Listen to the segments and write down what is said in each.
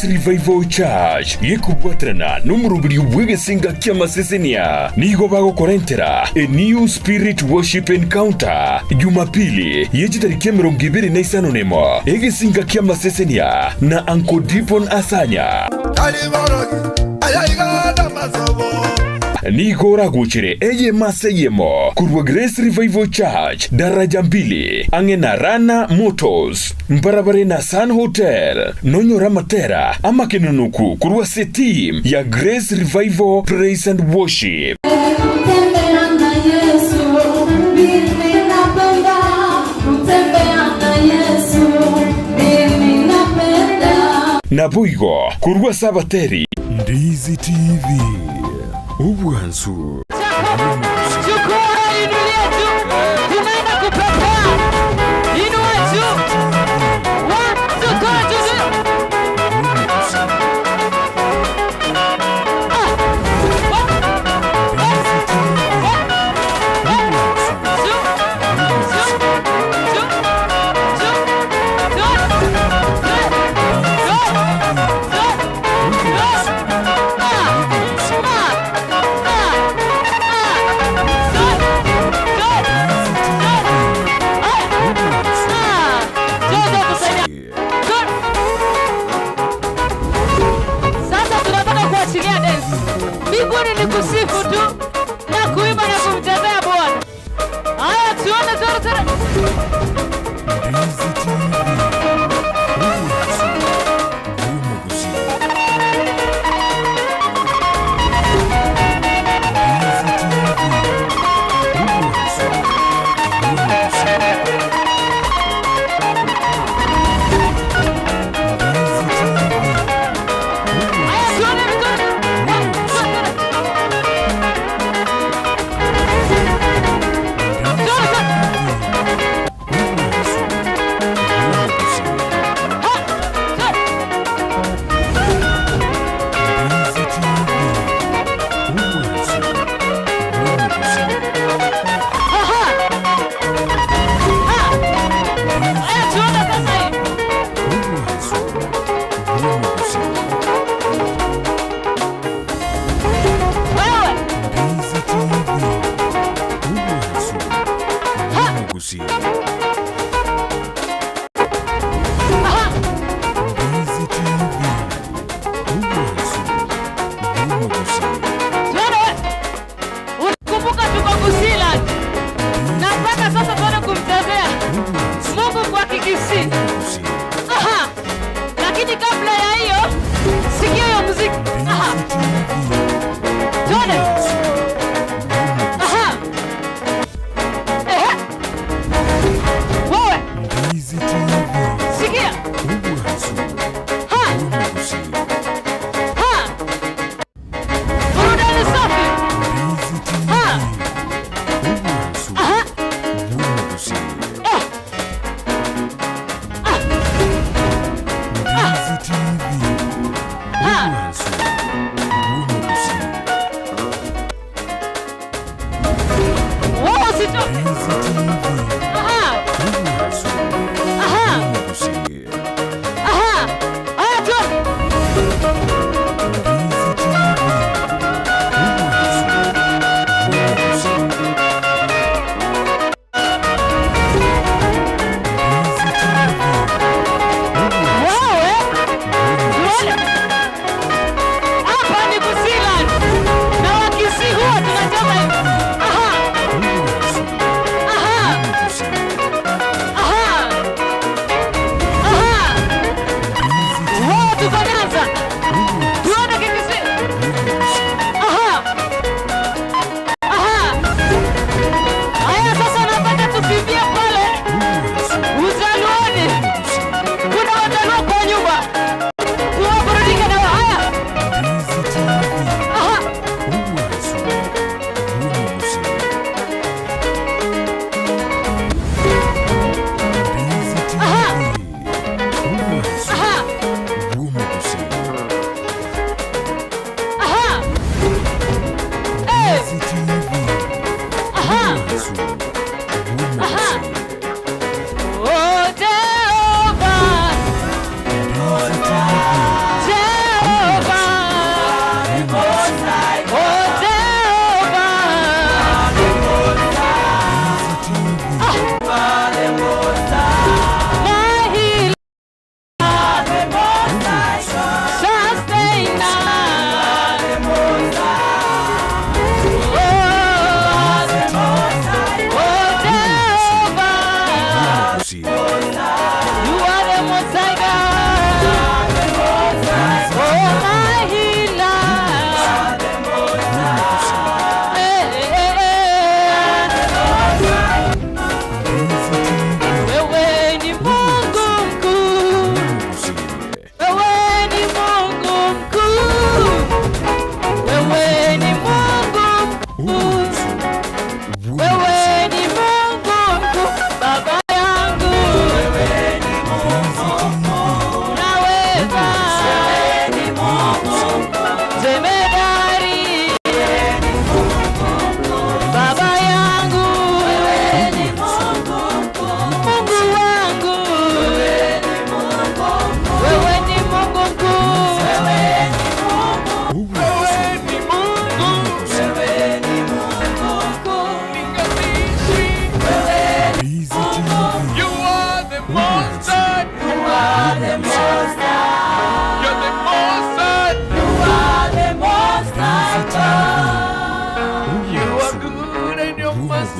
Revival Church gekobwaterana nomoroberio bw'egesinga ki'amasesenia nigo bagokorentera A New Spirit Worship Encounter Jumapili ye chitariki emerongo ebere na isano nemo egesinga ki'amasesenia na Uncle Dipon Asanya. Tari borogi, aya iga namasobo. Nigo oragochere eyemo ase eyemo korwa Grace Revival Church, Daraja Mbili, ang'e na Rana Motors, mbarabare na Sun Hotel. Nonyore amatera amakenonoku korwa ase team ya Grace Revival Praise and Worship. Kutembea na Yesu, mimi napenda. Kutembea na Yesu, mimi napenda. Naboigo korwa ase abateri. Ndizi TV, obwansu. Chukua, inulie juu. Tunaenda kupepea. Inua juu. One, two, go, two, three. Ah. One, one, one, one, two, two, two, two, two, three, go, go, go. Ah, ah, ah, ah.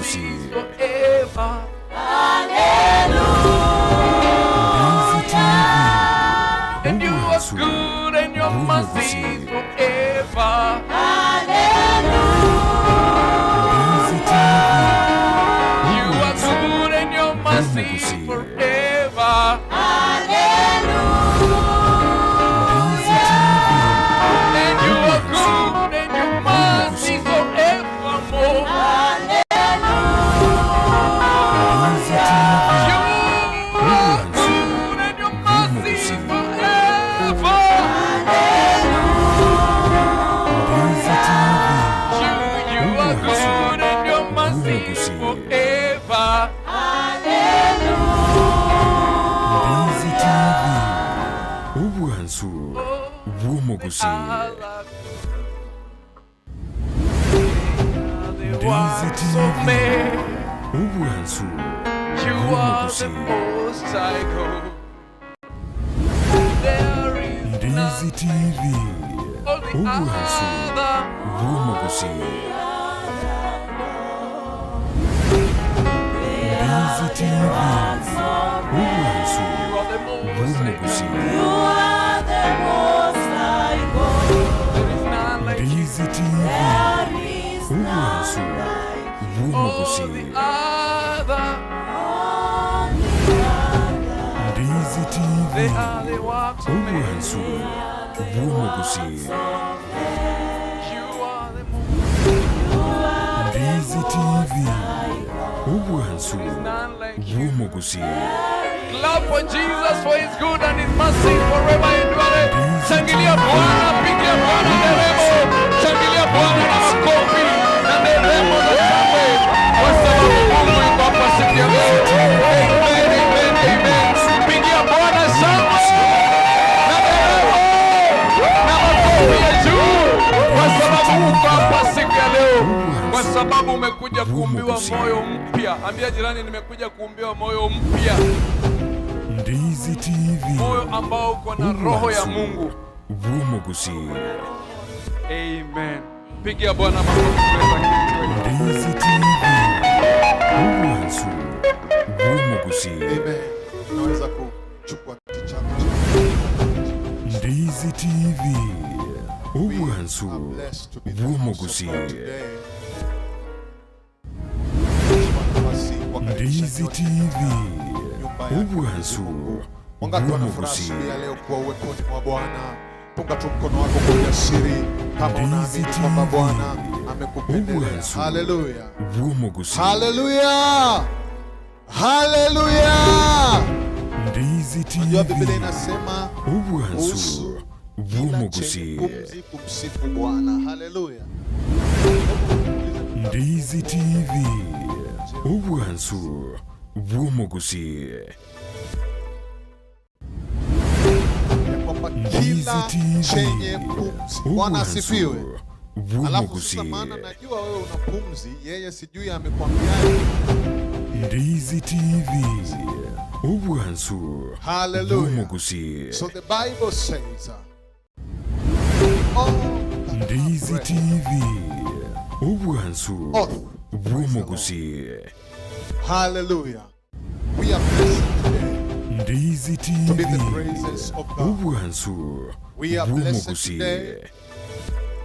bw'omugusii. Mercies forever. Ndizi TV, And you are obwansu good and your mercy bw'omugusii. is forever. Ndizi TV, You are obwansu good and your mercy is bw'omugusii. forever. Ndizi TV, And you are obwansu good and your mercy is bw'omugusii. forevermore. Ndizi TV, You are obwansu good and your mercy is bw'omugusii. forever. Ndizi TV, You are obwansu good and your mercy is bw'omugusii. forever. Ndizi TV, obwansu bw'omugusii. I love you. The Ndizi works of TV, man. obwansu You are the bw'omugusii. most high God. There is Ndizi none TV, all the obwansu other. bw'omugusii. Ndizi TV, obwansu You are the most high God. bw'omugusii. There is none like you. Ndizi TV, obwansu All the bw'omugusii. other. Ndizi They TV, are the works of man. obwansu bw'omugusii. You are the most. Ndizi TV, obwansu There is none like you. bw'omugusii. Clap for Jesus for his good and his mercy forever endureth. Ndizi Shangilia TV, Bwana, pigia Bwana nderemo, shangilia Bwana na makofi na nderemo za shangwe, kwa sababu Mungu yuko hapa siku ya leo. Amen, amen, amen. Pigia Bwana shangwe na nderemo na makofi ya juu, kwa sababu uko hapa siku ya leo, kwa obwansu sababu umekuja kuumbiwa bw'omugusii. moyo mpya. Ambia jirani, nimekuja kuumbiwa moyo mpya, Ndizi TV, moyo ambao uko na roho ya obwansu Mungu. bw'omugusii. Amen. Pigia Bwana makofi kuweza kiti. Ndizi TV, obwansu bw'omugusii. Amen. Unaweza kuchukua kiti chako cha Ndizi TV, We obwansu are blessed to be the house of God bw'omugusii. today. Chukua nafasi kuwakaribisha Ndizi nyote TV, katika nyumba yake Mwenyezi obwansu Mungu. Wangapi wana furaha bw'omugusii. asubuhi ya leo kuwa uweponi mwa Bwana? Punga tu mkono wako kwa ujasiri kama Ndizi unaamini kwamba TV, Bwana amekupendelea. obwansu Haleluya, bw'omugusii. haleluya, haleluya! Ndizi Unajua Biblia TV, inasema obwansu kuhusu kila chenye bw'omugusii. pumzi kumsifu Bwana. Haleluya. Hebu muulize mwenzako, Ndizi TV, obwansu bw'omugusii. ya kwamba Ndizi kila TV, chenye pumzi. Bwana obwansu asifiwe. Alafu sasa, bw'omugusii. maana najua wewe una pumzi, yeye sijui amekwambiaje. Ndizi TV, obwansu Haleluya. bw'omugusii. So the Bible says, all that have Ndizi breath, TV, obwansu oath, praise the Lord. bw'omugusii. Hallelujah. We are blessed today Ndizi to be the TV, praises of God. obwansu We are blessed bw'omugusii. today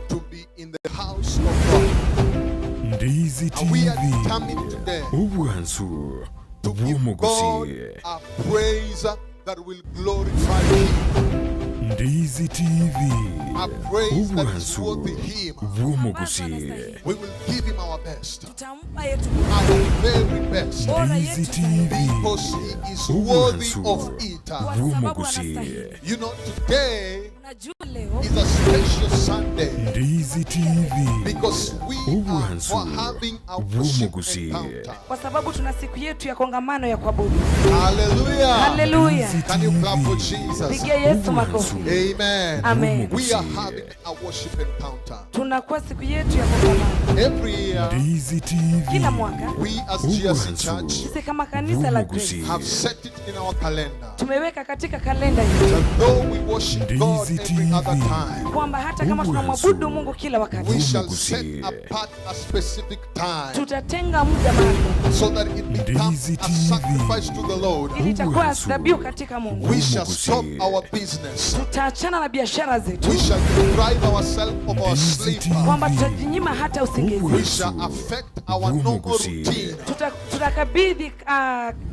to be in the house of God. Ndizi And we are TV, determined today obwansu to give God bw'omugusii. a praise that will glorify Him, Ndizi TV, a praise that is obwansu worthy Him. bw'omugusii. We will give Him our best, Tutampa yetu our very best, bora Ndizi yetu TV, zaidi, because He is worthy obwansu of it. kwa sababu bw'omugusii. anastahili. You know, today Unajua leo is a special Sunday Ndizi TV, because we are obwansu having a worship bw'omugusii. encounter. kwa sababu tuna siku yetu ya kongamano ya kuabudu. Hallelujah. Haleluya! Ndizi Can you clap for TV, Jesus? Pigia Yesu makofi. obwansu Amen. Amen. We are bw'omugusii. having a worship encounter. Tunakuwa siku yetu ya kongamano Every year, Ndizi TV, kila mwaka. we as GRC obwansu Church Sisi kama kanisa la Grace bw'omugusii. have set it in our calendar tumeweka katika kalenda yetu that though we worship God Ndizi every other other time, Kwamba hata kama tunamwabudu Mungu kila wakati, we shall set apart a specific time tutatenga muda maalum so that it becomes Ndizi a TV. sacrifice to the Lord. ili itakuwa dhabihu katika Mungu. We shall stop our business. Tutaachana na biashara zetu, We shall deprive ourselves of our sleep. Kwamba tutajinyima hata usingizi. We shall affect our normal routine. Tutakabidhi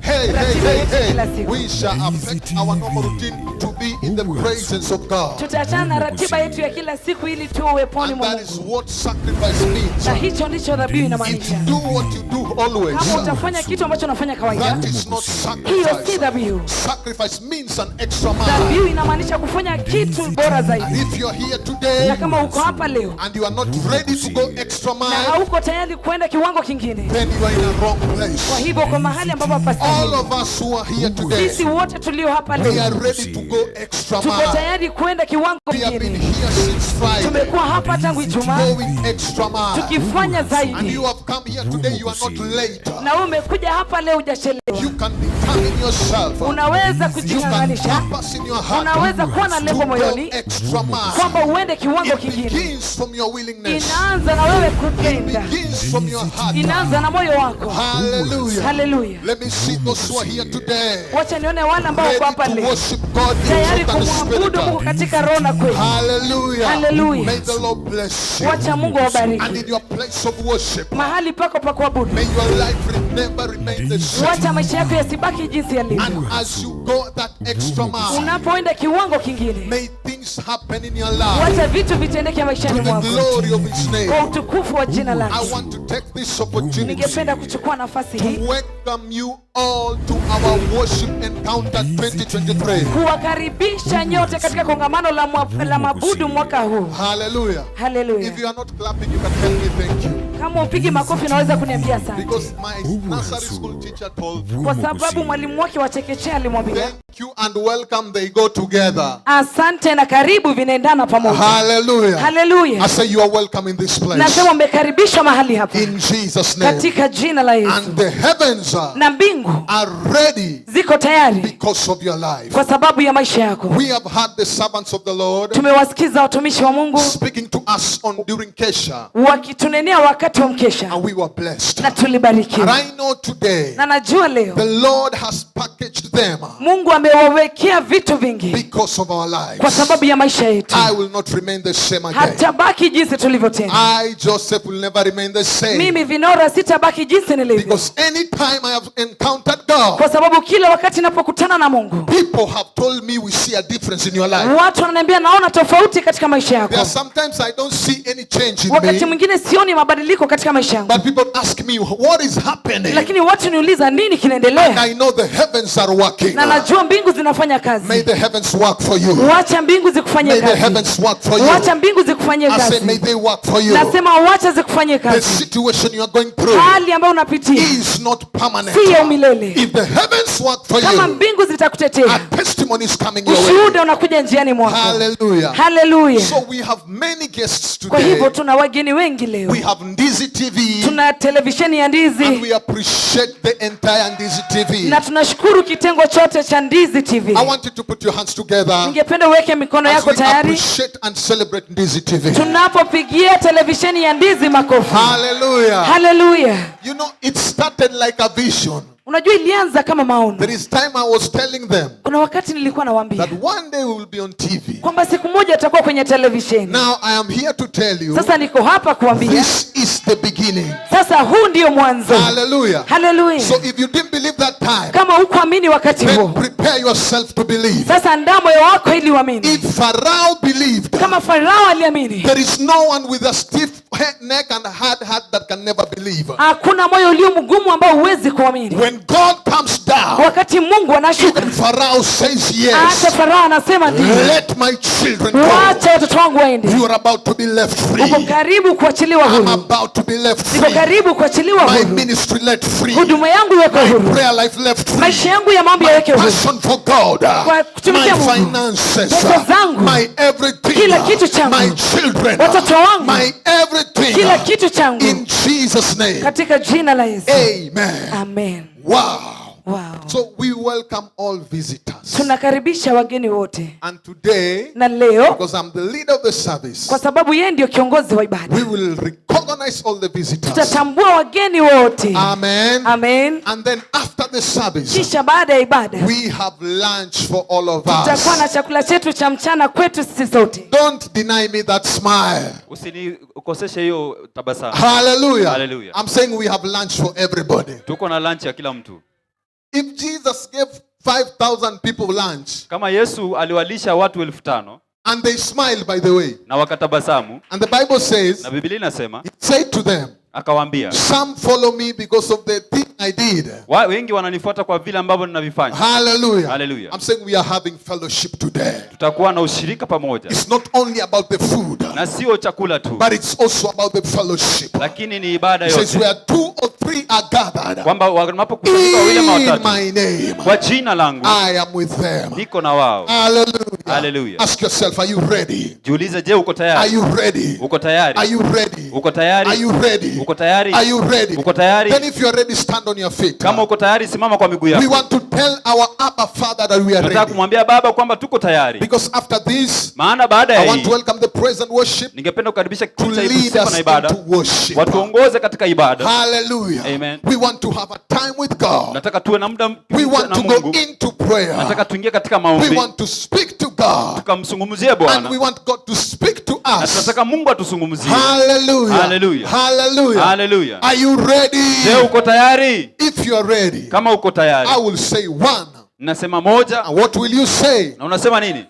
Hey, hey, ratiba hey, yetu kila hey. siku. We shall affect our normal routine to be in the presence of God. Tutaachana na ratiba yetu ya kila siku ili tuwe uweponi And mwa that is Mungu, what sacrifice means. Na hicho ndicho dhabihu If inamaanisha. you do what you do always, Kama utafanya kitu ambacho unafanya kawaida, that is not hiyo si sacrifice. dhabihu. Sacrifice means an extra mile. Dhabihu inamaanisha kufanya kitu bora And zaidi. if you're here today Na kama uko hapa leo and you are not ready to go extra na mile, hauko tayari kuenda kiwango kingine, then you are in a wrong kwa place. hivyo uko mahali ambapo All hapastahili. of us who are here today, Sisi wote tulio hapa we leo are ready to go extra tuko mile. tayari kuenda kiwango We have been kingine. here since Friday, Tumekuwa hapa tangu Ijumaa going extra mile. tukifanya And zaidi, you have come here today, you are not late. Na wewe umekuja hapa leo hujachelewa. You can determine yourself. Unaweza You can kujing'ang'anisha, purpose in your heart unaweza kuwa na to lengo go moyoni extra mile. Kwamba uende kiwango It kingine. begins from your willingness. Inaanza na wewe It kupenda, begins from your heart. Inaanza na moyo wako. Hallelujah. Haleluya! Let me see those who are here today, Wacha nione wale ambao wako ready hapa to leo worship God in tayari truth and kumwabudu Mungu spirit. katika roho na kweli. Hallelujah. Hallelujah. May the Lord bless you. Wacha Mungu And awabariki in your place of worship, mahali pako pa kuabudu. may your life never remain the same. Wacha maisha yako yasibaki jinsi yalivyo. And as you go that extra mile, Unapoenda kiwango kingine, may things happen in your life wacha vitu vitendeke to maishani the mwako glory of His name. kwa utukufu wa jina I lake. want to take this opportunity Ningependa kuchukua nafasi hii to welcome you all to our worship encounter 2023. Kuwakaribisha nyote katika kongamano la mabudu mwaka huu. Hallelujah. If Haleluya! you are not clapping, you can tell me thank you. Kama upigi makofi unaweza kuniambia asante, Because my nursery school teacher told me, kwa sababu mwalimu wake wa chekechea alimwambia thank you and welcome, they go together. Asante na karibu vinaendana pamoja. Hallelujah. I Haleluya! say you are welcome in this place. Nasema umekaribishwa mahali hapa In Jesus' name. katika jina la Yesu. And the heavens Na mbingu are ready ziko tayari because of your life. Kwa sababu ya maisha yako. We have had the servants of the Lord Tumewasikiza watumishi wa Mungu speaking to us on during Kesha, wakitunenea wakati wa mkesha and we were blessed. na And tulibarikiwa. I know today Na najua leo the Lord has packaged them Mungu amewawekea vitu vingi because of our kwa lives. sababu ya maisha yetu. I will not remain the same again. Hatabaki jinsi tulivyotenda. I, Joseph, will never remain the same. Mimi Vinora sitabaki jinsi nilivyo, Because anytime I have encountered God, kwa sababu kila wakati ninapokutana na Mungu people have told me, "We see a difference in your life." watu wananiambia naona tofauti katika maisha There yako. are sometimes I don't see any change in Wakati me, mwingine sioni mabadiliko katika maisha yangu, but people ask me, "What is happening?" Lakini watu niuliza nini kinaendelea, I know the heavens are working. Na najua mbingu zinafanya May kazi. the heavens work for you. Wacha mbingu zikufanyie May the kazi. heavens work for you. Wacha mbingu zikufanyie I say, may kazi. they work for you. Nasema wacha zikufanyie The kazi. situation you are going through Hali ambayo unapitia is not permanent. si ya umilele. If the heavens work for Kama you, mbingu zitakutetea, a testimony is coming your way. Ushuhuda unakuja njiani mwako. Hallelujah. Haleluya. So we have many guests Kwa today. hivyo tuna wageni wengi leo. We have Ndizi TV, Tuna televisheni ya Ndizi and we appreciate the entire Ndizi TV. Na tunashukuru kitengo chote cha Ndizi TV. I want you to put your hands together Ningependa uweke mikono as yako we tayari appreciate and celebrate Ndizi TV. Tunapopigia televisheni ya Ndizi makofi. Hallelujah. Haleluya. It started like a vision. Unajua ilianza kama maono. There is time I was telling them Kuna wakati nilikuwa nawaambia that one day we will be on TV. Kwamba siku moja tutakuwa kwenye televisheni. Now I am here to tell you, Sasa niko hapa kuambia this is the beginning. Sasa huu ndio mwanzo. Hallelujah. Hallelujah. So if you didn't believe that time, Kama hukuamini wakati then huo, prepare yourself to believe. Sasa andaa moyo wako ili uamini. If Pharaoh believed, Kama Farao aliamini, there is no one with a stiff neck and hard heart that can never believe. Hakuna moyo ulio mgumu ambao huwezi kuamini. When God comes down, Wakati Mungu anashuka, even Pharaoh says yes. Hata Farao anasema ndio. Let my children go. Wacha watoto wangu waende. You are about to be left free. Uko karibu kuachiliwa I'm huru. about to be left Niko free. karibu kuachiliwa My huru. ministry let free. Huduma yangu iwekwe My huru. prayer life left free. Maisha yangu ya maombi My yaweke huru. passion for God. Kwa My kutumikia Mungu. finances. Pesa zangu. My everything. Kila kitu changu. My children. Watoto wangu. My everything. Kila kitu changu. In Jesus' name. Katika jina la Yesu. Amen. Amen. Wow. Wow. So we welcome all visitors. Tunakaribisha wageni wote. And today, Na leo because I'm the leader of the service, kwa sababu yeye ndio kiongozi wa ibada, we will recognize all the visitors. tutatambua wageni wote. Amen. Amen. And then after the service, Kisha baada ya ibada we have lunch for all of tutakuwa na us. chakula chetu cha mchana kwetu sisi sote. Don't deny me that smile. Usinikoseshe hiyo tabasamu. Hallelujah. Hallelujah. I'm saying we have lunch for everybody. Tuko na lunch ya kila mtu. If Jesus gave 5,000 people lunch Kama Yesu aliwalisha watu 5,000 and they smiled, by the way, na wakatabasamu, and the Bible says, na Biblia inasema He said to them, akawaambia, some follow me because of the thing I did. Wengi wananifuata kwa vile ambavyo ninavifanya. Hallelujah. Hallelujah. I'm saying we are having fellowship today. Tutakuwa na ushirika pamoja, It's not only about the food, na sio chakula tu, but it's also about the fellowship. lakini ni ibada It says yote, where two or three are gathered kwamba wanapokusanyika wawili ama in watatu my name, kwa jina langu, I am with them. niko na wao. Hallelujah. Hallelujah. Ask yourself, are you ready? Jiulize, je, uko Are tayari? you ready? Uko tayari? Are you ready? Uko tayari? Are you ready? Uko tayari? Are you ready? Uko tayari? Then if you are ready, stand on your feet. Kama uko tayari, simama kwa miguu We yako. want to tell our Abba Father that we are Tunataka ready. kumwambia Baba kwamba tuko tayari, Because after this, maana baada I ya want to hii welcome the praise and worship ningependa kukaribisha to kikundi cha lead sifa us na ibada, into worship. watuongoze katika ibada. Hallelujah. Amen. We want to have a time with God. Nataka tuwe na muda We want na to go Mungu, into prayer. nataka tuingie katika We maombi, want to speak to God. tukamzungumzie And Bwana, we want God to speak to na us. tunataka Mungu atuzungumzie. Hallelujah. Hallelujah. Hallelujah. Hallelujah. Are you ready? Je, uko tayari? If you are ready, Kama uko tayari, I will say one. nasema moja, And what will you say? na unasema nini?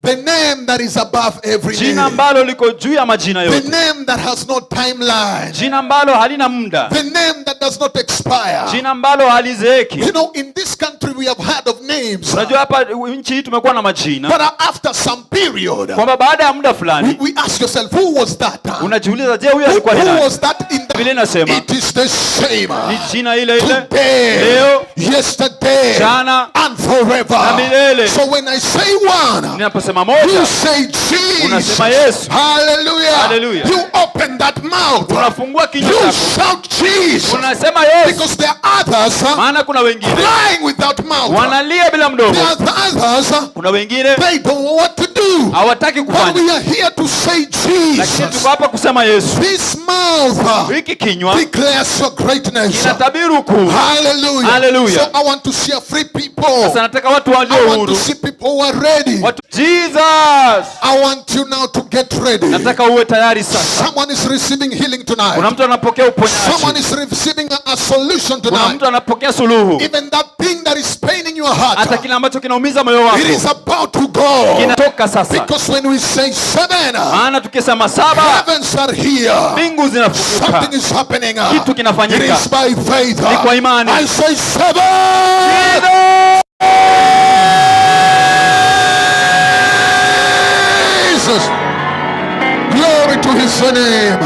The name that is above every Jina name. ambalo liko juu ya majina The yote, name that has no timeline. jina ambalo halina muda, The name that does not expire. jina ambalo halizeeki. You know, in this country we have heard of names. Unajua hapa nchi hii tumekuwa na majina But after some period, kwamba baada ya muda fulani we ask yourself, who was that? unajiuliza, je, huyu Who, alikuwa ni who nani? was that in Biblia the... inasema It is the same. ni jina ile ile Today, leo, yesterday, jana and forever. na milele. So when I say one, Ninaposema you moja, say Jesus. Unasema Yesu. Hallelujah. Hallelujah. You open that mouth. Unafungua kinywa You chako, shout Jesus. unasema Yesu, Because there are others maana kuna wengine crying without mouth. wanalia bila There mdomo, are others kuna wengine they don't know what to do. hawataki But kufanya, we are here to say lakini Jesus. tuko hapa kusema Yesu. This mouth Hiki kinywa declares your greatness. kinatabiri ukuu. Hallelujah. Hallelujah. So I want to see free people. Sasa nataka watu I walio want to huru, see people who are ready. watu Jesus, I want you now to get ready. nataka uwe tayari sasa. Someone is receiving healing tonight. Kuna mtu anapokea Someone uponyaji, is receiving a solution kuna tonight. mtu anapokea suluhu, Even that thing that is paining your hata heart, kile ambacho kinaumiza moyo wako it is about to go. kinatoka sasa. Because when we say seven, Maana tukisema saba, heavens are here. mbingu zinafunguka, Something is happening. Kitu It kinafanyika. is by faith. Ni kwa imani. I say seven. Jesus. Glory to his name.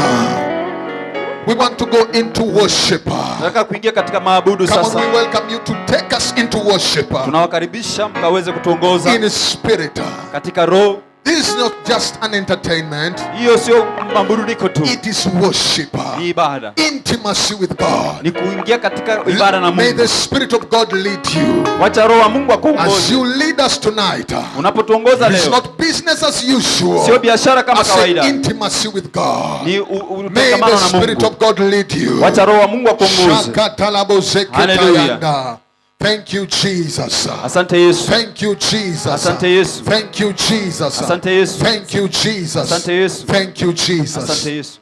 We want to go into worship. Nataka kuingia katika maabudu Come on, sasa. we welcome you to take us into worship Tunawakaribisha mkaweze kutuongoza in spirit. katika roho. This is not just an entertainment, Hiyo sio maburudiko tu, it is worship. ni ibada, Intimacy with God. ni kuingia katika ibada na May Mungu. the Spirit of God lead you. Wacha roho wa Mungu As akuongoze you lead us tonight, unapotuongoza it's leo. not business as usual. Sio biashara kama I say kawaida, intimacy with God. ni May utangamano the na Spirit Mungu. of God lead you. Wacha roho wa Mungu akuongoze. Shakatalabozeketayanda. Thank you, Jesus. Asante Yesu, Thank you, Jesus. Asante Yesu. Thank you, Jesus. Asante Yesu. Thank you, Jesus. Asante Yesu. Thank you, Jesus. Asante Yesu.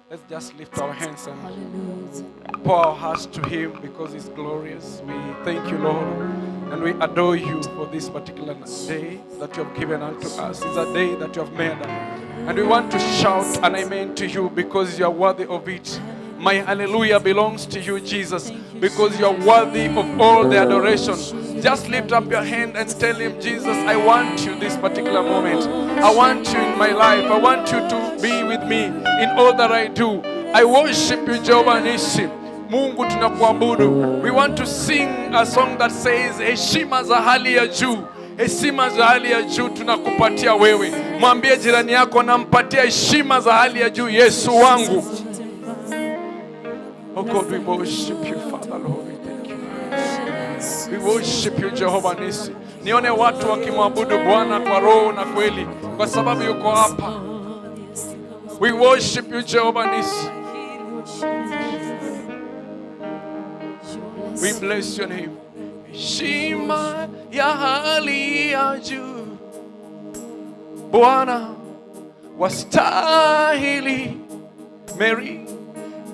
Let's just lift our hands and pour our hearts to Him because He's glorious. We thank you, Lord, and we adore you for this particular day that you have given unto us. It's a day that you have made, and we want to shout an amen to you because you are worthy of it. My hallelujah belongs to you, Jesus, because you are worthy of all the adoration. Just lift up your hand and tell him, Jesus, I want you this particular moment. I want you in my life. I want you to be with me in all that I do. I worship you, Jehovah Nissi. Mungu tunakuabudu. We want to sing a song that says heshima za hali ya juu, heshima za hali ya juu tunakupatia wewe. Mwambie jirani yako, nampatia heshima za hali ya juu Yesu wangu. Oh God, we worship you, Father Lord. We thank you. We worship you, Jehovah Nisi. Nione watu wakimwabudu Bwana kwa roho na kweli, kwa sababu yuko hapa. We worship you, Jehovah Nisi. We bless your name. Heshima ya hali ya juu, Bwana wastahili. Mary,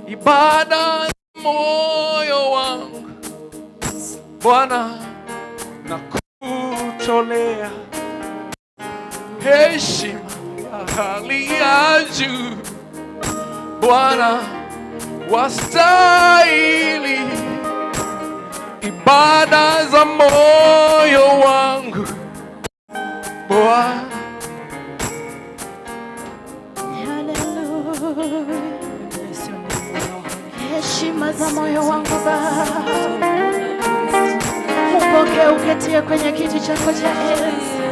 ibada moyo wangu Bwana nakutolea heshima ya hali ya juu, Bwana wastahili ibada za moyo wangu Bwana. Heshima za moyo wangu Baba, upokee uketie kwenye kiti chako cha enzi.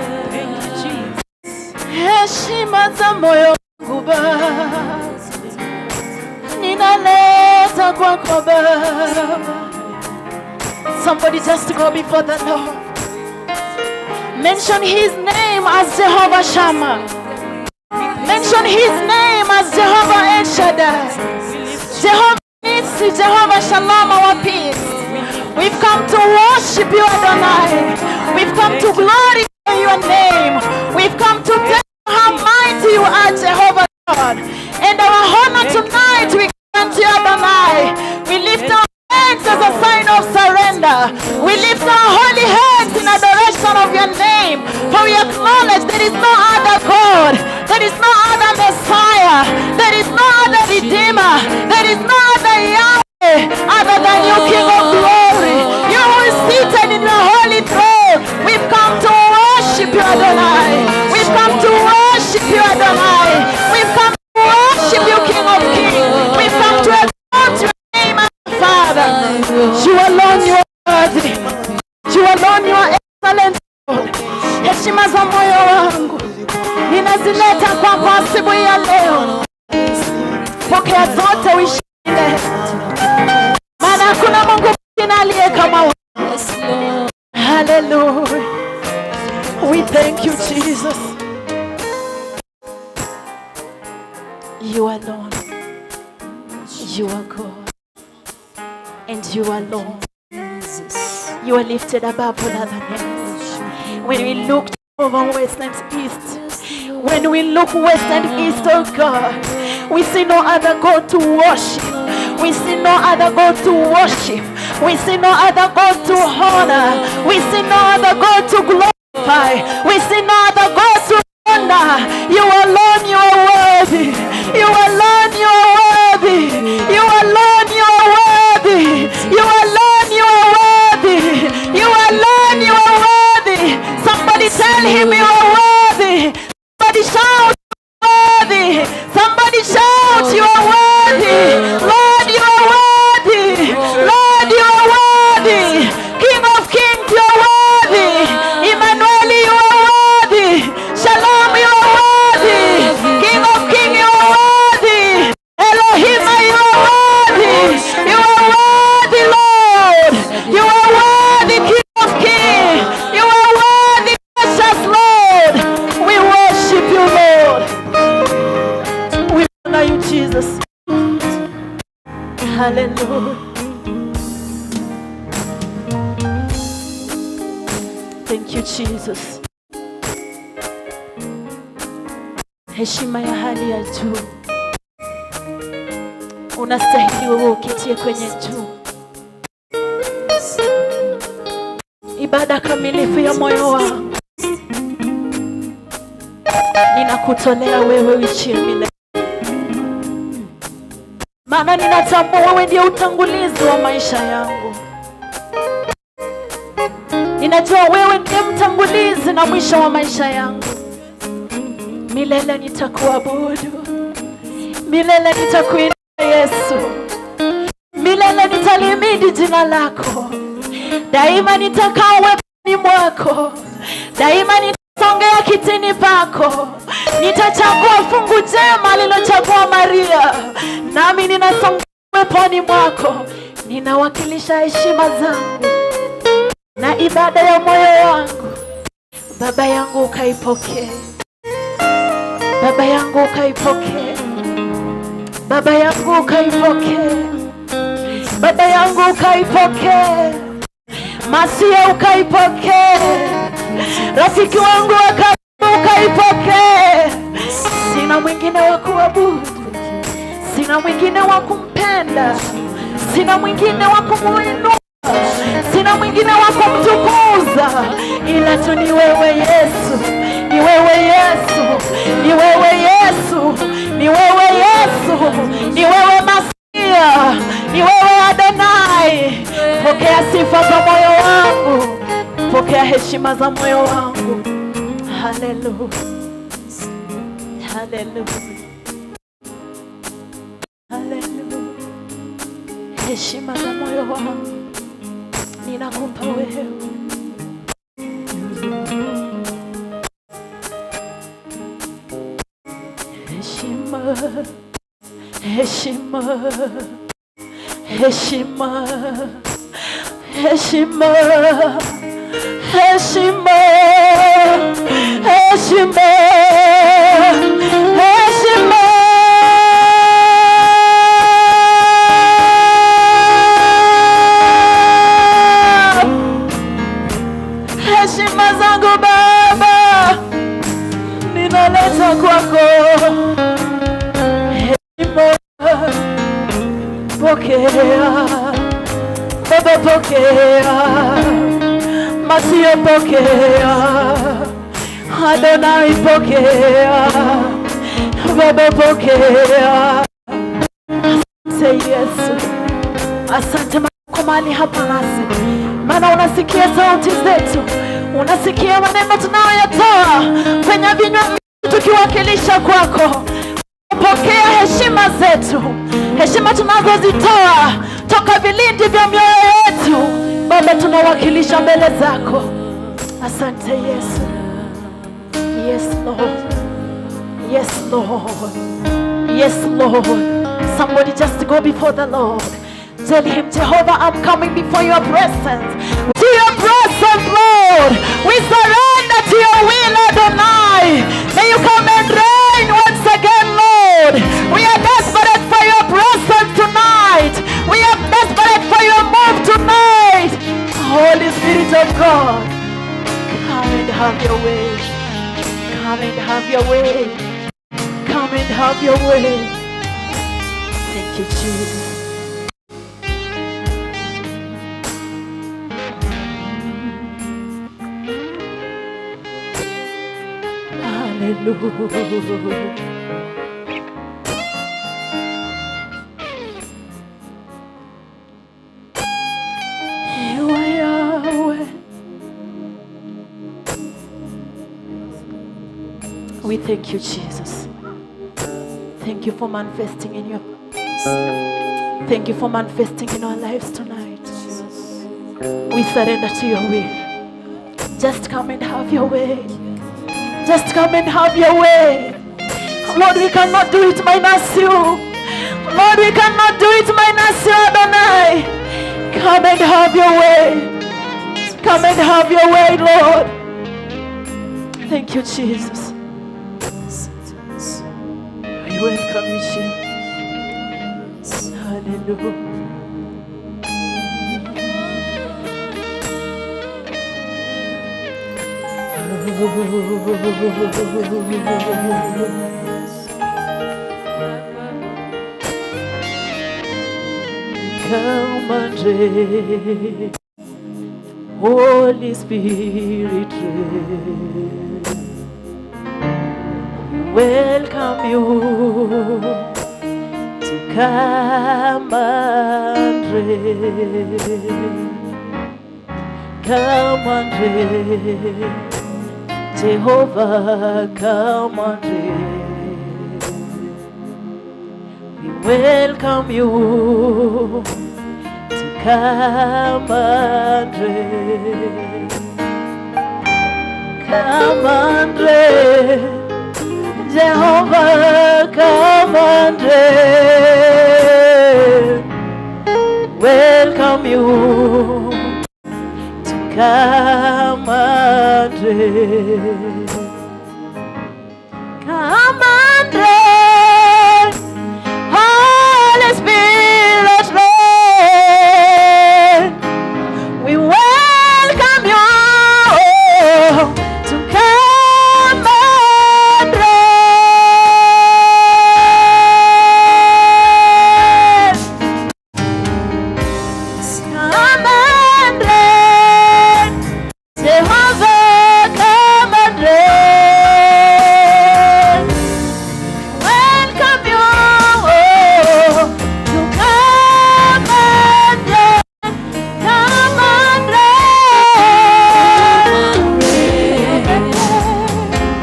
Heshima za moyo wangu Baba, ninaleta kwako Baba. Somebody just go before the Lord. Mention his name as Jehovah Shammah. Mention his name as Jehovah El Shaddai. Jehovah Nisi, Jehovah Shalom, our peace. We've come to worship you, Adonai. We've come to glorify your name. We've come to tell you how mighty you are, Jehovah God. And our honor tonight we grant you, Adonai. We lift our hands as a sign of surrender. We lift our holy hands in adoration of your name. For we acknowledge there is no other God. There is no other Messiah. There is no other Redeemer. There is no other Yahweh other than you, King of glory. You who is seated in your holy throne. We've come to worship you, Adonai. We've come to worship you, Adonai. We've come to worship you, King of Kings. We've come to exalt your name, our Father. You alone, you are worthy. You alone, you are excellent. Lord. Heshima za moyo wangu ninazileta kwako asubuhi ya leo. Pokea zote uishi milele, maana hakuna Mungu mwingine aliye kama wewe. Hallelujah. We thank you, Jesus. You alone. You are God. And you alone. You are lifted above all other names. When we look over west and east, when we look west and east, oh God, we see no other God to worship. We see no other God to worship. We see no other God to honor. We see no other God to glorify. We see no other God to honor. You alone, you are worthy. You alone, you are worthy. You alone, you are worthy. You alone, you are worthy. You alone, you are worthy. Somebody tell him you are worthy. Somebody shout, worthy. Somebody shout, you are worthy. Lord, you are worthy. Lord, you are worthy. King of kings, you are worthy. Emmanuel, you are worthy. Shalom, you are worthy. King of kings, you are worthy. Elohim, you are worthy. You are worthy, Lord. You are worthy, King of kings. You are worthy, precious Lord. We worship you, Lord. We honor you, Jesus. Hallelujah. Thank you, Jesus. Heshima ya hali ya juu unastahili wewe uketie kwenye juu. Ibada kamilifu ya moyo wangu ninakutolea wewe uishie milele, maana ninatambua wewe ndiye utangulizi wa maisha yangu. Ninajua wewe ndiye mtangulizi na mwisho wa maisha yangu. Milele nitakuabudu, milele nitakuinua Yesu, milele nitalihimidi jina lako, daima nitakaa uweponi mwako, daima. Songea kitini pako, nitachagua fungu jema alilochagua Maria, nami ninasongea uweponi mwako, ninawakilisha heshima zangu na ibada ya moyo wangu. Baba yangu ukaipokee, Baba yangu ukaipokee, Baba yangu ukaipokee, Baba yangu ukaipokee, Masia ukaipokee, rafiki wangu wa karibu ukaipokee. Sina mwingine wa kuabudu, sina mwingine wa kumpenda, sina mwingine wa kumuinua, sina mwingine wa kumtukuza, ila tu ni wewe Yesu, ni wewe Yesu, ni wewe Yesu, ni wewe Yesu, ni wewe Masia, ni wewe Adonai. Pokea sifa za moyo wangu, pokea heshima za moyo wangu. Haleluya, haleluya, haleluya. Heshima za moyo wangu ninakupa wewe. Heshima, heshima, heshima, heshima, heshima, heshima, heshima. Heshima zangu Baba ninaleta kwako. Heshima pokea Baba, pokea Masia, pokea Adonai, pokea Baba, pokea. Asante Yesu, asante kwa mahali hapa nasi, maana unasikia sauti zetu, unasikia maneno tunayoyatoa kwenye vinywa vyetu tukiwakilisha kwako. Pokea heshima zetu, heshima tunazozitoa toka vilindi vya mioyo yetu. Baba, tunawakilisha mbele zako. Asante Yesu. Yes Lord. Yes Lord. Yes Lord. Somebody just go before the Lord. Tell him, Jehovah, I'm coming before your presence. To your presence, Lord. We surrender to your will, Adonai. May you come and reign once again, Lord. We are desperate for your presence tonight. We are desperate for your move tonight. Holy Spirit of God, come and have your way. Come and have your way. Come and have your way. Thank you, Jesus. Hallelujah. You are Yahweh. We thank you, Jesus. Thank you for manifesting in your Thank you for manifesting in our lives tonight. We surrender to your will. Just come and have your way. Just come and have your way. Lord, we cannot do it minus you. Lord, we cannot do it minus you, Adonai. Come and have your way. Come and have your way, Lord. Thank you, Jesus. We welcome you, Jesus. Hallelujah. Come and reign, Holy Spirit, reign. We welcome you to come and reign. Come and reign, Jehovah, come and reign. We welcome you to come and reign. Come and reign, Jehovah, come and reign. Welcome you to come and reign. Come and reign, Holy Spirit, reign. We welcome you to come and reign. Come and reign, Jehovah, come and reign. Welcome you to come and reign. Come and reign.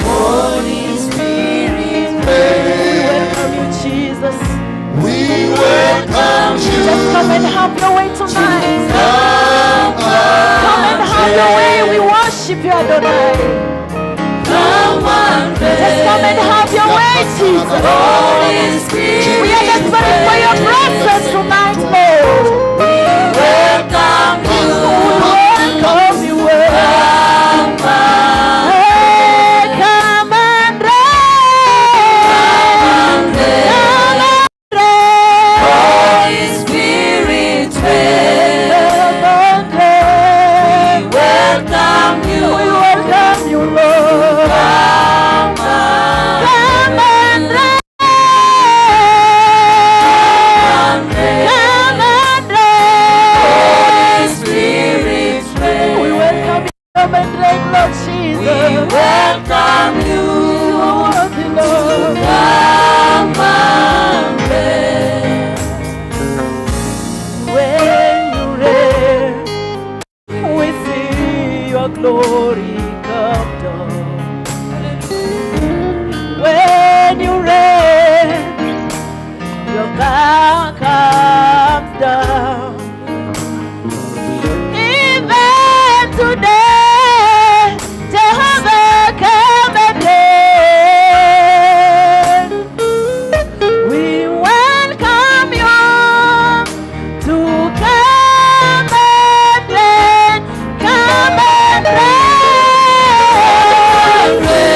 Holy Spirit, we welcome you, Jesus. We welcome you. Just come and have your way tonight. Come and have your way. We worship you, Adonai. Just come and have your way, Jesus. We are desperate for your presence tonight, Lord. We welcome you. We welcome you. Hey, come and reign. Come and reign. Spirit, Come and reign. welcome you. We welcome you, Lord. Come and reign. Come and reign. Spirit, We welcome you. Come and reign, Lord Jesus. we welcome you. You are worthy, Lord. Come and reign. When you reign, we see your glory come down. When you reign, your power comes down. Even today, Jehovah, come and reign. We welcome you to come and reign, come and reign,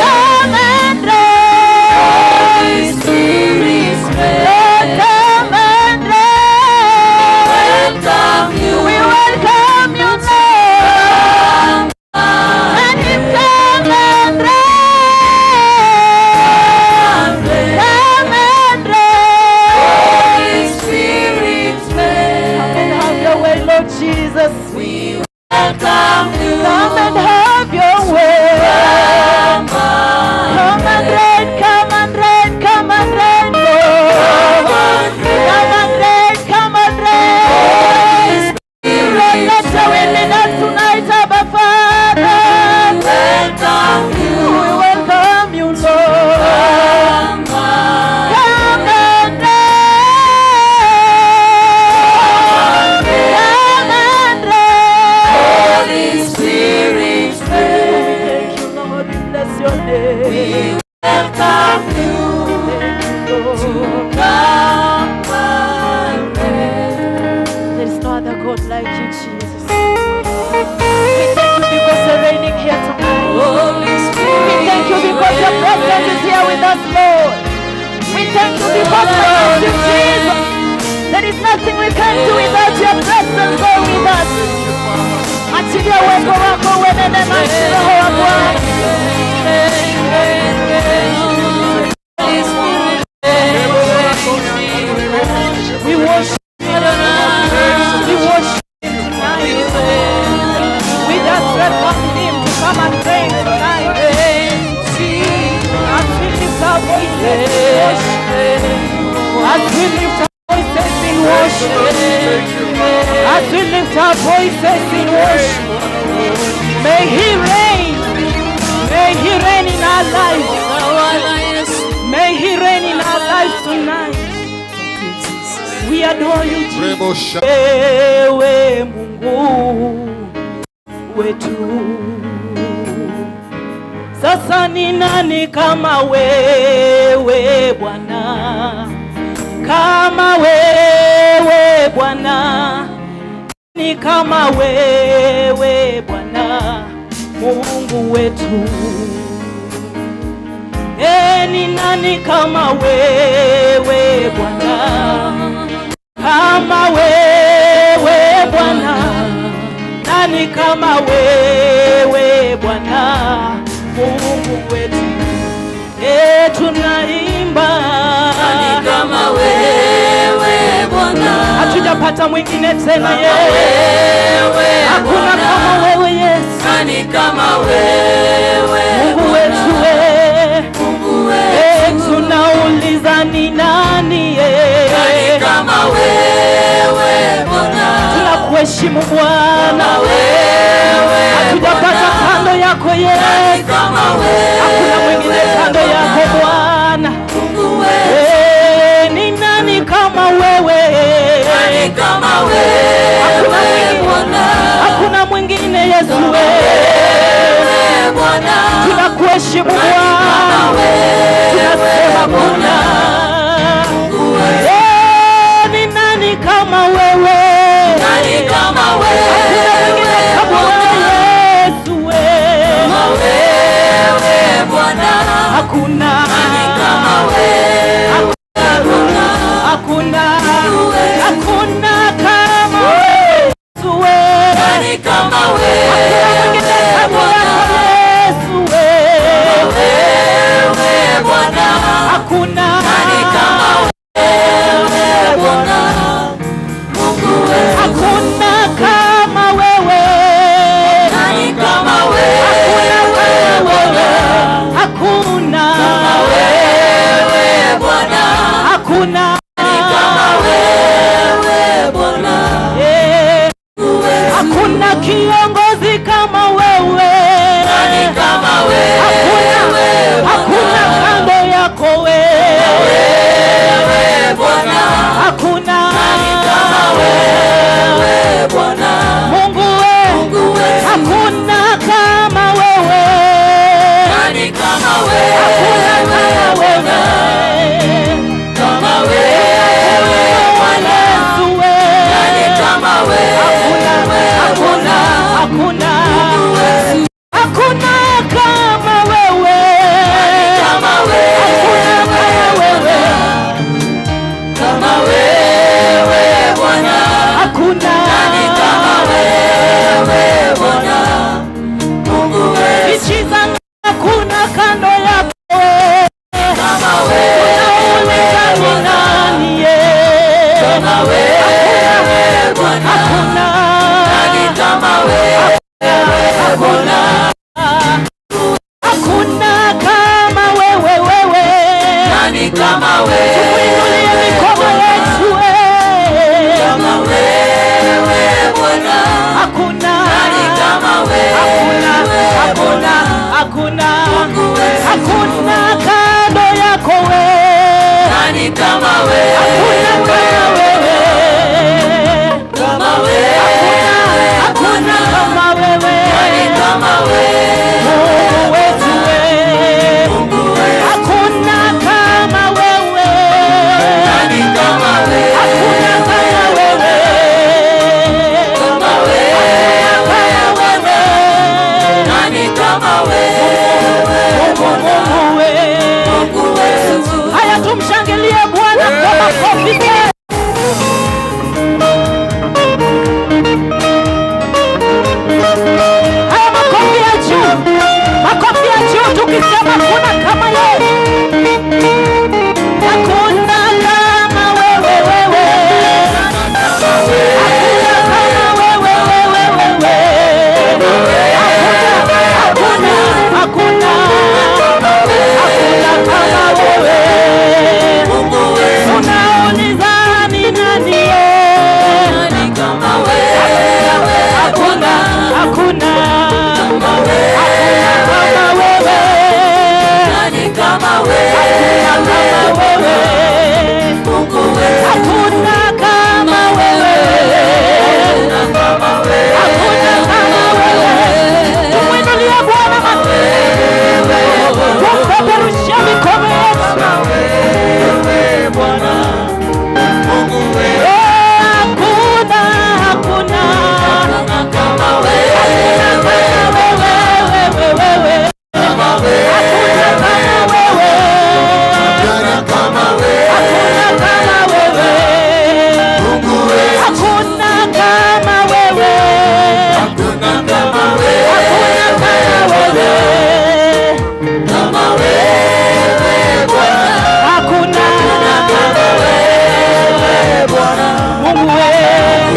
come and reign. Spirit, Lord, come and reign. welcome you. We welcome you, Lord. Let him come and reign. Come and reign. Spirit, Come and have your way, Lord Jesus. we welcome you. Come and have your way. Come and reign, come and reign, come and reign, Lord. Come and reign, come and reign. Lord, let your will be done tonight, Abba Father. Welcome you. We welcome you, Lord. Come and reign. Come and reign. Holy Spirit, Thank you, Lord. We bless your name. we welcome you. Thank you, Lord. Come and reign. There is no other God like you, Jesus. We thank you because you're reigning here tonight. Holy Spirit, We thank you because your presence is here with us, Lord. We thank you because without you, Jesus, there is nothing we can do without your presence go with us. Achilia uwepo wako uenende nasi, Roho wa Bwana. Holy Spirit, We worship We worship him tonight. We just welcome him to come and reign tonight. As we lift our voices in worship, as we lift our voices in worship, as we lift our voices in worship, may he reign. May he reign in our lives. May he reign in our lives tonight. We adore you, Jesus. Rebo sha- Wewe Mungu wetu, Sasa ni nani kama wewe Bwana? Kama wewe Bwana, ni kama wewe Bwana Mungu wetu. E, ni nani kama wewe Bwana? Kama wewe Bwana, nani kama wewe Bwana Mungu wetu? E, tunaimba. Nani kama wewe Bwana? Hatujapata mwingine tena Yesu, Wewe hakuna Bwana. Kama wewe Yesu. Nani kama wewe Mungu wetu we, Mungu e, wetu? Tunauliza ni nani ye? Nani kama wewe Bwana? Tunakuheshimu Bwana, Wewe hatujapata Bwana. Kando yako Nani Yesu, kama wewe hakuna mwingine kando yako Bwana. Mungu wetu? E, ni nani kama wewe? Nani kama wewe Hakuna mwingine, Bwana? Hakuna mwingine Yesu we. Wewe Bwana. Tunakuheshimu Nani kama Bwana, wewe tunasema Bwana? kuna Mungu wetu. Eh, ni nani kama wewe? Nani kama Hakuna wewe mwingine kama wewe Yesu we. Kama wewe Bwana. Hakuna, Nani kama wewe Bwana? Hakuna, hakuna kama wewe Yesu we. Nani kama Hakuna wewe mwingine kama Bwana? Yesu we. Wewe Bwana. Hakuna. Nani kama wewe Bwana? Mungu wetu. Hakuna kama wewe. Nani kama wewe Hakuna kama Bwana? wewe. Hakuna. Wewe Bwana. Hakuna. Nani kama wewe Bwana? Eh, Mungu wetu. hakuna kiongozi kama wewe. Nani kama Hakuna, wewe hakuna Bwana? kando yako wewe. Wewe Bwana. Hakuna. Nani kama wewe Bwana? Mungu we. Mungu wetu. Hakuna kama wewe. Nani kama wewe Hakuna kama Bwana? wewe. Kama wewe Bwana. Yesu we. Nani kama wewe Hakuna, hakuna, Bwana? Hakuna. Mungu wetu. Hakuna kama wewe. Kama wewe Hakuna kama wewe. Kama wewe Bwana. Hakuna. Nani kama wewe Bwana? Mungu wetu. Nchi za hakuna kando yako wewe. Kama wewe Unauliza ni Bwana. nani ye? Kama wewe Bwana. Hakuna. Nani kama wewe Bwana? Hakuna kama wewe wewe. Nani kama wewe Tuinulie mikono yetu wewe. Kama wewe Bwana. Hakuna. Nani kama wewe Hakuna, hakuna, Bwana? Hakuna. Mungu wetu. Hakuna kando yako wewe. Nani kama wewe Hakuna kama wewe. Kama wewe Hakuna kama wewe. Nani kama wewe Mungu wetu wewe. Mungu wetu. Hakuna kama wewe. Nani kama wewe Hakuna kama wewe. Kama wewe Kama wewe. Nani kama wewe Bwana? Mungu wewe. Mungu wetu. Haya, tumshangilie Bwana kwa makofi. Haya, makofi ya juu, makofi ya juu, tukisema kuna kama yeye. Hakuna kama wewe wewe. Hakuna kama wewe wewe wewe. Hakuna, hakuna, hakuna, hakuna kama wewe. Mungu wetu. Unauliza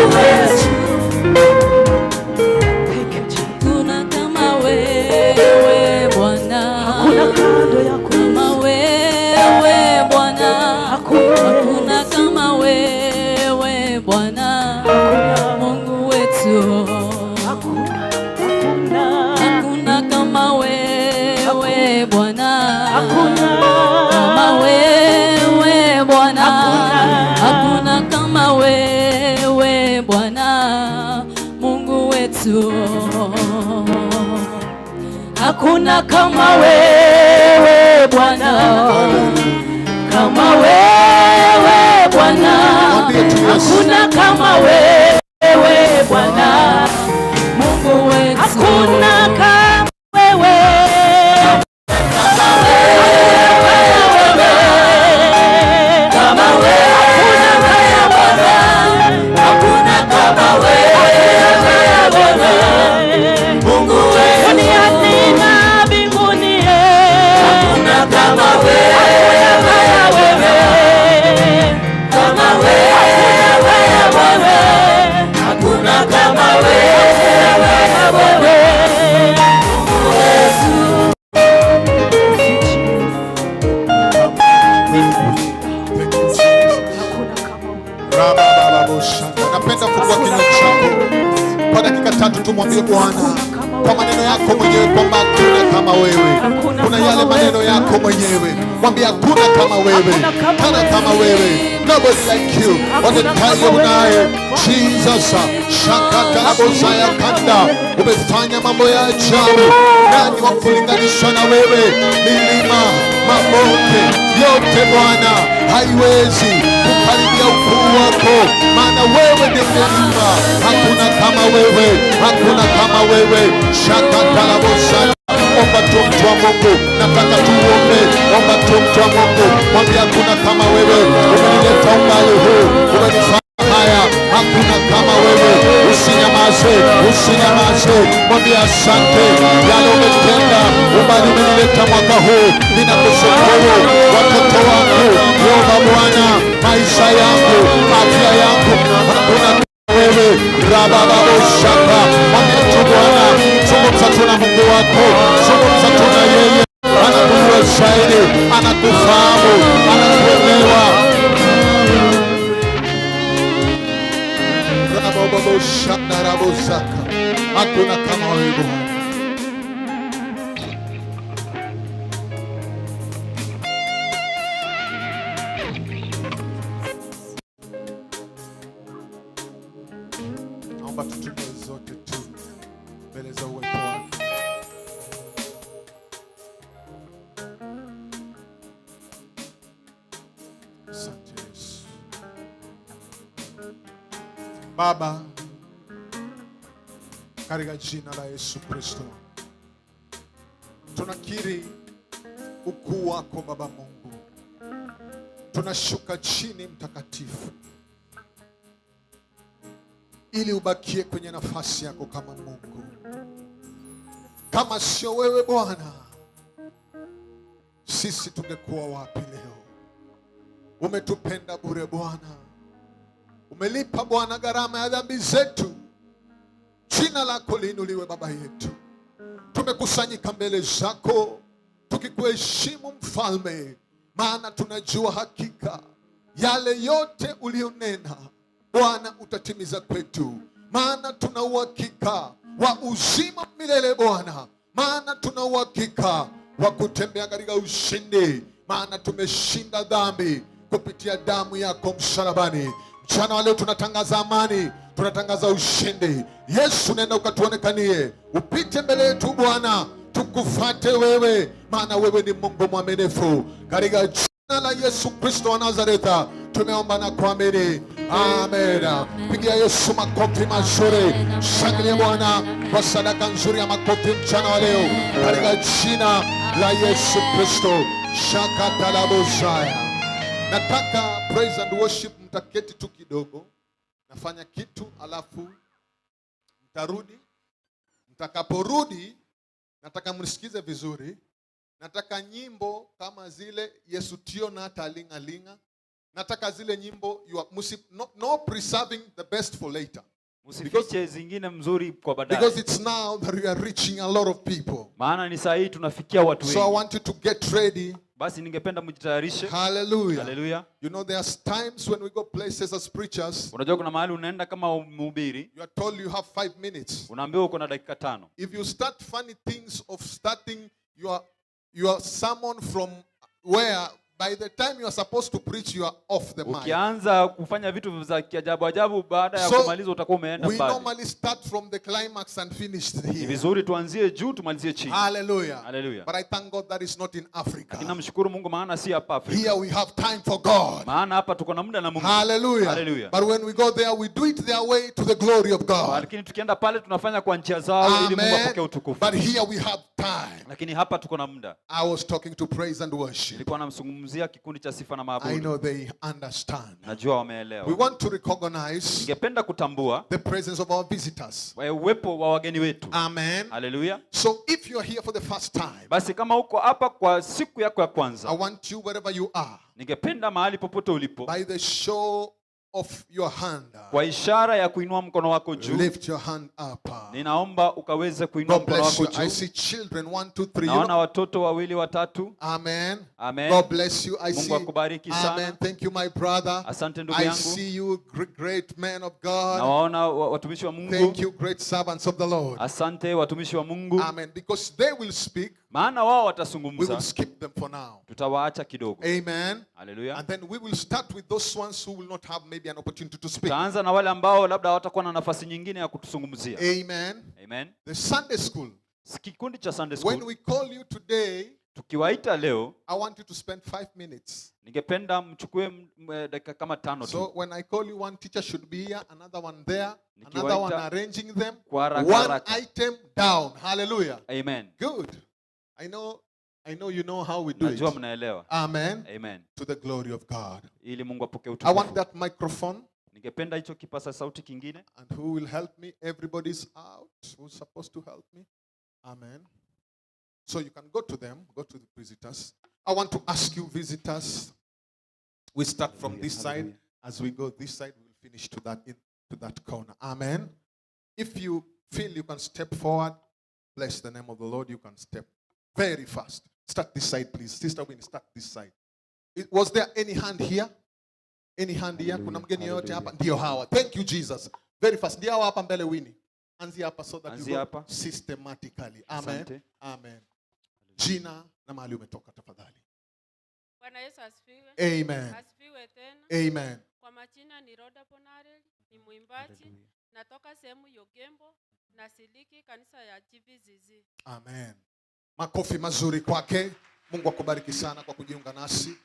Mungu wetu. Thank you, Jesus. Hakuna kama wewe Bwana. Hakuna kando yako. Kama wewe Bwana. Hakuna. Hakuna kama wewe Bwana. Mungu wetu. Hakuna. Hakuna. Hakuna kama wewe Bwana. Hakuna. Kama wewe Bwana. Hakuna. Hakuna kama wewe Bwana. Mungu wetu. Hakuna kama wewe Bwana, kama wewe Bwana, Mwambie tu Yesu. hakuna kama wewe Bwana, Mungu wetu. Hakuna kama wewe. Kama wewe Bwana. Hakuna kama wewe Bwana. Mungu wetu. Duniani na mbinguni, Hakuna kama wewe. wewe, Kama wewe Bwana. Hakuna kama wewe Bwana. Mungu wetu. Thank you, Jesus. Hakuna kama wewe. Rabababoshanda. Napenda fungua kinywa chako kwa dakika 3, tumwambie Bwana kwa maneno yako mwenyewe kwamba hakuna kama wewe. Kuna yale maneno yako mwenyewe, mwambie hakuna kama wewe, kana kama wewe, nobody like you. Watetayo unaye Jesus, shakatalabozaya kanda, umefanya mambo ya ajabu. Nani wa kulinganishwa na wewe? Milima, mabonde yote Bwana haiwezi kukaribia ukuu wako, maana wewe ndiye mlima. Hakuna kama wewe, hakuna kama wewe. Shakatalabosaya. Omba tu mtu wa Mungu, nataka tuombe. Omba tu mtu wa Mungu, mwambie hakuna kama wewe. Umenileta umbali huu, umenifanya haya, hakuna kama wewe. Usinyamaze, usinyamaze, mwambie asante yale umetenda, umbali umenileta mwaka huu. Ninakushukuru, watoto wangu, Yehova Bwana, maisha yangu, afya yangu, hakuna wewe. Rabababoshaka, mwambie tu Bwana, zungumza tu na Mungu wako, zungumza tu na yeye, anakujua zaidi, anakufahamu, anakuelewa. Rabababoshaka, rabozaka, hakuna kama wewe Bwana. Naomba tutulie zote tu mbele za uwepo wake. Asante Yesu. Baba, katika jina la Yesu Kristo, tunakiri ukuu wako Baba Mungu, tunashuka chini Mtakatifu, ili ubakie kwenye nafasi yako kama Mungu. Kama sio wewe Bwana, sisi tungekuwa wapi leo? Umetupenda bure Bwana, umelipa Bwana gharama ya dhambi zetu. Jina lako liinuliwe Baba yetu. Tumekusanyika mbele zako tukikuheshimu Mfalme, maana tunajua hakika yale yote ulionena Bwana utatimiza kwetu, maana tuna uhakika wa uzima milele Bwana, maana tuna uhakika wa kutembea katika ushindi, maana tumeshinda dhambi kupitia damu yako msalabani. Mchana wa leo tunatangaza amani, tunatangaza ushindi. Yesu, nenda ukatuonekanie, upite mbele yetu Bwana, tukufate wewe, maana wewe ni Mungu mwaminifu. Katika jina la Yesu Kristo wa Nazareta tumeomba na kuamini, amen. Pigia Yesu makofi mazuri, shangilia Bwana kwa sadaka nzuri ya makofi mchana wa leo, katika jina la Yesu Kristo. Shakatalabosaya. Nataka praise and worship, mtaketi tu kidogo, nafanya kitu alafu mtarudi. Mtakaporudi nataka mnisikize vizuri. Nataka nyimbo kama zile Yesu tio na talingalinga. Nataka zile nyimbo you are, no, no preserving the best for later. Msifiche zingine mzuri kwa Because baadaye, it's now that we are reaching a lot of people. maana ni saa hii tunafikia watu So I wengi. want you to get ready. Basi ningependa mjitayarishe. Hallelujah. Haleluya. You know, there's times when we go places as preachers, Unajua kuna mahali unaenda kama mhubiri, you are told you have 5 minutes. Unaambiwa uko na dakika 5. If you start funny things of starting your sermon from where, by the time you are supposed to preach, you are off the mic. Ukianza kufanya vitu za kiajabu ajabu, baada ya So, kumaliza utakuwa umeenda we mbali. Normally start from the climax and finish Ni here. vizuri tuanzie juu tumalizie chini. Hallelujah. Hallelujah. But I thank God that is not in Africa. Lakini namshukuru Mungu maana si hapa Afrika. Here we have time for God. Maana hapa tuko na muda na Mungu. Hallelujah. Hallelujah. But when we go there, we do it their way to the glory of God. Lakini tukienda pale tunafanya kwa njia zao ili Mungu Amen. apokee utukufu. But here we have time. Lakini hapa tuko na muda. I was talking to praise and worship. Nilikuwa namzungumzia kikundi cha sifa na I maabudu. know they understand. Najua We wameelewa. want to recognize Ningependa kutambua the presence of our visitors. Uwepo wa wageni wetu. Amen. Haleluya. So if you're here for the first time, Basi kama uko hapa kwa siku yako ya kwanza, I want you, wherever you are, ningependa mahali popote ulipo, by the show of your hand, kwa ishara ya kuinua mkono wako juu, lift your hand up. Ninaomba ukaweze kuinua God mkono bless wako you. I juu. see children, one, two, three. You Naona know, watoto wawili watatu. Amen. Amen. God bless you. I Mungu see. akubariki sana. Amen. Thank you, my brother. Asante ndugu I yangu. See you, great, great man of God. Nawaona watumishi wa Mungu. Thank you, great servants of the Lord. Asante watumishi wa Mungu. Amen. Because they will speak, Maana wao we watazungumza, will skip them for now. tutawaacha kidogo. Amen. Haleluya. And then we will start with those ones who will not have maybe an opportunity to speak. Tutaanza na wale ambao labda hawatakuwa na nafasi nyingine ya kutuzungumzia. Amen. Amen. The Sunday school. Kikundi cha Sunday When school we call you today, tukiwaita leo, I want you to spend 5 minutes. Ningependa mchukue dakika kama 5 So tu. when I call you, one teacher should be here, another one there, Nikiwaita another one arranging them. Kwa haraka One haraka. Item down. Hallelujah. Amen. Good. I know you know how we do Najua it. mnaelewa. Amen. Amen. To the glory of God. Ili Mungu apokee I want utukufu. that microphone. Ningependa hicho kipaza sauti kingine. And who will help me? Everybody's out. Who's supposed to help me? Amen. So you can go to them, go to the visitors. I want to ask you, visitors. We start from this side. As we go this side, we will finish to that corner. Amen. If you feel you can step forward, bless the name of the Lord. You can step very fast. Start this side, please. Sister Winnie, start this side. Was there any hand here? Any hand here? Kuna mgeni yoyote hapa? Ndio hawa. Thank you, Jesus. Very fast. Ndio hawa hapa mbele, Winnie. Anzia hapa so that you Anzia go hapa. Systematically. Amen. Asante. Amen. Jina na mahali umetoka tafadhali. Bwana Yesu asifiwe. Amen. Asifiwe tena. Amen. Kwa majina ni Rhoda Ponarel, ni mwimbaji, natoka sehemu Yogembo na siliki kanisa ya GVZZ. Amen. Makofi mazuri kwake. Mungu akubariki sana kwa kujiunga nasi.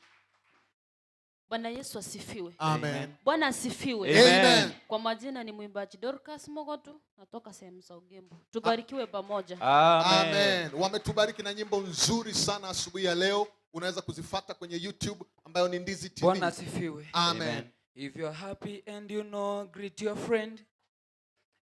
Bwana Yesu asifiwe. Amen. Bwana asifiwe. Amen. Kwa majina ni mwimbaji Dorcas Mogotu, natoka sehemu za Ugembo. Tubarikiwe pamoja. Amen. Wametubariki na nyimbo nzuri sana asubuhi ya leo. Unaweza kuzifata kwenye YouTube ambayo ni Ndizi TV. Bwana asifiwe. Amen. If you're happy and you know, greet your friend.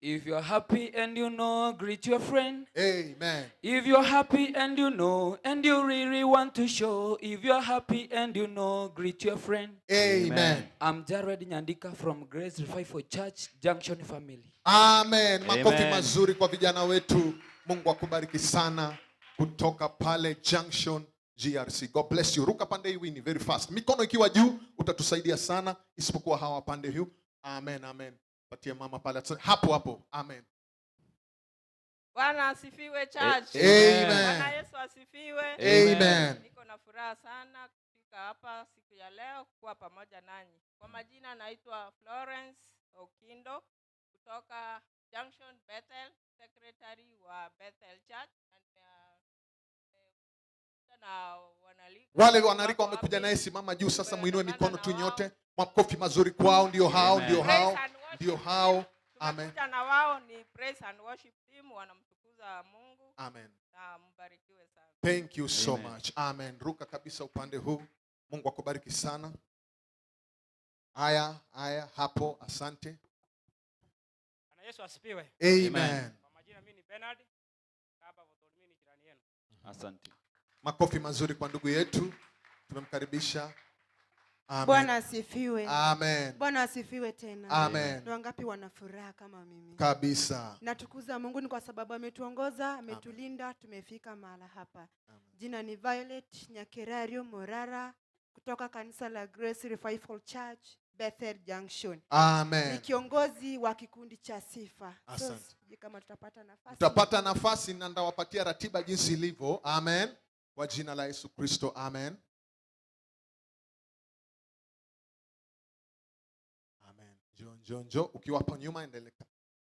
If you're happy and you know, greet your friend. Amen. If you're happy and you know, and you really want to show, if you're happy and you know, greet your friend. Amen. I'm Jared Nyandika from Grace Revival Church, Junction Family. Amen. Makofi Amen. Mazuri kwa vijana wetu. Mungu akubariki sana kutoka pale Junction GRC. God bless you. Ruka pande hii, Winnie, very fast. Mikono ikiwa juu utatusaidia sana isipokuwa hawa pande huu. Amen, amen. Patie mama pale. Hapo hapo. Amen. Bwana asifiwe, church. Amen. Bwana Yesu asifiwe. Amen. Niko na furaha sana kufika hapa siku ya leo kuwa pamoja nanyi. Kwa majina naitwa Florence Okindo kutoka Junction Bethel, secretary wa Bethel Church na wanarika. Wale wanarika Wako wamekuja wapi? naye, simama juu sasa, muinue Tumeandamana mikono tu na wao. nyote. Makofi mazuri kwao, ndio hao, Amen. ndio hao, Praise and worship ndio hao. Amen. Tumekuja na wao ni praise and worship team, wanamtukuza Mungu Amen. Na mbarikiwe sana. Thank you so Amen. Much. Amen. Ruka kabisa upande huu. Mungu akubariki sana. Haya, haya, hapo, asante. Bwana Yesu asifiwe. Amen. Kwa majina mimi ni Bernard Kaba Votori, mimi ni jirani yenu. Asante. Makofi mazuri kwa ndugu yetu. Tumemkaribisha. Amen. Bwana asifiwe. Amen. Bwana asifiwe tena. Amen. Ni wangapi wana furaha kama mimi? Kabisa. Natukuza Mungu ni kwa sababu ametuongoza, ametulinda, tumefika mahala hapa. Jina ni Violet Nyakerario Morara kutoka kanisa la Grace Revival Church, Bethel Junction. Amen. Ni kiongozi wa kikundi cha sifa. So, Asante. sijui kama tutapata nafasi. Tutapata nafasi na nitawapatia ratiba jinsi ilivyo. Amen. Kwa jina la Yesu Kristo. Amen. Amen. Njoo, njoo, njoo. Ukiwa hapo nyuma endelea.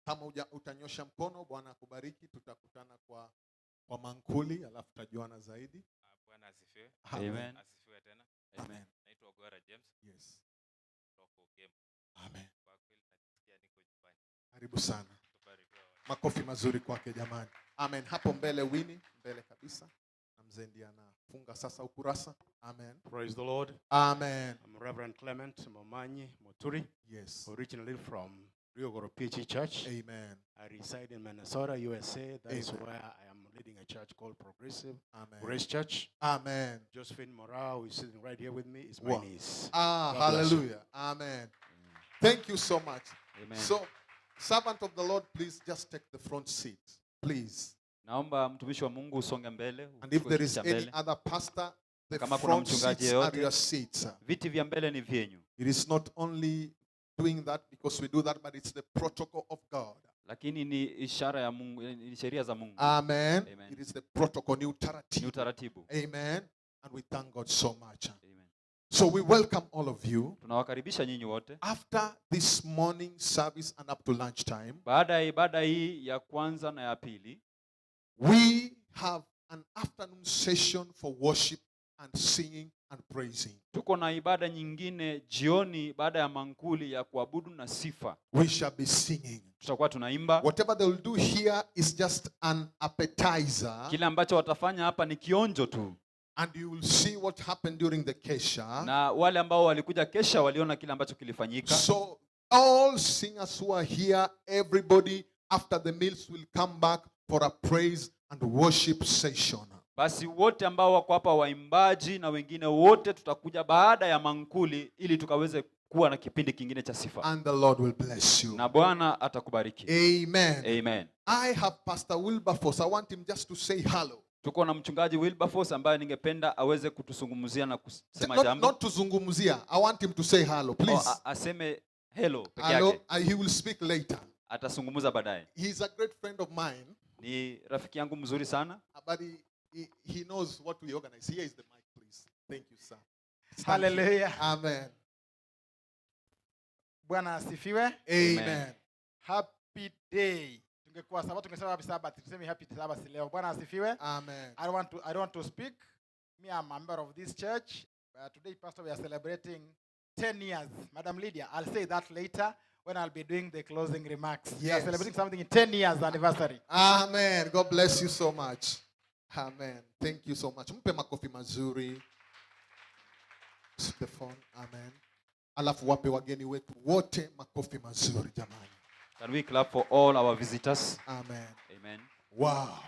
Kama utanyosha mkono, Bwana akubariki. Tutakutana kwa mankuli, alafu tutajuana zaidi. Bwana asifiwe. Amen. Amen. Asifiwe tena. Amen. Naitwa Ogora James. Yes. Kutoka Ugembe. Amen. Kwa kweli najisikia niko nyumbani. Karibu sana. Tubarikiwe wote. Makofi mazuri kwake jamani. Amen. Hapo mbele Winnie, mbele kabisa. Na mzee ndiye anafunga sasa ukurasa. Amen. Praise the Lord. Amen. I'm Reverend Clement Momanyi Moturi. Yes. Originally from Riogoro PG Church. Amen. I reside in Minnesota, USA. That is Amen. where I am leading a church called Progressive Amen. Grace Church. Amen. Josephine Morao, who is sitting right here with me, is my Wow. niece. God bless you. Hallelujah. Amen. Thank you so much. Amen. So, servant of the Lord, please just take the front seat. Please. Naomba mtumishi wa Mungu usonge mbele. And if uchukue there kiti is cha any mbele. other pastor, the Kama kuna front mchungaji seats are yeyote, your seats. viti vya mbele ni vyenyu. It is not only doing that because we do that, but it's the protocol of God. Lakini ni ishara ya Mungu, ni sheria za Mungu. Amen. Amen. It is the protocol, ni utaratibu. Ni utaratibu. Amen. And we thank God so much. Amen. So we welcome all of you. Tunawakaribisha nyinyi wote. After this morning service and up to lunchtime, Baada ya ibada hii ya kwanza na ya pili, we have an afternoon session for worship and singing and praising. tuko na ibada nyingine jioni baada ya mankuli ya kuabudu na sifa. We shall be singing. Tutakuwa tunaimba. Whatever they will do here is just an appetizer. Kile ambacho watafanya hapa ni kionjo tu. And you will see what happened during the kesha. Na wale ambao walikuja kesha waliona kile ambacho kilifanyika. So all singers who are here, everybody after the meals will come back for a praise and worship session. Basi wote ambao wako hapa waimbaji na wengine wote tutakuja baada ya mankuli ili tukaweze kuwa na kipindi kingine cha sifa. And the Lord will bless you. Na Bwana atakubariki. Amen. Amen. I have Pastor Wilberforce. I want him just to say hello. Tuko na mchungaji Wilberforce ambaye ningependa aweze kutuzungumzia na kusema jambo. Not tuzungumzia. I want him to say hello, please. Oh, aseme hello peke Hello. yake. He will speak later. Atazungumza baadaye. He's a great friend of mine. Ni rafiki yangu mzuri sana. But he knows what we organize. Here is the mic, please. Thank you, sir. Stand here. Hallelujah. Amen. Bwana asifiwe. Amen. Amen. Happy day. Tungekuwa sabato tungesema happy Sabbath. Tuseme happy Sabbath leo. Bwana asifiwe. Amen. I don't want to speak. Me, I'm a member of this church. Today, Pastor, we are celebrating 10 years. Madam Lydia, I'll say that later when I'll be doing the closing remarks. We are Yes. celebrating something in 10 years anniversary. Amen. God bless you so much. Amen. Thank you so much. Mpe makofi mazuri. The phone. Amen. Alafu wape wageni wetu wote makofi mazuri jamani. Can we clap for all our visitors? Amen. Amen. Wow.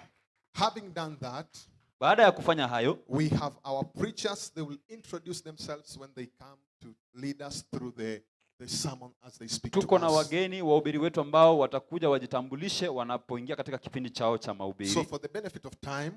Having done that, Baada ya kufanya hayo, we have our preachers. They will introduce themselves when they come to lead us through the sermon as they speak to tuko na us. wageni wahubiri wetu ambao watakuja wajitambulishe wanapoingia katika kipindi chao cha mahubiri. So for the benefit of time,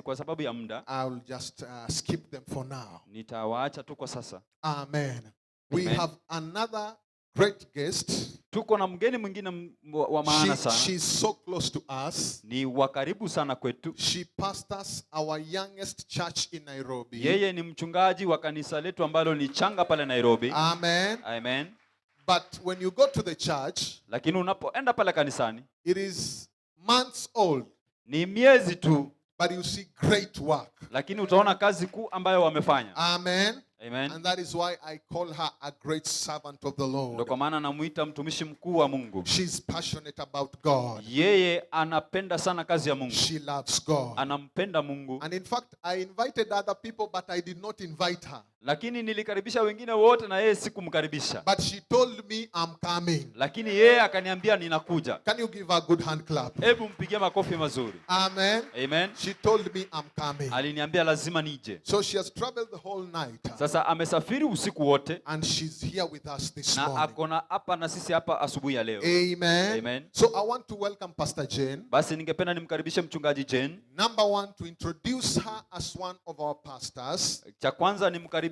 Kwa sababu ya muda, I'll just skip them for now. Nitawaacha tu kwa sasa. Amen. We Amen. have another great guest. Tuko na mgeni mwingine wa maana sana. She's so close to us. Ni wa karibu sana kwetu. She pastors our youngest church in Nairobi. Yeye ni mchungaji wa kanisa letu ambalo ni changa pale Nairobi. Amen. Amen. But when you go to the church, lakini unapoenda pale kanisani, it is months old. Ni miezi tu. But you see great work. Lakini utaona kazi kuu ambayo wamefanya. Amen. Amen. And that is why I call her a great servant of the Lord. Ndio kwa maana namuita mtumishi mkuu wa Mungu. She's passionate about God. Yeye anapenda sana kazi ya Mungu. She loves God. Anampenda Mungu. And in fact, I invited other people, but I did not invite her. Lakini nilikaribisha wengine wote na yeye sikumkaribisha. But she told me I'm coming. Lakini yeye akaniambia ninakuja. Can you give her a good hand clap? Hebu mpigie makofi mazuri. Amen. Amen. She told me I'm coming. Aliniambia lazima nije. So she has traveled the whole night. Sasa amesafiri usiku wote. And she's here with us this na morning. Akona hapa na sisi hapa asubuhi ya leo. Amen. Amen. So I want to welcome Pastor Jane. Basi ningependa nimkaribishe mchungaji Jane. Number one, to introduce her as one of our pastors. Cha kwanza nimkaribishe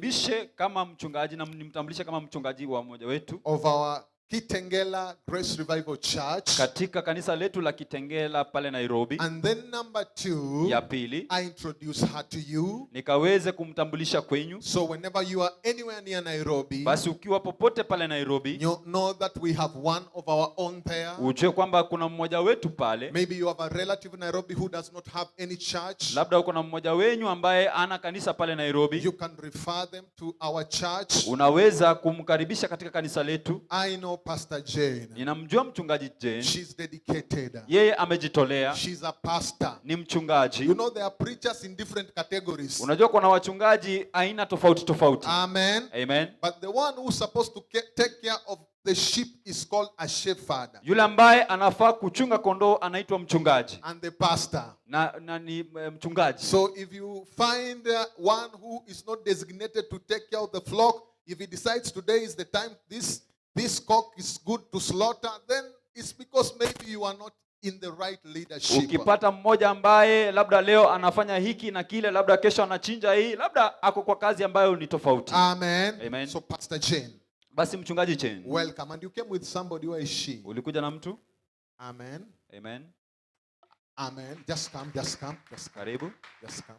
kama mchungaji na nimtambulishe kama mchungaji wa mmoja wetu. Of our Kitengela Grace Revival Church. Katika kanisa letu la Kitengela pale Nairobi. And then number two, ya pili, I introduce her to you. Nikaweze kumtambulisha kwenyu. So whenever you are anywhere near Nairobi, basi ukiwa popote pale Nairobi, you know that we have one of our own there. Ujue kwamba kuna mmoja wetu pale. Maybe you have a relative in Nairobi who does not have any church. Labda uko na mmoja wenyu ambaye ana kanisa pale Nairobi. You can refer them to our church. Unaweza kumkaribisha katika kanisa letu. I know Pastor Jane. Ninamjua mchungaji Jane. She's dedicated. Yeye amejitolea. She's a pastor. Ni mchungaji. You know there are preachers in different categories. Unajua kuna wachungaji aina tofauti tofauti. Amen. Amen. But the one who's supposed to take care of the sheep is called a shepherd. Yule ambaye anafaa kuchunga kondoo anaitwa mchungaji. And the pastor. Na ni mchungaji. So if you find one who is not designated to take care of the flock, if he decides today is the time this cock is good to slaughter, then it's because maybe you are not in the right leadership. Ukipata mmoja ambaye labda leo anafanya hiki na kile, labda kesho anachinja hii, labda ako kwa kazi ambayo ni tofauti. Amen. Amen. So Pastor Jane. Basi mchungaji Jane. Welcome. And you came with somebody. Where is she? Ulikuja na mtu? Amen. Amen. Amen. Just come, just come, just come. Karibu. Just come.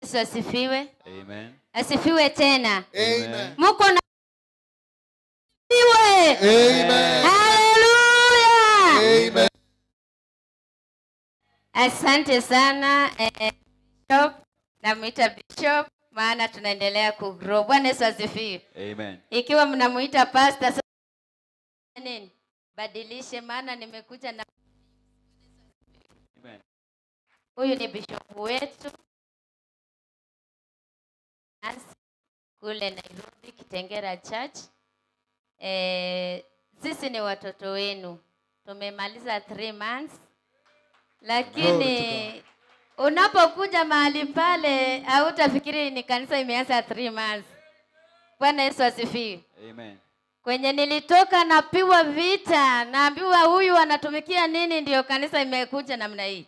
Yesu asifiwe. Amen. Asifiwe tena. Amen. Muko na asifiwe. Amen. Hallelujah. Amen. Asante sana Bishop. Namuita Bishop maana tunaendelea kugrow. Bwana Yesu asifiwe. Amen. Ikiwa mnamuita pastor nini? Badilishe maana nimekuja na Amen. Huyu ni bishop wetu kule Nairobi Kitengela Church. Sisi ni watoto wenu. Tumemaliza 3 months. Lakini unapokuja mahali pale hautafikiri ni kanisa imeanza 3 months. Bwana Yesu asifiwe. Amen. Kwenye nilitoka napiwa vita, naambiwa huyu anatumikia nini ndio kanisa imekuja namna hii.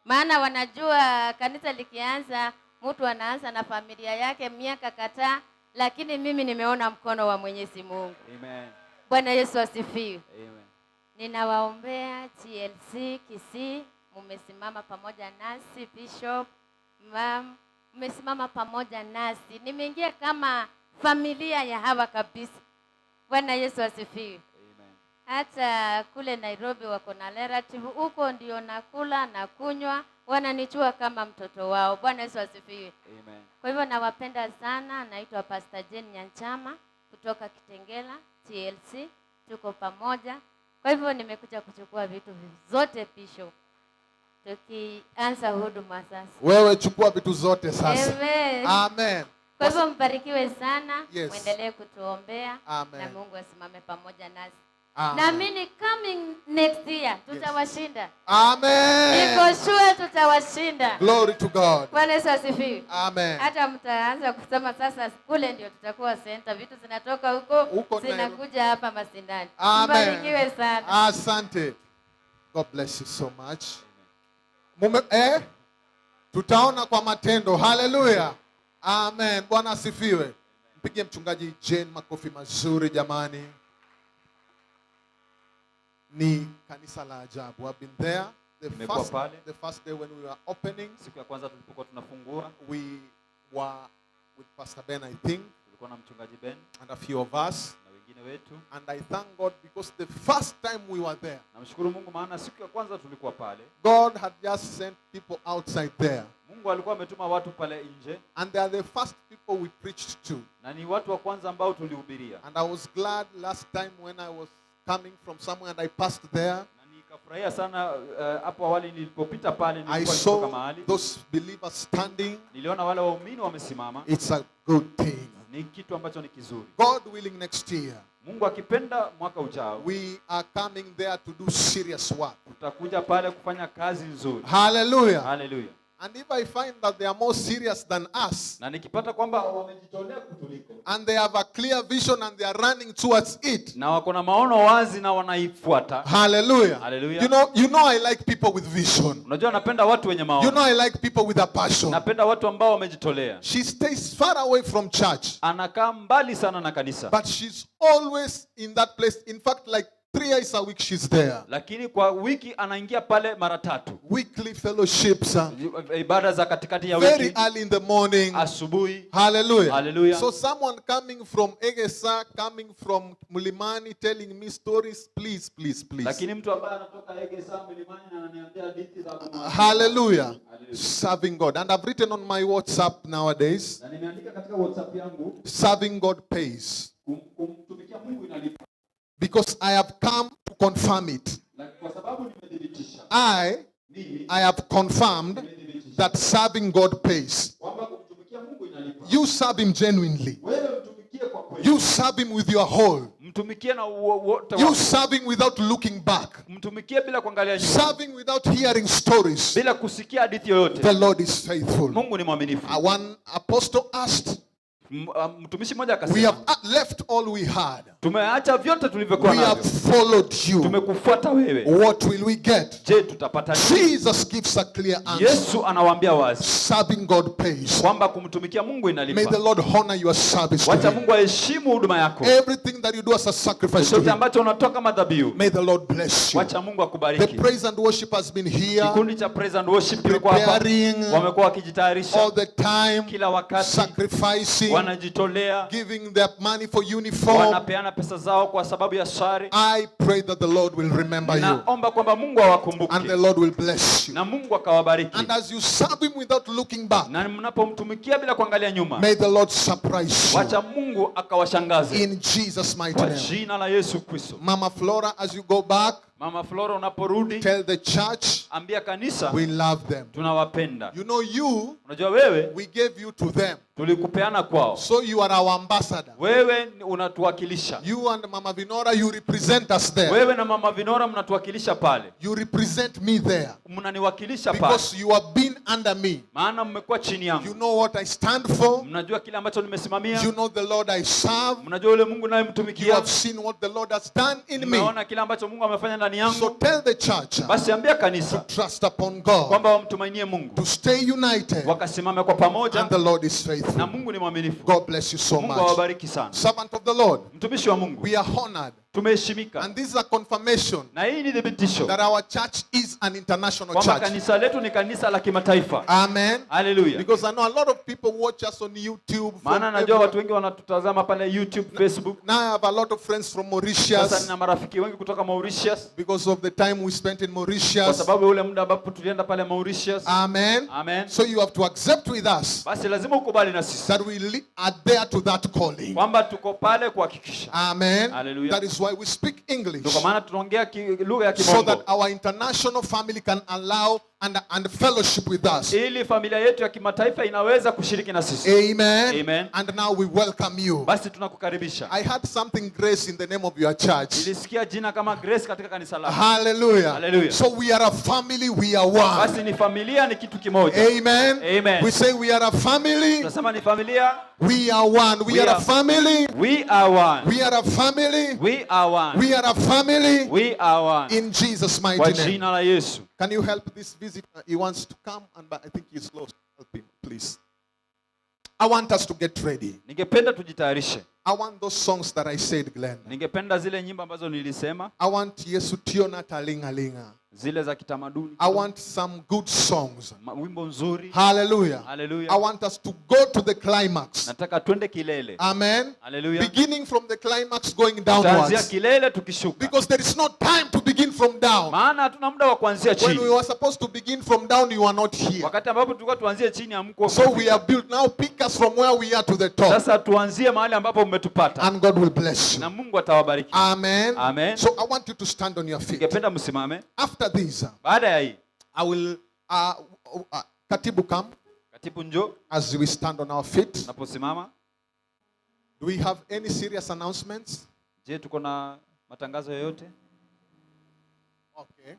Maana wanajua kanisa likianza mtu anaanza na familia yake miaka kadhaa, lakini mimi nimeona mkono wa Mwenyezi Mungu. Amen. Bwana Yesu asifiwe. Amen. Ninawaombea TLC Kisii, mumesimama pamoja nasi, Bishop, Ma'am, mmesimama pamoja nasi. Nimeingia kama familia ya hawa kabisa. Bwana Yesu asifiwe. Amen. Hata kule Nairobi wako na relative, huko ndio nakula na kunywa, wananichua kama mtoto wao. Bwana Yesu asifiwe. Amen. Kwa hivyo nawapenda sana. Naitwa Pastor Jane Nyanchama kutoka Kitengela TLC, tuko pamoja. Kwa hivyo nimekuja kuchukua vitu zote Bishop, tukianza huduma sasa. Wewe chukua vitu zote sasa. Amen. Amen. Kwa hivyo mbarikiwe sana. Yes. Muendelee kutuombea. Amen. Na Mungu asimame pamoja nasi. Amen. Naamini coming next year tutawashinda. Amen. Niko sure tutawashinda. Glory to God. Bwana Yesu asifiwe. Amen. Hata mtaanza kusema sasa kule ndio tutakuwa center, vitu zinatoka huko zinakuja hapa Masindani. Amen. Mbarikiwe sana. Asante. God bless you so much. Tutaona kwa matendo. Hallelujah. Amen. Bwana asifiwe. Mpigie mchungaji Jane makofi mazuri jamani. Ni kanisa la ajabu. I've been there the first day when we were opening. Siku ya kwanza tulipokuwa tunafungua, we were with Pastor Ben, I think. Tulikuwa na mchungaji Ben and a few of us. Na wengine wetu. And I thank God because the first time we were there, Namshukuru Mungu maana siku ya kwanza tulikuwa pale, God had just sent people outside there. Mungu alikuwa ametuma watu pale nje, And they are the first people we preached to. Na ni watu wa kwanza ambao tulihubiria. And I was glad last time when I was coming from somewhere and I passed there. Na nikafurahia sana hapo awali nilipopita pale I nilikuwa nikitoka saw mahali. Those believers standing. Niliona wale waumini wamesimama. It's a good thing. Ni kitu ambacho ni kizuri. God willing, next year, Mungu akipenda mwaka ujao, we are coming there to do serious work. Tutakuja pale kufanya kazi nzuri. Hallelujah. Hallelujah. And if I find that they are more serious than us, Na nikipata kwamba wamejitolea kutuliko, and they have a clear vision and they are running towards it, na wako na maono wazi na wanaifuata. Hallelujah. Hallelujah. You know I like people with vision. Unajua napenda watu wenye maono. You know I like people with a passion. Napenda watu ambao wamejitolea. She stays far away from church. Anakaa mbali sana na kanisa. But she's always in that place. In fact, like 3 days a week she's there. Lakini kwa wiki anaingia pale mara tatu. Weekly fellowships. Ibada za katikati ya Very wiki. Early in the morning. Asubuhi. Hallelujah. Hallelujah. So someone coming from Egesa, coming from Mlimani, telling me stories, please, please, please. Lakini mtu ambaye anatoka Egesa Mlimani na ananiambia hadithi za kumwambia. Hallelujah. Serving God. And I've written on my WhatsApp nowadays, Na nimeandika katika WhatsApp yangu, serving God pays. Kumtumikia Mungu inalipa. Because I have come to confirm it. Na kwa sababu nimethibitisha. I have confirmed that serving God pays. Kwamba kumtumikia Mungu inalipa. You serve Him genuinely. Wewe mtumikie kwa kweli. You serve Him with your whole. Mtumikie na wote You wako. serve Him without looking back. Mtumikie bila kuangalia nyuma. Serving without hearing stories. Bila kusikia hadithi yoyote. The Lord is faithful. Mungu ni mwaminifu. One apostle asked, Mtumishi mmoja we akasema, have left all we had. Tumeacha vyote tulivyokuwa We have navyo. followed you. Tumekufuata wewe. What will we get? Je, tutapata nini? Jesus gives a clear answer. Yesu anawaambia wazi Serving God pays. kwamba kumtumikia Mungu May inalipa. the Lord honor your service to Wacha Him. Mungu aheshimu huduma yako. Everything that you do as a sacrifice to Chochote Him. ambacho unatoa kama dhabihu. May the Lord bless you. Wacha Mungu The akubariki. praise and worship has been here. Kikundi cha praise and worship kimekuwa hapa. Preparing Wamekuwa wakijitayarisha all the time, kila wakati, sacrificing, wanajitolea, giving their money for uniform. Wanapeana pesa zao kwa sababu ya sare. I pray that the Lord will remember you Naomba kwamba Mungu awakumbuke and the Lord will bless you. Na Mungu akawabariki. And as you serve Him without looking back, Na mnapomtumikia bila kuangalia nyuma, may the Lord surprise you. Wacha Mungu akawashangaze. In Jesus' mighty Kwa name. jina la Yesu Kristo. Mama Flora, as you go back, Mama Flora, unaporudi, tell the church ambia kanisa we love them. Tunawapenda. You know you, Unajua wewe, we gave you to them. Tulikupeana kwao. So you are our ambassador. Wewe unatuwakilisha. You and Mama Vinora, you represent us there. Wewe na Mama Vinora mnatuwakilisha pale. You represent me there. Mnaniwakilisha pale. Because you have been under me. Maana mmekuwa chini yangu. You know what I stand for. Mnajua kile ambacho nimesimamia. You know the Lord I serve. Mnajua yule Mungu nayemtumikia. You have seen what the Lord has done in me. Mmeona kile ambacho Mungu amefanya ndani yangu. So tell the church Basi ambia kanisa to trust upon God. Kwamba wamtumainie Mungu. To stay united. Wakasimame kwa pamoja. And the Lord is faithful. Na Mungu ni mwaminifu. God bless you so Mungu much. awabariki sana. Servant of the Lord. Mtumishi wa Mungu. We are honored. Tumeheshimika. And this is a confirmation Na hii ni thibitisho that our church is an international kwamba church. kanisa letu ni kanisa la kimataifa. Amen. Hallelujah. Because I know a lot of people watch us on YouTube. From Maana najua everywhere. watu wengi wanatutazama pale YouTube, Facebook. Now I have a lot of friends from Sasa Mauritius nina marafiki wengi kutoka Mauritius because of the time we spent in kwa Mauritius. sababu ule muda ambapo tulienda pale Mauritius. Amen. Amen. So you have to accept with us Basi lazima ukubali na sisi that we adhere to that calling. kwamba tuko pale kuhakikisha. Amen. Hallelujah. That is why we speak English. Ndio kwa maana tunaongea lugha ya So Kimombo that our international family can allow and fellowship with us. Ili familia yetu ya kimataifa inaweza kushiriki na sisi. Amen. Amen. And now we welcome you. Basi tunakukaribisha. I had something Grace in the name of your church. Nilisikia jina kama Grace katika kanisa lako. Hallelujah. Hallelujah. So we are a family, we are one. Basi ni familia, ni kitu kimoja. Amen. Amen. We say we are a family. Tunasema ni familia. We are one. We are a family. We are one. We are a family. We are one. We are a family. We are one. In Jesus' mighty Kwa name. jina la Yesu. Can you help this visitor? He wants to come, and but I think he's lost. Help him, please. I want us to get ready. Ningependa tujitayarishe. I want those songs that I said, Glenn. Ningependa zile nyimbo ambazo nilisema. I want Yesu Tiona Talinga Linga. Zile za kitamaduni. I want some good songs. Wimbo nzuri. Hallelujah. Hallelujah. I want us to go to the climax. Nataka twende kilele. Amen. Hallelujah. Beginning from the climax, going Tutaanzia downwards. kilele tukishuka. Because there is no time to begin from down. Maana hatuna muda wa kuanzia When chini. we were supposed to begin from down, you are not here. Wakati ambapo tulikuwa tuanzie chini hamkuwa. So we are built. Now pick us from where we are to the top. Sasa tuanzie mahali ambapo mmetupata. And God will bless you. Na Mungu atawabariki. Amen. Amen. So I want you to stand on your feet. Ningependa msimame. After this, Baada ya hii, I will Katibu come. Katibu njoo. As we stand on our feet. Tunaposimama. Do we have any serious announcements? Je, tuko na matangazo yoyote? Okay.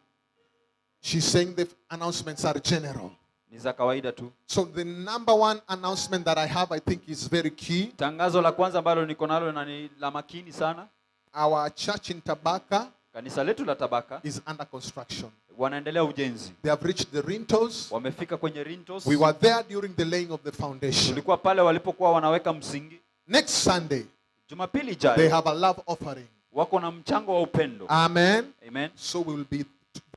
She's saying the announcements are general. Ni za kawaida tu. So the number one announcement that I have, I think, is very key. Tangazo la kwanza ambalo niko nalo na ni la makini sana. Our church in Tabaka Kanisa letu la Tabaka is under construction. wanaendelea ujenzi. They have reached the rentals. Wamefika kwenye rentals. We were there during the laying of the foundation. Tulikuwa pale walipokuwa wanaweka msingi. Next Sunday, Jumapili ijayo they have a love offering. wako na mchango wa upendo. Amen. Amen. So we will be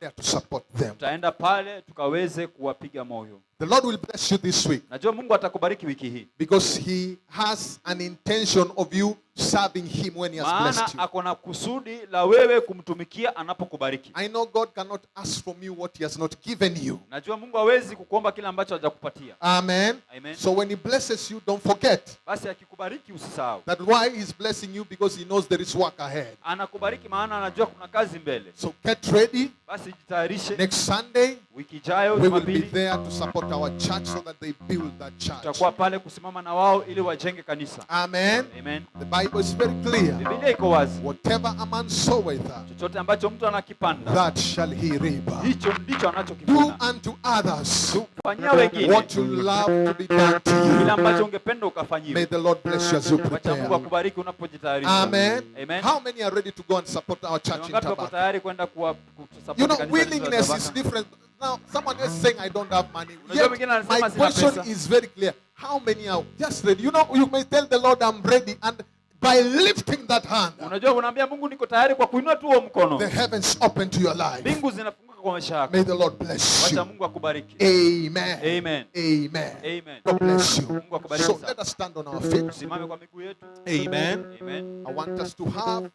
there to support them. Tutaenda pale tukaweze kuwapiga moyo. The Lord will bless you this week. Najua Mungu atakubariki wiki hii. Because he has an intention of you serving him when he has blessed Maana you. ako na kusudi la wewe kumtumikia anapokubariki. I know God cannot ask from you what he has not given you. Najua Mungu hawezi kukuomba kile ambacho hajakupatia. Amen. Amen. So when he blesses you, don't forget Basi akikubariki usisahau. that why he's blessing you, because he knows there is work ahead. Anakubariki maana anajua kuna kazi mbele. So get ready. Basi jitayarishe. Next Sunday, Wiki ijayo we will be Jumapili there to support our church so that they build that church. tutakuwa pale kusimama na wao ili wajenge kanisa. Amen. Amen. The Bible is very clear. Biblia iko wazi. Whatever a man soweth, Chochote ambacho mtu anakipanda, that shall he reap. hicho ndicho anachokivuna. Do unto others Fanyia wengine what you love to be done to you. kile ambacho ungependa ukafanyiwe. May the Lord bless you as you Wacha Mungu prepare. akubariki unapojitayarisha. Amen. Amen. How many are ready to go and support our Ni church in wangapi wako Tabaka? tayari kwenda kuwa kusupport You know, kanisa letu la willingness is Tabaka? different. Now, someone else saying, I don't have money. Unajua Yet, mwingine anasema my sina question pesa. is very clear. How many are just ready? You know, you may tell the Lord, I'm ready. And by lifting that hand, Unajua unaambia Mungu niko tayari kwa kuinua tu huo mkono. the heavens open to your life. Mbingu zinafunguka kwa maisha yako. May the Lord bless Wacha you. Mungu akubariki. Amen. Amen. Amen. Amen. God bless you. Mungu akubariki So sana. let us stand on our feet. Tusimame kwa miguu yetu. Amen. Amen. I want us to have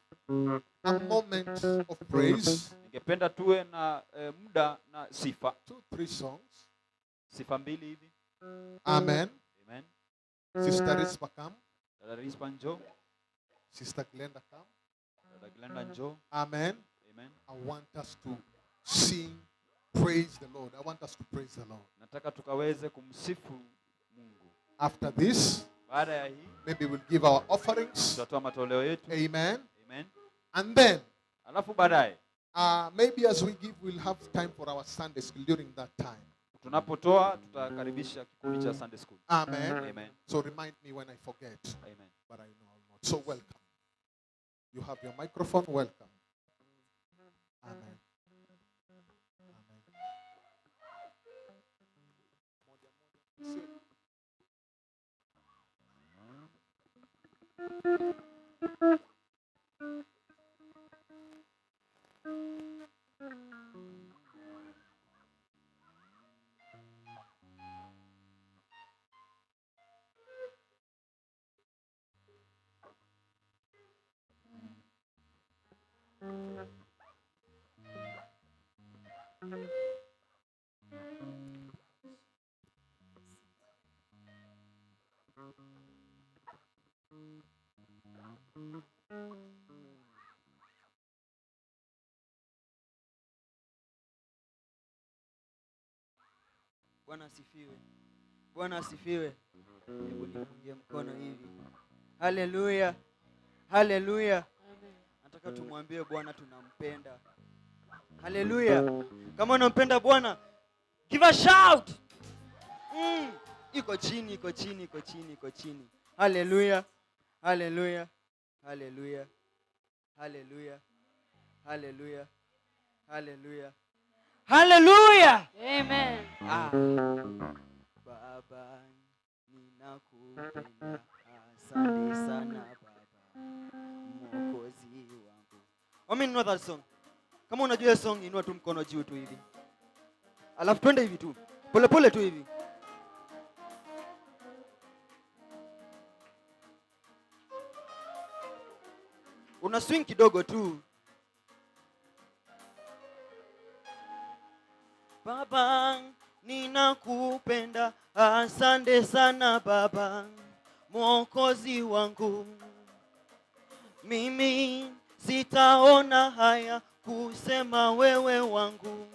a moment of praise. Ningependa tuwe na muda na sifa. 2, 3 songs. Sifa mbili hivi. Amen. Amen. Sister Rispa, come. Dada Rispa njoo. Sister Glenda, come. Dada Glenda njoo. Amen. Amen. I want us to sing, praise the Lord. I want us to praise the Lord. Nataka tukaweze kumsifu Mungu. After this, Baada ya hii maybe we'll give our offerings. tutatoa matoleo yetu. Amen. Amen. And then, Alafu baadaye maybe as we give, we'll have time for our Sunday school during that time. tunapotoa tutakaribisha kikundi cha Sunday school. Amen. Amen. So remind me when I forget. Amen. But I know I'll not. So welcome. You have your microphone. Welcome. Amen. Amen. Bwana asifiwe. Bwana asifiwe. Hebu nipungie mkono hivi. Haleluya. Haleluya. Nataka tumwambie Bwana tunampenda. Haleluya. Kama unampenda Bwana, give a shout. Iko chini, iko chini, iko chini, iko chini. Haleluya. Haleluya. Haleluya. Haleluya. Haleluya. Haleluya. Haleluya. Amen. Baba, ninakupenda. Asante sana Baba, Mwokozi wangu. How many know that song? Kama unajua hiyo song, inua tu mkono juu tu hivi, alafu twende hivi tu polepole tu hivi. Una swing kidogo tu. Baba, ninakupenda, asante sana Baba, Mwokozi wangu. Mimi sitaona haya kusema wewe wangu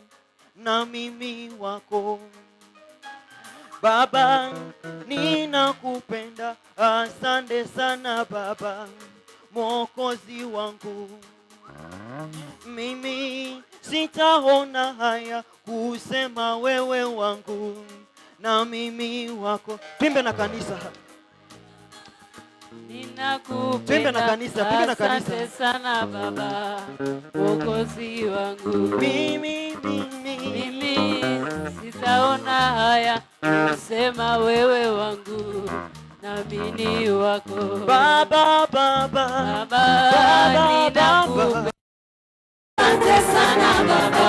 na mimi wako. Baba, ninakupenda, asante sana Baba, Mwokozi wangu. Mimi sitaona haya kusema wewe wangu na mimi wako. Twimbe na kanisa. Twimbe na kanisa, twimbe na kanisa. Asante sana Baba, Mwokozi wangu. Mimi, mimi sitaona haya kusema wewe wangu na mimi wako. Baba, Baba, Baba, Baba, ninakupenda. Asante sana Baba,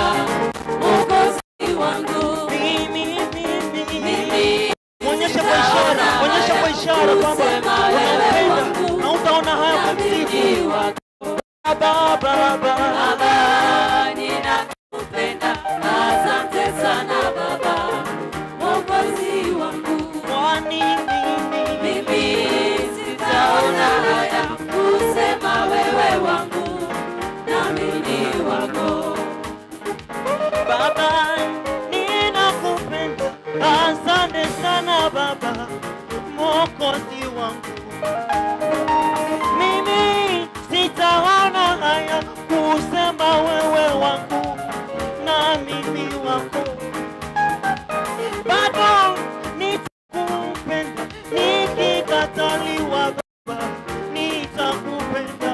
Mwokozi wangu. Mimi, mimi. Onyesha kwa ishara, onyesha kwa ishara kwamba unampenda na utaona haya kumsifu. Baba, Baba, Baba, ninakupenda. Asante sana Baba, Mwokozi wangu. Kwani mimi sitaona haya kusema wewe wangu na mimi wako. Baba, ninakupenda. Asante sana Baba, Mwokozi wangu. Mimi sitaona haya kusema wewe wangu na mimi wako. Bado nitakupenda, nikikataliwa Baba, nitakupenda.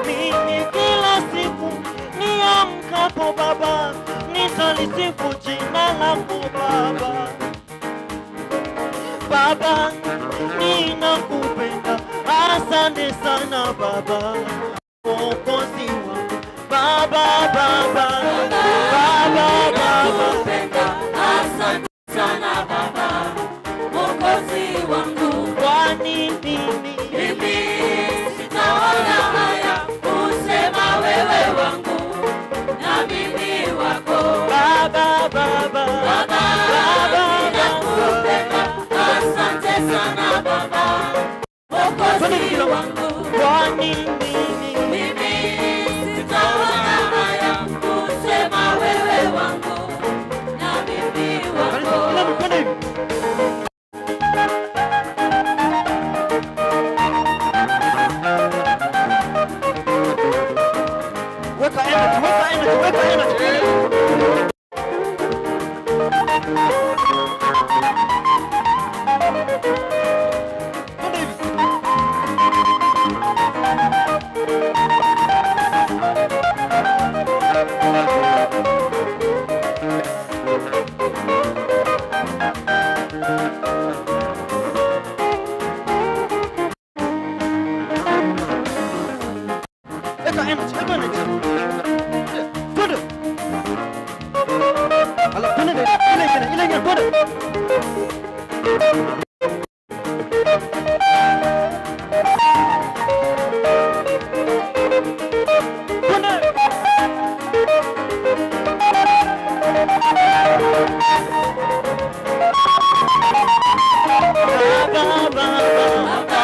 Mimi kila siku niamkapo Baba, nitalisifu jina lako Baba. Baba, ninakupenda, asante sana Baba, Mwokozi wangu. Baba, Baba, Baba, Baba, Asante sana Baba, Mwokozi wangu. Kwani mimi mimi sitaona haya kusema wewe wangu na mimi wako. Baba, Baba, Baba, ninakupenda. Asante sana Baba, Mwokozi wangu. Kwani mimi mimi sitaona haya kusema wewe wangu na mimi wako. Weka energy, weka energy, weka energy. Twende hivi. Weka energy, weka energy. Twende. Ala, twende, ile ingine, ile ingine, twende. Baba, Baba,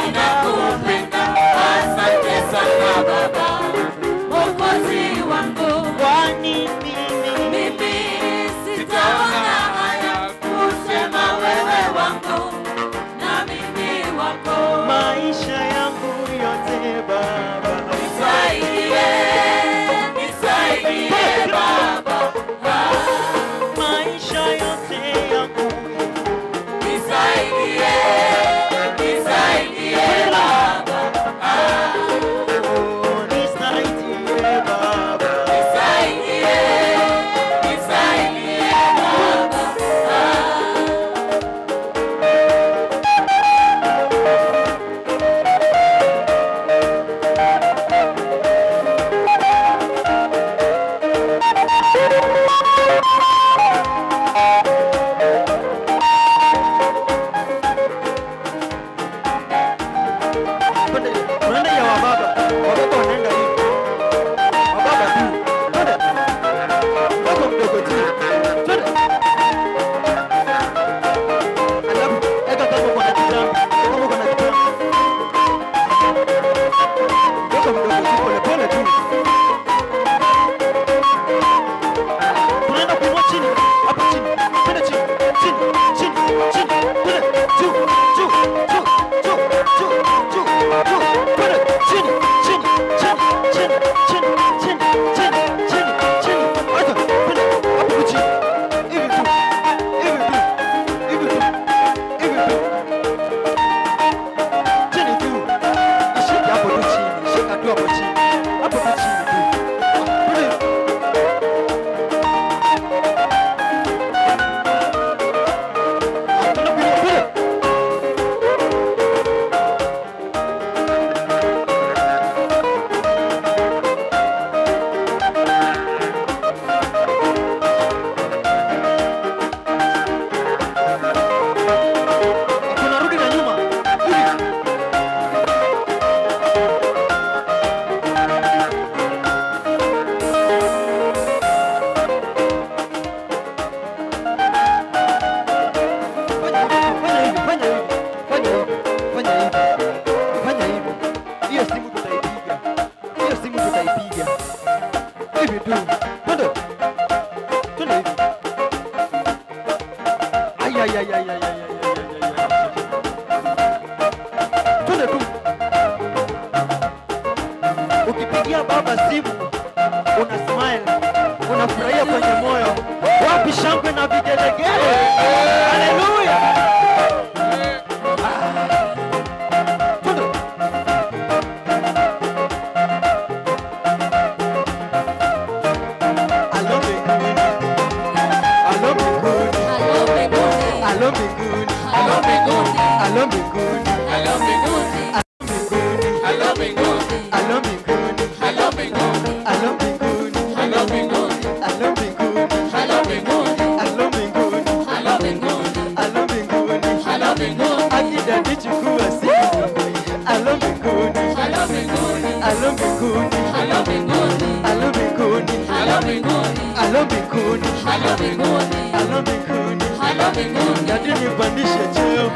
Ninakupenda. Asante sana Baba, Mwokozi wangu. Kwani mimi mimi sitaona haya kusema wewe chini, chini, chini, twende, juu, juu, juu, juu, juu, juu, juu, twende, chini, chini, chini, chini, chini, chini, chini, chini, chini, acha, twende, hapo tu chini, hivi tu, hivi tu, hivi tu, hivi tu, chini tu, ishike hapo tu chini, shika tu hapo chini, hapo tu chini tu, twende. Tunarudi na nyuma hivi. Fanya hivi, fanya hivi, fanya hivi, fanya hivi, fanya hivi. Hiyo simu tutaipiga, hiyo simu tutaipiga hivi tu. Twende, twende hivi. Ai, ai, ai, ai, ai, ai, ai, ai, ai, ai. Twende tu. Ukipigia baba simu una smile, unafurahia kwenye moyo. Wapi shangwe na vigelegele? Haleluya! Twende. Alo mbinguni, alo mbinguni, alo mbinguni, alo mbinguni, alo mbinguni, alo mbinguni, alo mbinguni, alo mbinguni, alo mbinguni, alo mbinguni, alo mbinguni, alo mbinguni, alo mbinguni, alo mbinguni, alo mbinguni, alo mbinguni, alo mbinguni, akija nichukua simu, alo mbinguni, alo mbinguni, alo mbinguni, alo mbinguni, alo mbinguni, alo mbinguni, alo mbinguni, alo mbinguni, alo mbinguni, alo mbinguni, dadi nipandishe cheo,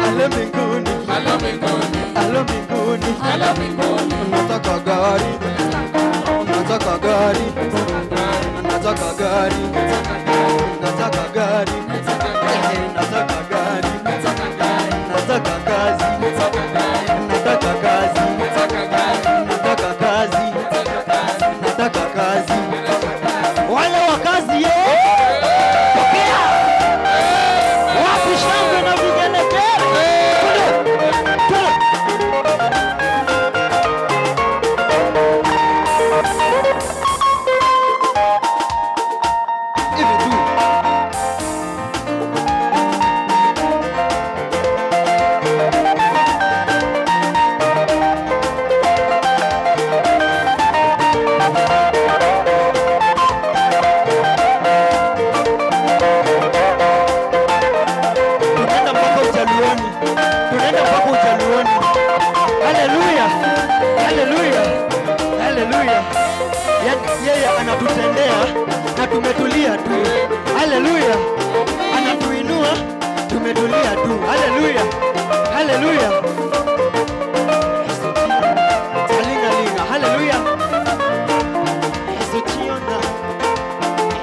alo mbinguni, alo mbinguni, alo mbinguni, alo mbinguni, nataka gari, nataka gari, nataka gari, nataka gari, nataka gari, nataka kazi, nataka kazi, nataka kazi, nataka kazi. Wale wa kazi ye, pokea. Wapi shangwe na vigelegele? Twende, twende. Hivi tu. Tunaenda mpaka Ujaluoni, tunaenda mpaka Ujaluoni. Haleluya, haleluya, haleluya. Yaani yeye anatutendea na tumetulia tu. Haleluya, anatuinua tumetulia tu. Haleluya, haleluya. Talingalinga, haleluya. Yesu jiona,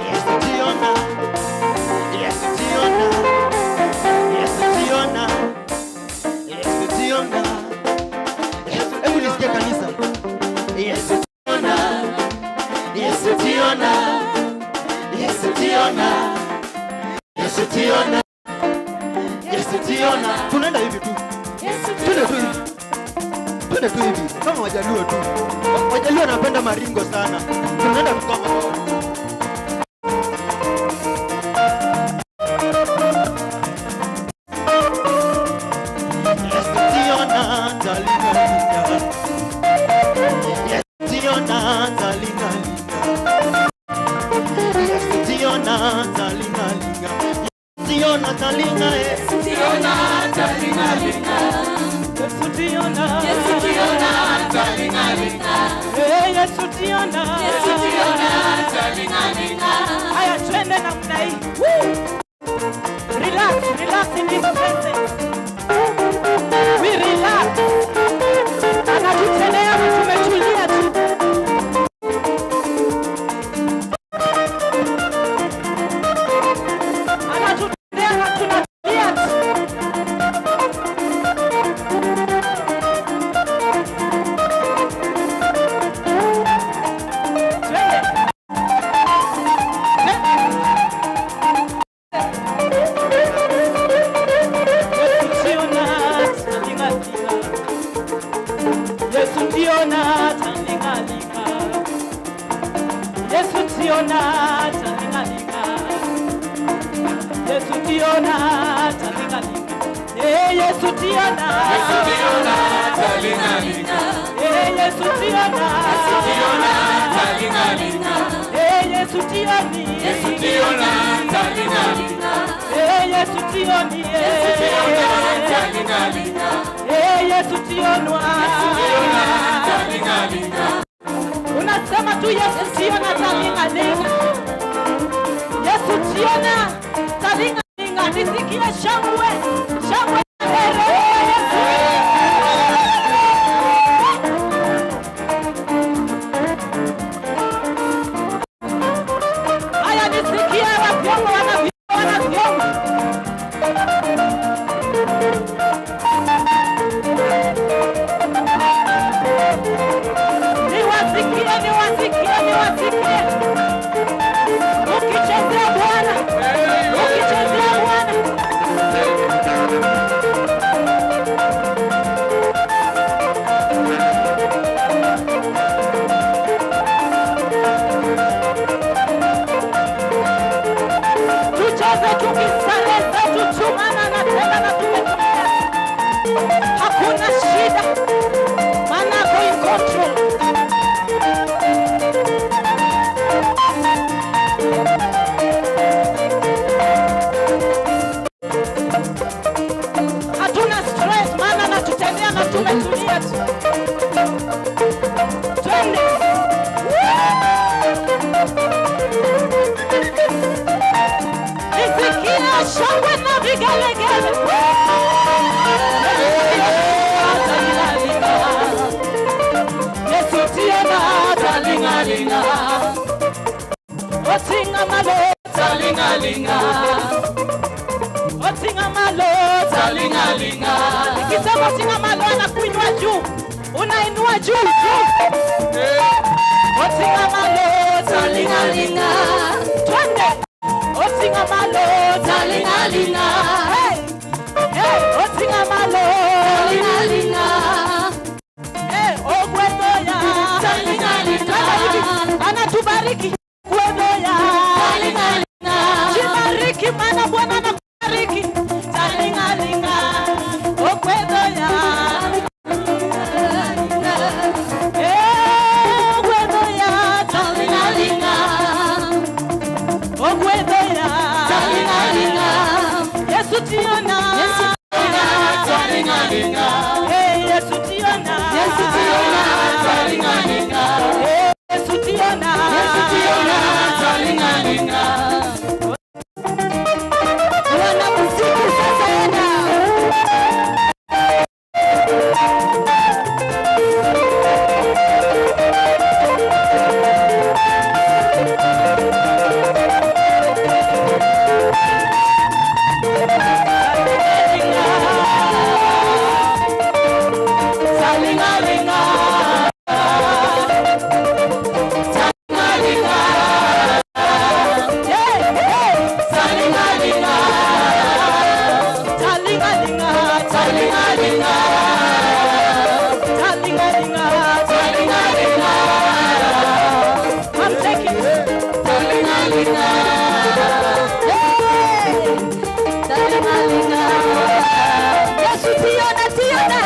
Yesu jiona, Yesu jiona. Yesu jiona, Yesu jiona. Yesu, hebu nisikie kanisa. Yesu jiona, Yesu jiona, Yesu jiona, Yesu jiona, Yesu jiona. Tunaenda hivi tu, twende tu hivi, twende tu hivi kama Wajaluo tu. Wajaluo wanapenda maringo sana, tunaenda tu kama wao. Yesu jiona, talingalinga. Yesu jiona, talingalinga. Yesu jiona, talingalinga. Yesu jiona, talinga, eh. Jiona, talingalinga. Yesu jiona. Yesu jiona, talingalinga. Eh, Yesu jiona. Yesu jiona, talingalinga. Haya, twende namna hii. Woo! Relax, relax in this presence. We relax. Anatutendea na tumetulia tu. Anatutendea. tiona talingalinga. Yesu tiona talingalinga. Eh, Yesu tiona. Yesu tiona talingalinga. Eh, Yesu tiona. Yesu tiona talingalinga. Eh, Yesu tioni. Yesu tiona talingalinga. Eh, Yesu tioni. Yesu tiona talingalinga. Eh, Yesu tionwa. Yesu tiona talingalinga. Unasema tu Yesu tiona talingalinga. Yesu tiona talingalinga. Nisikie shangwe, shangwe na Yesu. Haya, nisikie wapyongo wanavyongo, wanavyongo. Niwasikie, niwasikie, niwasikie. Ukichezea Bwana, ukichezea Bwana. Tucheze tukisare zetu chumana na tena na tumetulia. Hakuna shida, maana ako in control. Hatuna stress, maana anatutendea na tumetulia tu. Twende. Nisikie shangwe na vigelegele. Yesu tiona talingalinga. Otinga malo talingalinga. Otinga malo talingalinga. Nikisema otinga malo anakuinua juu. Unainua juu juu. Otinga malo talingalinga. Twende. Otinga malo talingalinga. Hey. Hey, otinga malo talingalinga. Hey, ogwedoya talingalinga. Anatubariki gwedoya talingalinga. Jibariki maana Bwana anakubariki talingalinga. Ogwedoya. Eh, ogwedoya talingalinga. Ogwedoya talingalinga. Yesu tiona. Yesu tiona talingalinga. Hey, Yesu tiona. Yesu tiona talingalinga. Hey, Yesu tiona. Yesu tiona talingalinga. Wanamuziki sasa enda. Talingalinga. Talingalinga. Hey, hey. Talingalinga. Talingalinga. Talingalinga. Talingalinga. Talingalinga. I'm taking talingalinga. Hey. Talingalinga. Yesu tiona tiona.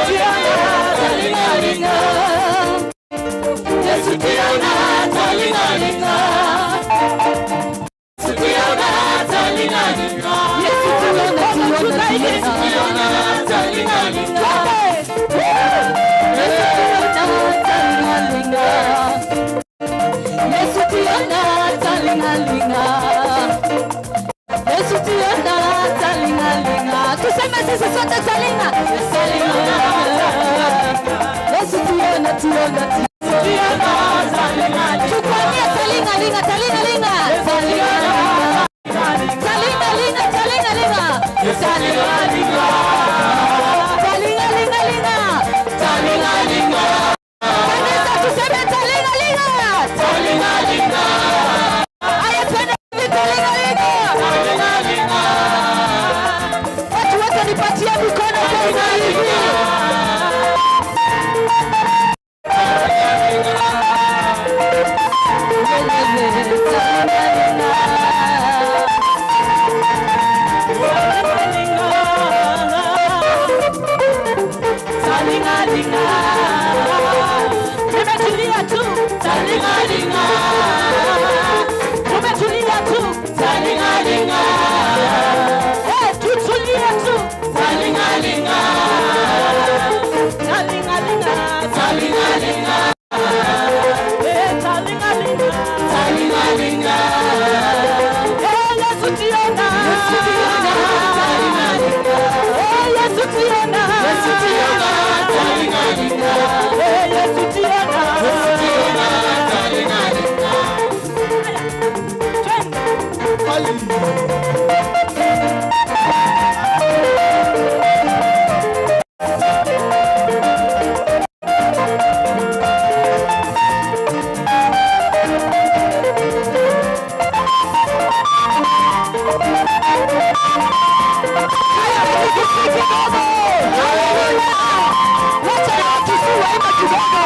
Tiona talingalinga. Yesu tiona talingalinga. Yesu tiona talingalinga. Yesu tiona tiona. Yesu tiona talingalinga. Yesu tiona talingalinga. Yesu tiona talingalinga. Yesu tiona talingalinga. Tuseme sisi sote talinga. Talinga. Yesu tiona tiona tiona talinga. Tukwambie talinga linga talinga linga. Talinga. Talinga linga talinga linga. Talinga linga. Talinga linga linga. Talinga linga. Kanisa tuseme talinga linga. Talinga linga. Aya twende hivi talinga linga. Talinga linga. Watu wote nipatie mikono kwanza hivi. Tafadhali. Wacha na Wakisii waimbe kidogo.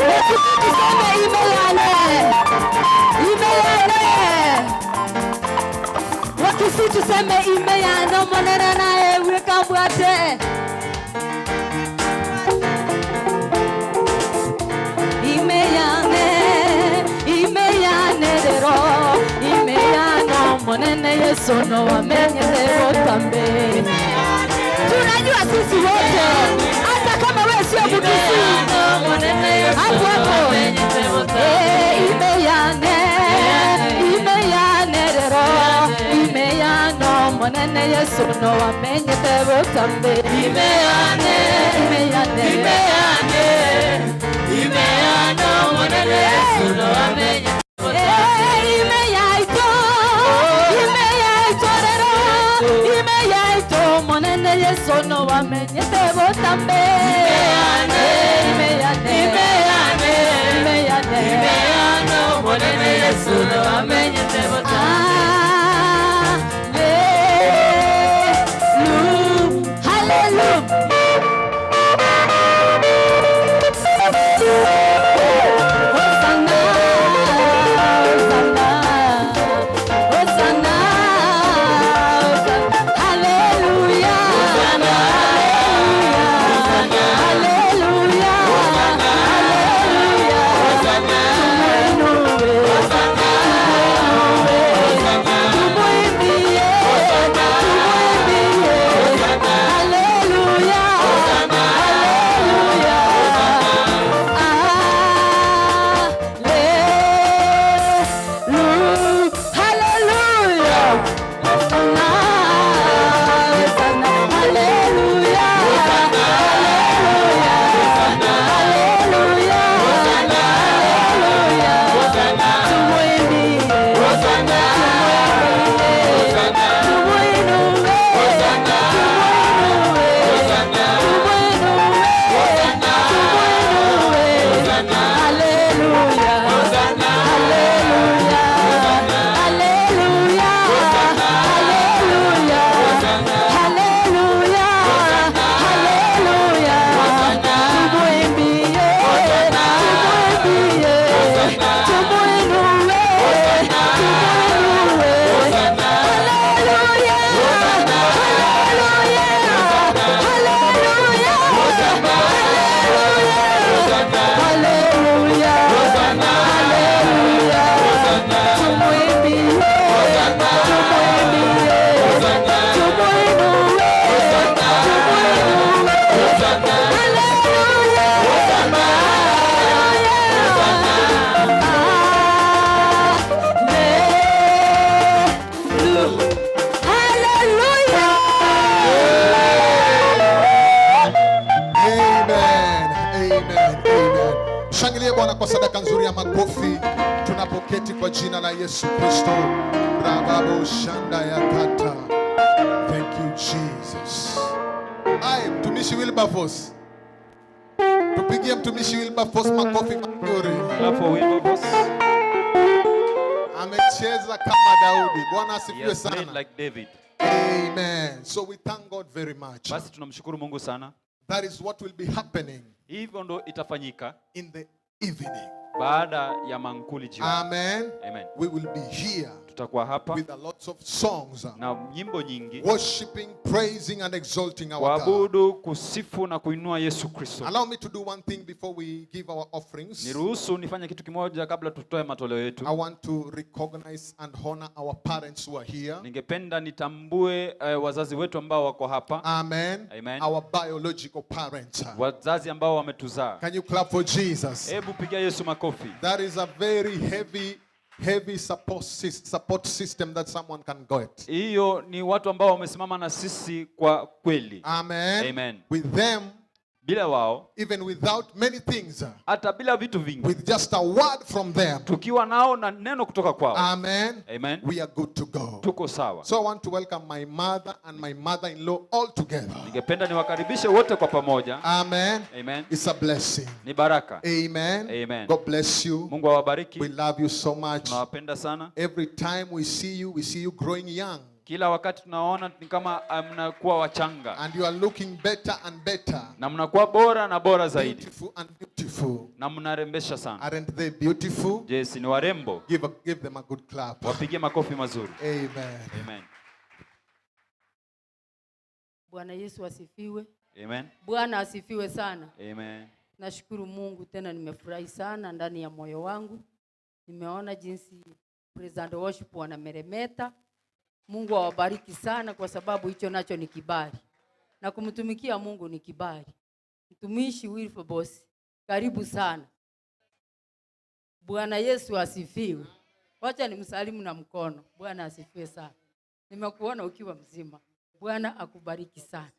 Wakisii tuseme imeyane. Imeyane. Wakisii tuseme imeyane omonene naye wekabwate. Imeyane, imeyane rero, imeyane omonene Yesu no wamenyere botambe. Tunajua sisi wote, hata kama wewe sio Mkisii, hapo hapo. Imeyane, imeyane rero, imeyane omonene Yesu no wamenyete botambe. Imeyane, imeyane, imeyane, imeyane omonene Yesu no wamenyete. Imeyaito, imeyaito rero, imeyaito monene Yesu no wamenyete botambe. Imeyane, imeyane, imeyane, imeyane, imeyane monene Yesu no wamenyete botambe. Hallelujah, hallelujah. Hosanna, Hosanna, Hosanna, Hosanna, hallelujah, hallelujah, hallelujah, tumuinue, tumuimbie, tumuimbie, hallelujah, hallelujah. Hallelujah. Hosanna, Hosanna, hallelujah, hallelujah, hallelujah, tumuimbie, tumuinue, tumuinue, tumuinue, hallelujah, hallelujah, hallelujah, hallelujah, hallelujah, hallelujah. Tumuimbie, tumuimbie, tumuinue, tumuinue. Hallelujah, hallelujah, hallelujah, hallelujah, hallelujah. Tumuimbie, tumuimbie, tumuinue, tumuinue. Hallelujah, hallelujah. Amen, amen, amen. Shangilie Bwana kwa sadaka nzuri ya makofi tunapoketi kwa jina la Yesu Kristo. Rababo shanda ya kata. Thank you Jesus. Ai, mtumishi Wilberforce. Tupigie mtumishi Wilberforce makofi mazuri. Clap for Wilberforce. Amecheza kama Daudi. Bwana He asifiwe has played sana. like David. Amen. So we thank God very much. Basi tunamshukuru Mungu sana. That is what will be happening Hivyo ndo itafanyika in the evening. baada ya mankuli jioni. Amen. Amen. We will be here Tutakuwa hapa with a lots of songs, na nyimbo nyingi worshiping, praising, and exalting our God. kuabudu, kusifu na kuinua Yesu Kristo. Allow me to do one thing before we give our offerings. Niruhusu nifanye kitu kimoja kabla tutoe matoleo yetu. I want to recognize and honor our parents who are here. Ningependa nitambue wazazi wetu ambao wako hapa. Amen. Amen. Our biological parents. Wazazi ambao wametuzaa. Can you clap for Jesus? Hebu pigia Yesu makofi. That is a very heavy, heavy support system that someone can get. Hiyo ni watu ambao wamesimama na sisi kwa kweli. Amen. Amen. With them, Bila wao, even without many things, hata bila vitu vingi, with just a word from them, tukiwa nao na neno kutoka kwao, amen, amen, we are good to go. Tuko sawa. So I want to welcome my mother and my mother-in-law all together. Ningependa niwakaribishe wote kwa pamoja. Amen. Amen. It's a blessing. Ni baraka. Amen. Amen. God bless you. Mungu awabariki. We love you so much. Tunawapenda sana. Every time we see you growing young. Kila wakati tunaona ni kama mnakuwa wachanga. And you are looking better and better. Na mnakuwa bora na bora zaidi. Beautiful and beautiful. Na mnarembesha sana. Aren't they beautiful? Yes, ni warembo. Give them a good clap. Wapige makofi mazuri. Amen. Amen. Bwana Yesu asifiwe. Amen. Bwana asifiwe sana. Amen. Nashukuru Mungu tena, nimefurahi sana ndani ya moyo wangu. Nimeona jinsi praise and worship wanameremeta. Mungu awabariki sana, kwa sababu hicho nacho ni kibali. Na kumtumikia Mungu ni kibali. Mtumishi Wilberforce, karibu sana. Bwana Yesu asifiwe. Wacha nimsalimu na mkono. Bwana asifiwe sana. Nimekuona ukiwa mzima. Bwana akubariki sana.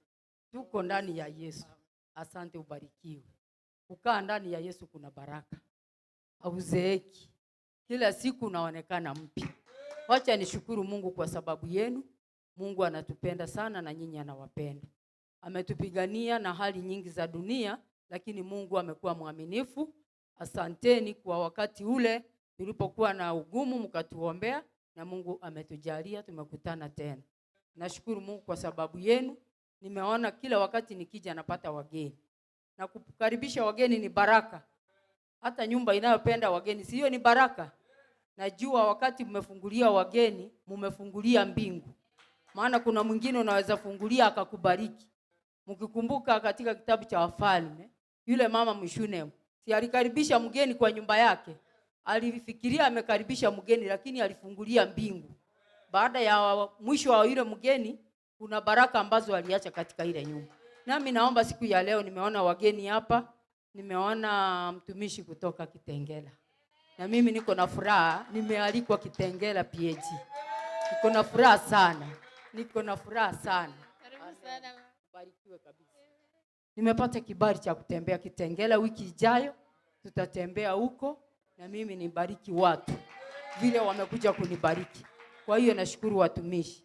Tuko ndani ya Yesu. Asante, ubarikiwe. Kukaa ndani ya Yesu kuna baraka. Hauzeeki. Kila siku unaonekana mpya. Wacha nishukuru Mungu kwa sababu yenu. Mungu anatupenda sana na nyinyi anawapenda. Ametupigania na hali nyingi za dunia, lakini Mungu amekuwa mwaminifu. Asanteni kwa wakati ule tulipokuwa na ugumu mkatuombea, na Mungu ametujalia tumekutana tena. Nashukuru Mungu kwa sababu yenu. Nimeona kila wakati nikija napata wageni. Na kukaribisha wageni ni baraka. Hata nyumba inayopenda wageni, si hiyo ni baraka? Najua wakati mmefungulia wageni, mmefungulia mbingu. Maana kuna mwingine unaweza fungulia akakubariki. Mkikumbuka katika kitabu cha Wafalme, yule mama Mshunemu, si alikaribisha mgeni kwa nyumba yake? Alifikiria amekaribisha mgeni, lakini alifungulia mbingu. Baada ya mwisho wa yule mgeni, kuna baraka ambazo aliacha katika ile nyumba. Nami naomba siku ya leo, nimeona wageni hapa, nimeona mtumishi kutoka Kitengela. Na mimi niko na furaha, nimealikwa Kitengela PAG. Niko na furaha sana. Niko na furaha sana. Karibu sana. Barikiwe kabisa. Nimepata kibali cha kutembea Kitengela wiki ijayo. Tutatembea huko na mimi nibariki watu vile wamekuja kunibariki. Kwa hiyo nashukuru watumishi.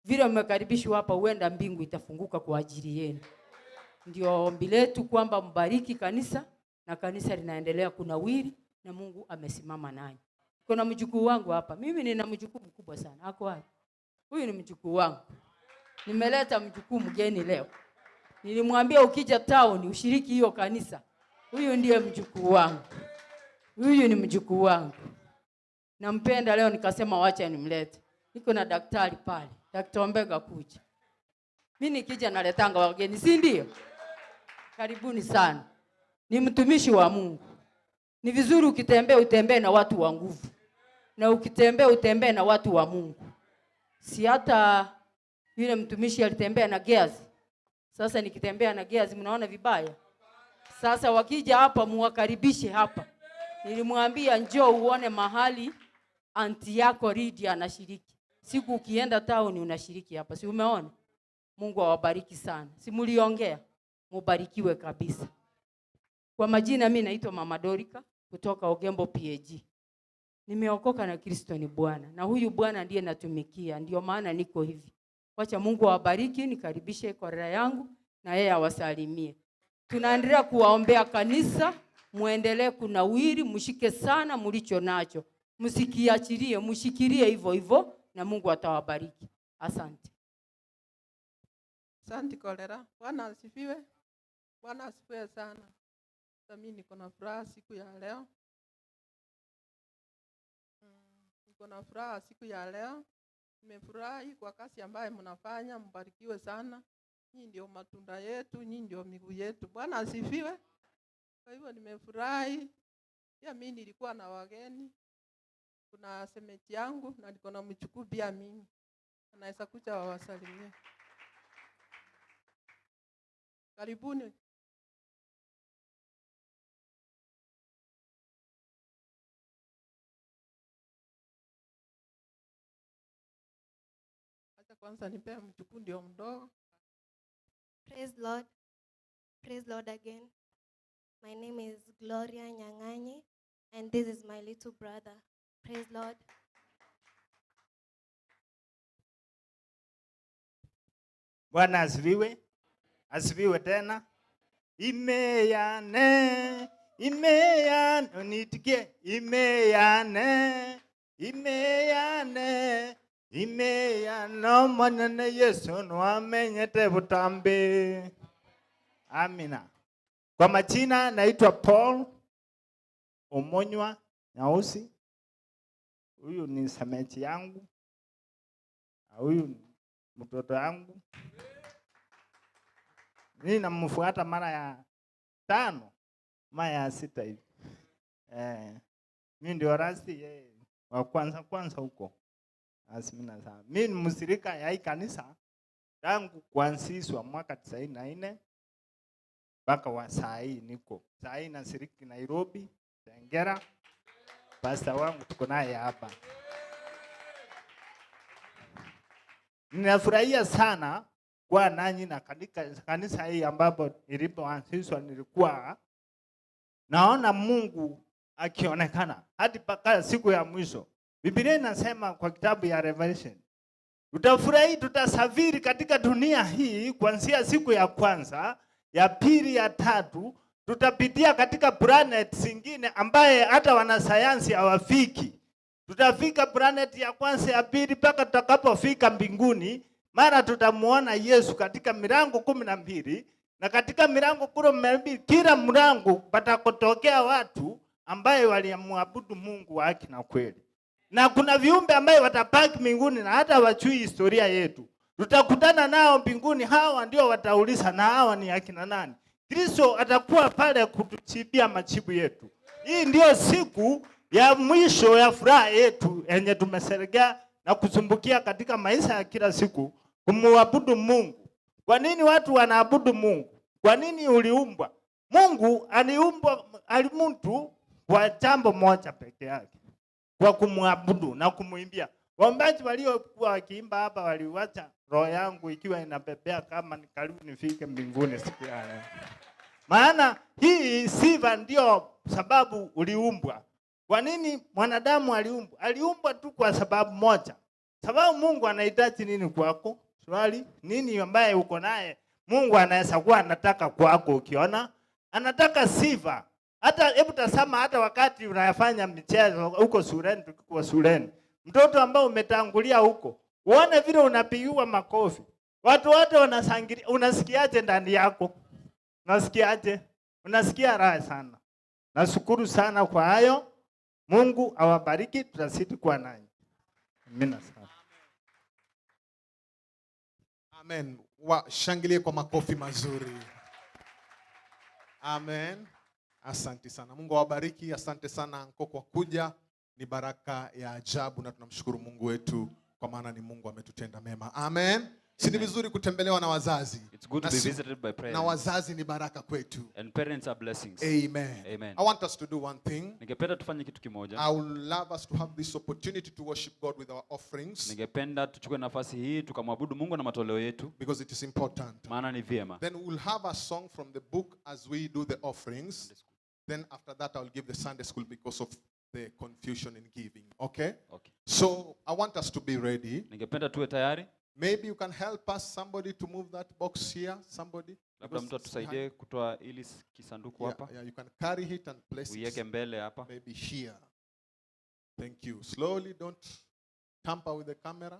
Vile mmekaribishwa hapa, huenda mbingu itafunguka kwa ajili yenu. Ndio ombi letu kwamba mbariki kanisa, na kanisa linaendelea kunawiri na Mungu amesimama nanyi. Kuna mjukuu wangu hapa. Mimi nina mjukuu mkubwa sana. Ako wapi? Huyu ni mjukuu wangu. Nimeleta mjukuu mgeni leo. Nilimwambia ukija town ushiriki hiyo kanisa. Huyu ndiye mjukuu wangu. Huyu ni mjukuu wangu. Nampenda leo nikasema wacha nimlete. Niko na daktari pale. Daktari Ombega kuja. Mimi nikija naletanga wageni, si ndio? Karibuni sana. Ni mtumishi wa Mungu. Ni vizuri ukitembea utembee na watu wa nguvu. Na ukitembea utembee na watu wa Mungu. Si hata yule mtumishi alitembea na Geazi. Sasa nikitembea na Geazi mnaona vibaya. Sasa wakija hapa muwakaribishe hapa. Nilimwambia njoo uone mahali anti yako Lydia anashiriki. Siku ukienda town unashiriki hapa. Si umeona? Mungu awabariki sana. Si mliongea? Mubarikiwe kabisa. Kwa majina mimi naitwa Mama Dorika kutoka Ogembo PAG. Nimeokoka na Kristo ni Bwana. Na huyu Bwana ndiye natumikia. Ndio maana niko hivi. Wacha Mungu awabariki, nikaribishe korera yangu na yeye awasalimie. Tunaendelea kuwaombea kanisa, muendelee kunawiri, mshike sana mlicho nacho. Msikiachilie, mshikilie hivyo hivyo na Mungu atawabariki. Asante. Asante kolera. Bwana asifiwe. Bwana asifiwe sana. Mimi niko na furaha siku ya leo. Niko na furaha siku ya leo. Nimefurahi kwa kazi ambayo mnafanya, mbarikiwe sana. Nyinyi ndio matunda yetu, nyinyi ndio miguu yetu. Bwana asifiwe. Kwa hivyo nimefurahi. Pia mimi nilikuwa na wageni. Kuna semeti yangu na niko na mchukuu pia mimi. Anaweza kuja wawasalimie. Karibuni. Acha kwanza nipe mchukuu ndio mdogo. Praise Lord. Praise Lord again. My name is Gloria Nyanganyi, and this is my little brother. Praise Lord. Bwana asifiwe. Asifiwe tena. Imeyane, imeyane, unitikie. Imeyane, imeyane, imeyane. Mwanene Yesu nwamenyete butambi. Amina. Kwa majina naitwa Paul Omonywa Nyausi. Huyu ni semeji yangu. Huyu ni mtoto yangu. Mimi namfuata mara ya 5, mara ya 6 hivi. Mimi ndio rasi yeye wa kwanza huko. Asimina sana. Mimi ni mshirika ya hii kanisa tangu kuanzishwa mwaka 94 mpaka wa saa hii niko. Saa hii nashiriki Nairobi, Tengera. Pastor wangu tuko naye hapa. Ninafurahia sana kuwa nanyi na kanisa hii ambapo nilipoanzishwa nilikuwa naona Mungu akionekana hadi mpaka siku ya mwisho. Biblia inasema kwa kitabu ya Revelation, tutafurahi, tutasafiri katika dunia hii kuanzia siku ya kwanza, ya pili, ya tatu, tutapitia katika planet zingine ambaye hata wanasayansi hawafiki. Tutafika planet ya kwanza, ya pili, mpaka tutakapofika mbinguni. Mara tutamuona Yesu katika milango 12, na katika milango 12 kila mlango patakotokea watu ambaye waliamwabudu Mungu wa haki na kweli. Na kuna viumbe ambaye watapaki mbinguni na hata wachui historia yetu. Tutakutana nao mbinguni, hawa ndio watauliza na hawa ni akina nani. Kristo atakuwa pale kutuchibia majibu yetu. Hii ndio siku ya mwisho ya furaha yetu yenye tumesherehekea na kusumbukia katika maisha ya kila siku kumwabudu Mungu. Kwa nini watu wanaabudu Mungu? Kwa nini uliumbwa? Mungu aliumbwa mtu kwa jambo moja peke yake, kwa kumwabudu na kumuimbia. Waimbaji waliokuwa wakiimba hapa waliwacha roho yangu ikiwa inapepea kama ni karibu nifike mbinguni siku ya leo. Maana hii sifa ndio sababu uliumbwa. Kwa nini mwanadamu aliumbwa? Aliumbwa tu kwa sababu moja. Sababu Mungu anahitaji nini kwako? Swali, nini ambaye uko naye Mungu anaweza kuwa anataka kwako ukiona? Anataka sifa. Hata hebu tazama hata wakati unafanya michezo huko shuleni, tukikuwa shuleni. Mtoto ambao umetangulia huko, uone vile unapigiwa makofi. Watu wote wanashangilia, unasikiaje ndani yako? Unasikiaje? Unasikia raha sana. Nashukuru sana kwa hayo. Mungu awabariki, tutazidi kuwa nanyi. Amina sana. Amen. Washangilie kwa makofi mazuri. Amen. Asante sana. Mungu awabariki. Asante sana anko kwa kuja. Ni baraka ya ajabu na tunamshukuru Mungu wetu kwa maana ni Mungu ametutenda mema. Amen. Si ni vizuri kutembelewa na wazazi. It's good to be visited by parents. Na wazazi ni baraka kwetu. And parents are blessings. Amen. Amen. I want us to do one thing. Ningependa tufanye kitu kimoja. I would love us to have this opportunity to worship God with our offerings. Ningependa tuchukue nafasi hii tukamwabudu Mungu na matoleo yetu. Because it is important. Maana ni vyema. Then we'll have a song from the book as we do the offerings. Then after that I'll give the Sunday school because of the confusion in giving. Okay? Okay. So I want us to be ready. Ningependa tuwe tayari. Maybe you can help us, somebody, to move that box here. Somebody. Labda mtu atusaidie kutoa ili kisanduku hapa. Yeah, you can carry it and place it. Uiweke mbele hapa. Maybe here. Thank you. Slowly, don't tamper with the camera.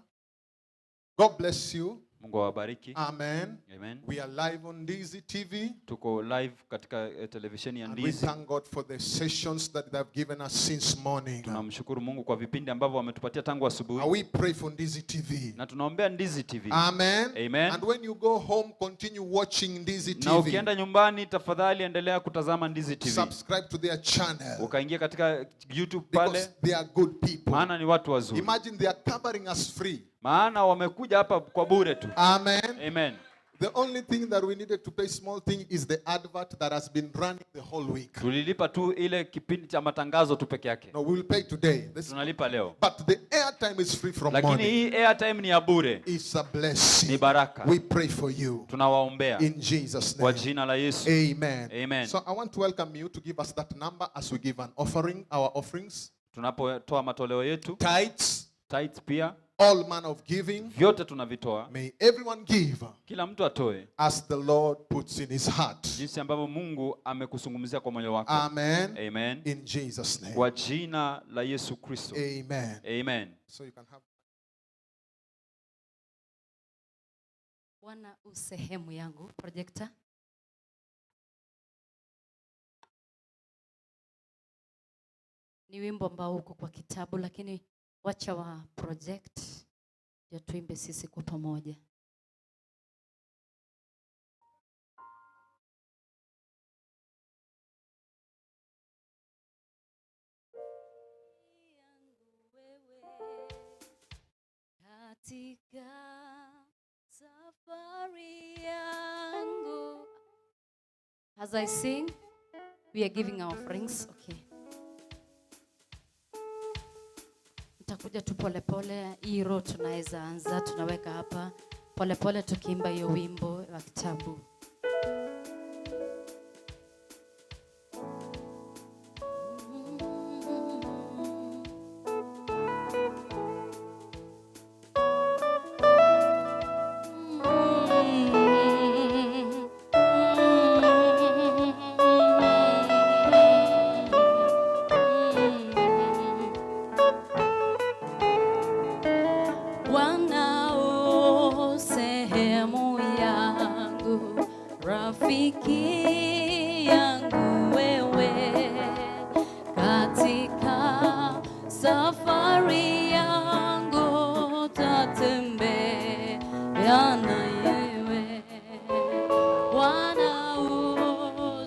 God bless you. Mungu awabariki. Amen. Amen. We are live on Ndizi TV. Tuko live katika televisheni ya And we Ndizi. thank God for the sessions that they have given us since morning. Tunamshukuru Mungu kwa vipindi ambavyo wametupatia tangu asubuhi. And we pray for Ndizi TV. Na tunaombea Ndizi TV. Amen. Amen. And when you go home, continue watching Ndizi Na TV. ukienda nyumbani tafadhali endelea kutazama Ndizi TV. Subscribe to their channel. Ukaingia katika YouTube pale. Because they are good people. Maana ni watu wazuri. Imagine they are covering us free. Maana wamekuja hapa kwa bure tu. Amen. Amen. The only thing that we needed to pay small thing is the advert that has been running the whole week. Tulilipa tu ile kipindi cha matangazo tu peke yake. No, we will pay today. Tunalipa leo. But the airtime is free from Lakini morning. hii airtime ni ya bure. It's a blessing. Ni baraka. We pray for you. Tunawaombea. In Jesus' name. Kwa jina la Yesu. Amen. Amen. So I want to welcome you to give us that number as we give an offering, our offerings. Tunapotoa matoleo yetu. Tithes. Tithes pia. All manner of giving. Vyote tunavitoa. May everyone give. Kila mtu atoe. As the Lord puts in his heart. Jinsi ambavyo Mungu amekuzungumzia kwa moyo wako. Amen. Amen. In Jesus' name. Kwa jina la Yesu Kristo. Amen. Amen. So you can have. Bwana u sehemu yangu, projector. Ni wimbo ambao uko kwa kitabu, lakini wacha wa project ndio tuimbe sisi kwa pamoja. Katika safari yangu. As I sing, we are giving our offerings. Okay. Nitakuja tu pole pole, hii roho tunaweza anza, tunaweka hapa pole pole tukiimba hiyo wimbo wa kitabu. Bwana u sehemu yangu, rafiki yangu wewe, katika safari yangu tatembea na yewe. Bwana u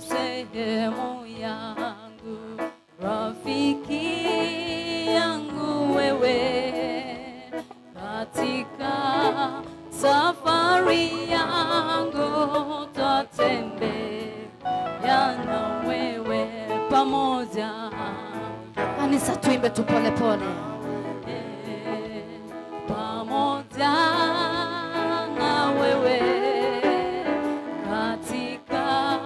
sehemu yangu, rafiki yangu wewe, katika safari yangu tatembea na wewe pamoja. Kanisa tuimbe tu pole pole. Pamoja na wewe katika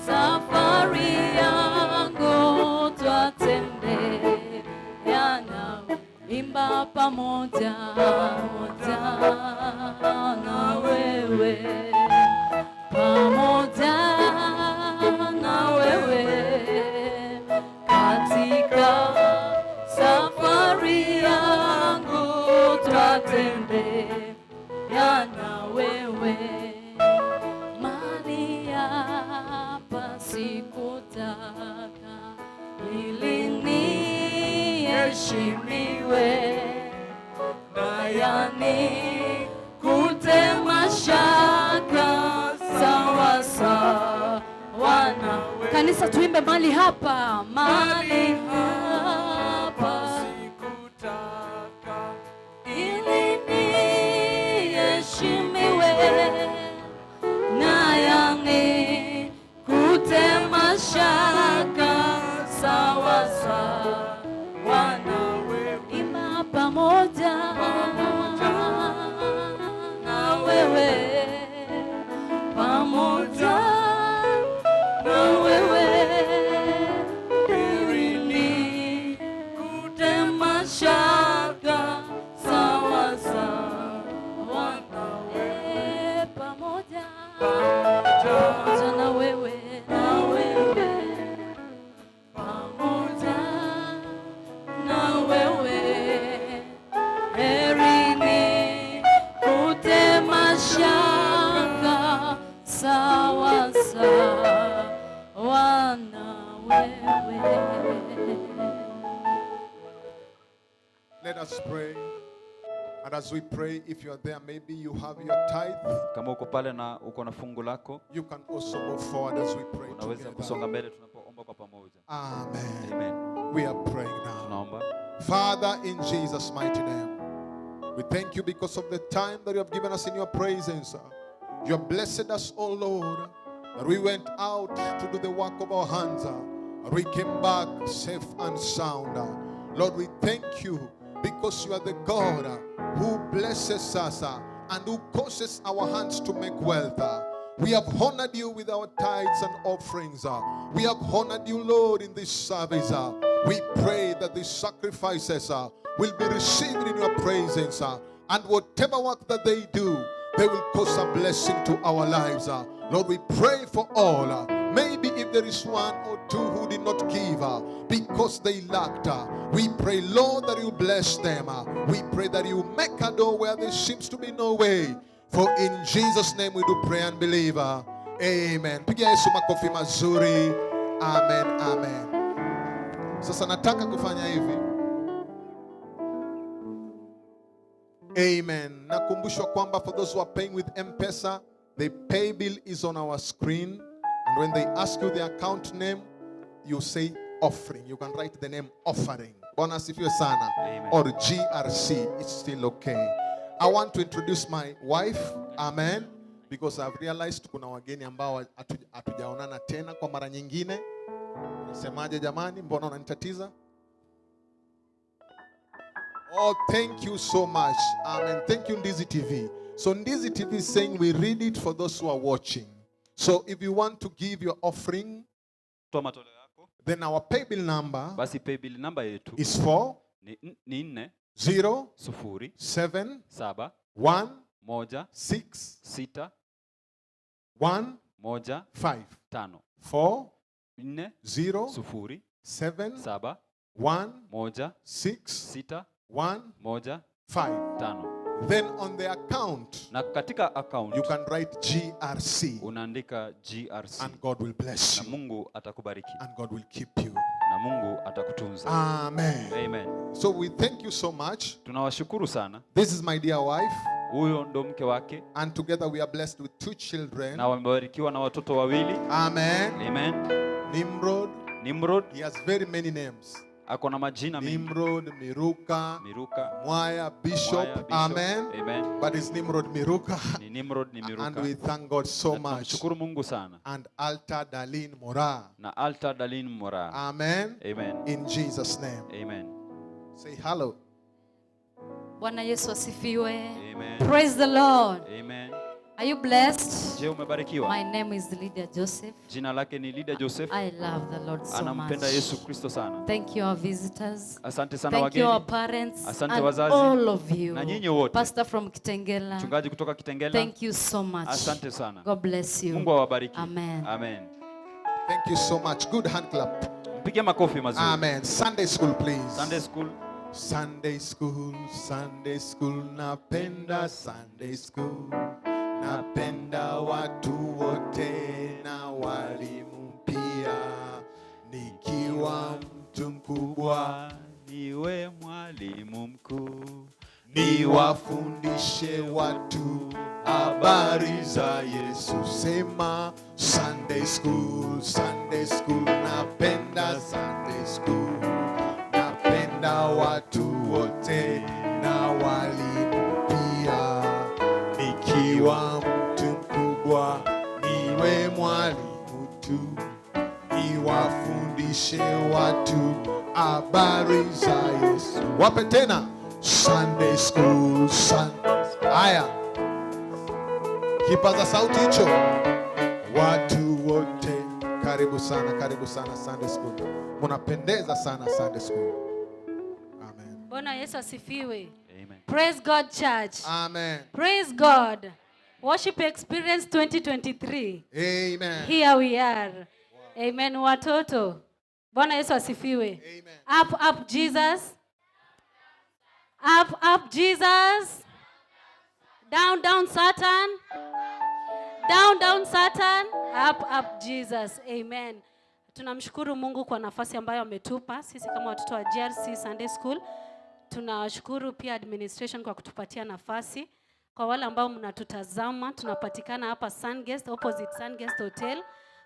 safari yangu twatembea na imba pamoja, pamoja na wewe, pamoja na wewe katika safari yangu twatembea na wewe. Mali hapa sikutaka ili niheshimiwe, na yanikute mashaka sawa sawa na wewe. Kanisa tuimbe mali hapa, mali hapa sikutaka ili niheshimiwe, na yanikute mashaka sawa sawa na wewe. Imba pamoja na wewe, pamoja na wewe, ili nikute mashaka sawa sawa na wewe, pamoja pamoja na wewe, na wewe, pamoja na wewe, heri nikute mashaka sawa sawa na wewe. Let us pray. And as we pray, if you are there, maybe you have your tithe. Kama uko pale na uko na fungu lako, You can also move forward as we pray unaweza together. kusonga mbele tunapoomba kwa pamoja. Amen. Amen. We are praying now. Tunaomba. Father, in Jesus' mighty name, we thank you because of the time that you have given us in your presence. You have blessed us, O Lord, that we went out to do the work of our hands, and we came back safe and sound. Lord, we thank you because you are the God who blesses us and who causes our hands to make wealth. We have honored you with our tithes and offerings. We have honored you, Lord, in this service. We pray that these sacrifices will be received in your presence. And whatever work that they do, they will cause a blessing to our lives. Lord, we pray for all. Maybe if there is one or two who did not give because they lacked, we pray, Lord, that you bless them. We pray that you make a door where there seems to be no way. For in Jesus' name we do pray and believe. Amen. Pigia Yesu makofi mazuri. Amen, amen. Sasa nataka kufanya hivi. Amen. Nakumbushwa kwamba for those who are paying with M-Pesa, the pay bill is on our screen. And when they ask you the account name, you say offering. You can write the name offering. Bwana asifiwe sana. Amen. Or GRC. It's still okay. I want to introduce my wife. Amen. Because I've realized kuna wageni ambao hatujaonana tena kwa mara nyingine. Nasemaje jamani? Mbona unanitatiza? Oh, thank you so much. Amen. Thank you, Ndizi TV. So Ndizi TV is saying we read it for those who are watching. So if you want to give your offering, Toa matoleo yako. then our paybill number Basi paybill number yetu is 4 ni 4 0 0 7 7 1 1 6 6 1 1 5 5 4 4 0 0 7 7 1 1 6 6 1 1 5. 5. Then on the account, Na katika account you can write GRC. unaandika GRC. And God will bless Na you. Mungu atakubariki. And God will keep you. Na Mungu atakutunza. Amen. Amen. So we thank you so much. Tunawashukuru sana. This is my dear wife. Huyo ndo mke wake And together we are blessed with 2 children. na wamebarikiwa na watoto wawili. Amen. Amen. Nimrod. Nimrod. He has very many names. Ako na majina mengi. Nimrod, Miruka, Miruka, Mwaya, Bishop. Mwaya, Bishop. Amen. Amen. But it's Nimrod Miruka. Ni Nimrod ni Miruka. And we thank God so Na much. tunamshukuru Mungu sana. And Alta Darlene Mora. Na Alta Darlene Mora. Amen. Amen. In Jesus' name. Amen. Say hello. Bwana Yesu asifiwe. Amen. Praise the Lord. Amen. Are you blessed? Je, umebarikiwa? My name is Lydia Joseph. Jina lake ni Lydia Joseph. I love the Lord so Anampenda much. Yesu Kristo sana. Thank you our visitors. Asante sana Thank you our wageni. parents Asante and wazazi. all of you. Na nyinyi wote. Pastor from Kitengela. Mchungaji kutoka Kitengela. Thank you so much. Asante sana. God bless you. Mungu awabariki. Amen. Amen. Thank you so much. Good hand clap. Mpige makofi mazuri. Amen. Sunday school, please. Sunday school. Sunday school, Sunday school, napenda Sunday school. Napenda watu wote na walimu pia. Nikiwa mtu mkubwa, niwe mwalimu mkuu. Niwafundishe watu habari za Yesu. Sema Sunday school, Sunday school, napenda Sunday school. Napenda watu wote na walimu pia. Nikiwa mtu mkubwa, niwe mwalimu tu. Niwafundishe watu habari za Yesu. Wape tena Sunday school, Sunday. Haya, kipaza sauti hicho. Watu wote, karibu sana, karibu sana Sunday school. Mnapendeza sana Sunday school. Bwana Yesu asifiwe. Amen. Praise God church. Amen. Praise God. Worship Experience 2023. Amen. Here we are. Amen watoto. Bwana Yesu asifiwe. Amen. Up up Jesus. Up up Jesus. Down down Satan. Down down Satan. Up up Jesus. Amen. Tunamshukuru Mungu kwa nafasi ambayo ametupa sisi kama watoto wa GRC Sunday School. Tunashukuru pia administration kwa kutupatia nafasi. Kwa wale ambao mnatutazama, tunapatikana hapa Sungest, opposite Sungest Hotel.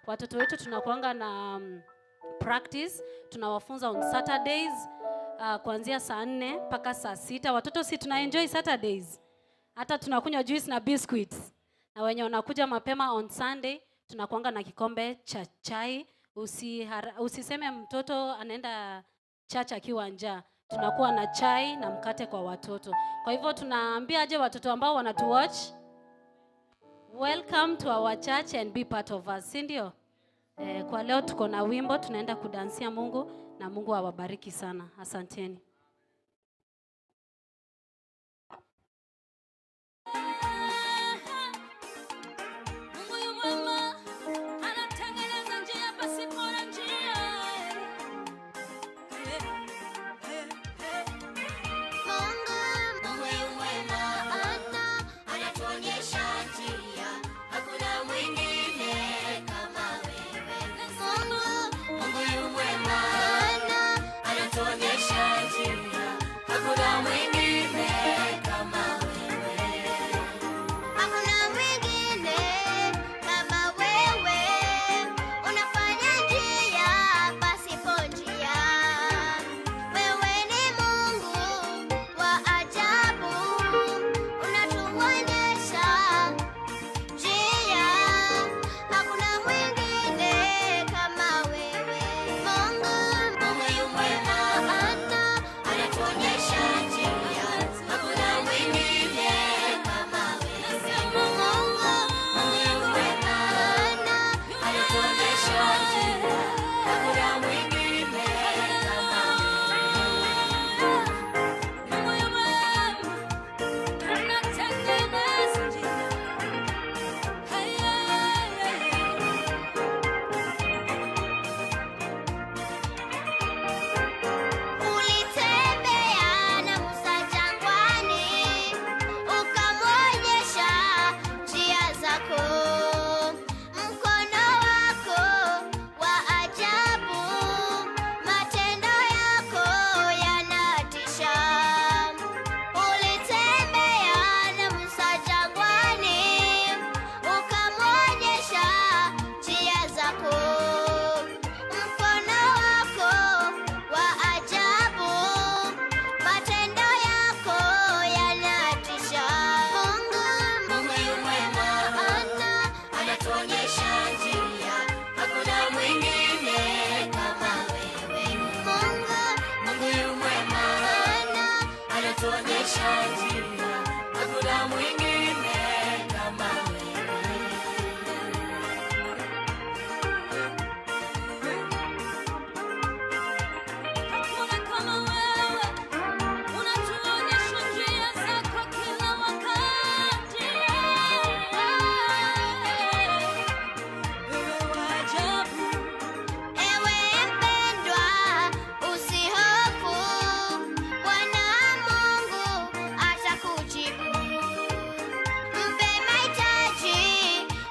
Watoto wetu tunakuanga na practice, tunawafunza on Saturdays kuanzia saa 4 mpaka saa 6. Watoto si tuna enjoy Saturdays. Hata tunakunywa juice na biscuits. Na wenye wanakuja mapema on Sunday tunakuanga na kikombe cha chai. Usiseme mtoto anaenda church akiwa njaa. Tunakuwa na chai na mkate kwa watoto. Kwa hivyo tunaambia aje watoto ambao wanatuwatch? Welcome to our church and be part of us, si ndio? Kwa leo tuko na wimbo tunaenda kudansia Mungu, na Mungu awabariki sana. Asanteni. Mungu yu mwema, anatengeneza njia pasipo na njia. Mungu yu mwema, anatuonyesha njia, hakuna mwingine kama wewe. Mungu yu mwema, anatuonyesha njia, hakuna mwingine kama wewe. Hakuna mwingine kama wewe, unafanya njia pasipo njia. Wewe ni Mungu wa ajabu, unatuonyesha njia. Hakuna mwingine kama wewe. Mungu yu mwema, anatuonyesha njia, hakuna mwingine kama wewe. Mungu yu mwema, anatuonyesha njia, hakuna mwingine kama wewe. Mungu yu mwema, anatengeneza njia. Ulitembea na Musa jangwani, ukamwonyesha njia zako. Mkono wako wa ajabu, matendo yako yanatisha. Ulitembea na Musa jangwani, ukamwonyesha njia zako. Mkono wako wa ajabu, matendo yako yanatisha. Mungu yu mwema, anatuonyesha njia, hakuna mwingine kama wewe. Mungu yu mwema, anatuonyesha njia, hakuna mwingine kama wewe. Hakuna kama wewe, unatuonyesha njia zako kila wakati. Wewe wa ajabu. Ewe mpendwa, usihofu, Bwana Mungu atakujibu. Mpe mahitaji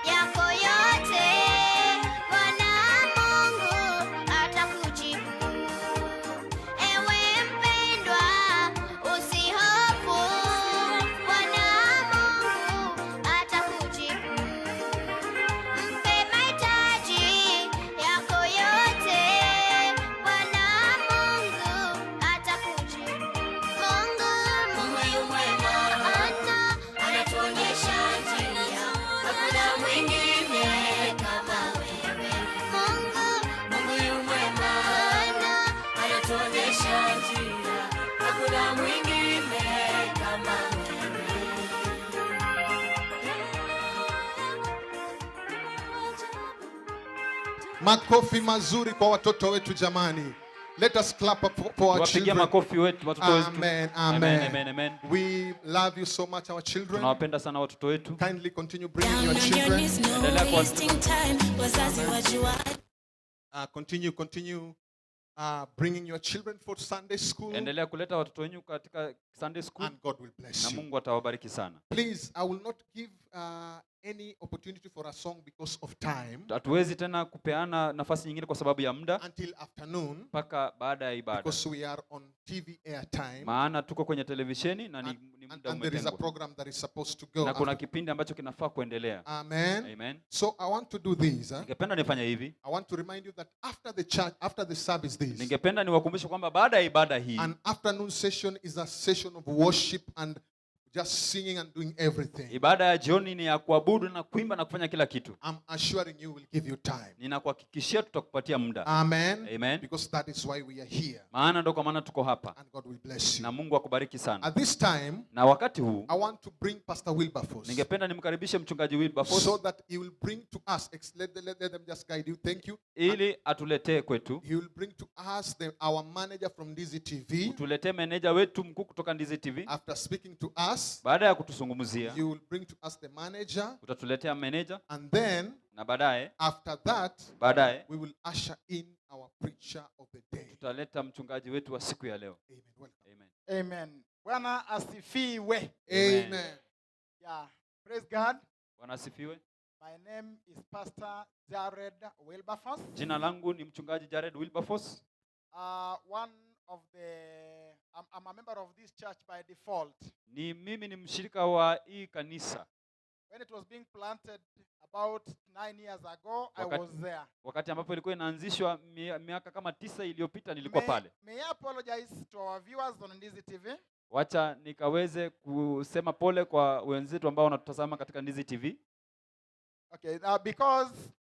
yako yote, Bwana Mungu atakujibu. Ewe mpendwa, usihofu, Bwana Mungu atakujibu. Mpe mahitaji yako yote, Bwana Mungu atakujibu. Mungu yu mwema, anatuonyesha njia, hakuna mwingine kama wewe. Mungu yu mwema, anatuonyesha njia, hakuna mwingine kama wewe. Makofi mazuri kwa watoto wetu jamani. Let us clap up for our Tuwapigie children. makofi wetu watoto wetu. Amen, Amen, amen. amen, amen. We love you so much, our children. Tunawapenda sana watoto wetu. Kindly continue bringing your children. Endelea kuwa Continue bringing your children for Sunday school. Endelea kuleta watoto wenu katika Sunday school. And God will bless na you. Mungu atawabariki sana. Please, I will not give any opportunity for a song because of time Hatuwezi tena kupeana nafasi nyingine kwa sababu ya muda until afternoon mpaka baada ya ibada, because we are on TV airtime maana tuko kwenye televisheni na ni muda and there is a umetengwa program that is supposed to go. na kuna after. kipindi ambacho kinafaa kuendelea. Amen. Amen. So I want to do this. Huh? Ningependa nifanye hivi. I want to remind you that after the church, after the service, this Ningependa niwakumbushe kwamba baada ya ibada hii an afternoon session is a session of worship and Just singing and doing everything. Ibada ya jioni ni ya kuabudu na kuimba na kufanya kila kitu. I'm assuring you we'll give you time. Ninakuhakikishia tutakupatia muda. Amen. Amen. Because that is why we are here. Maana ndo kwa maana tuko hapa. And God will bless you. Na Mungu akubariki sana. At this time, Na wakati huu I want to bring Pastor Wilberforce ningependa nimkaribishe mchungaji Wilberforce so that he will bring to us, let them just guide you. Thank you. ili atuletee kwetu, He will bring to us our manager from Ndizi TV. tuletee meneja wetu mkuu kutoka Ndizi TV. After speaking to us, Baada ya kutuzungumzia, you will bring to us the manager. utatuletea meneja And then, na baadaye after that, baadaye we will usher in our preacher of the day. tutaleta mchungaji wetu wa siku ya leo. Amen. Welcome. Amen. Amen. Bwana asifiwe. Amen. Yeah. Praise God. Bwana asifiwe. My name is Pastor Jared Wilberforce. Jina langu ni mchungaji Jared Wilberforce. One of the I'm a member of this church by default. Ni mimi ni mshirika wa hii kanisa. When it was being planted about 9 years ago, I was there. Wakati ambapo ilikuwa inaanzishwa miaka kama 9 iliyopita nilikuwa pale. May I apologize to our viewers on Ndizi TV? Wacha nikaweze kusema pole kwa wenzetu ambao wanatutazama katika Ndizi TV. Okay, because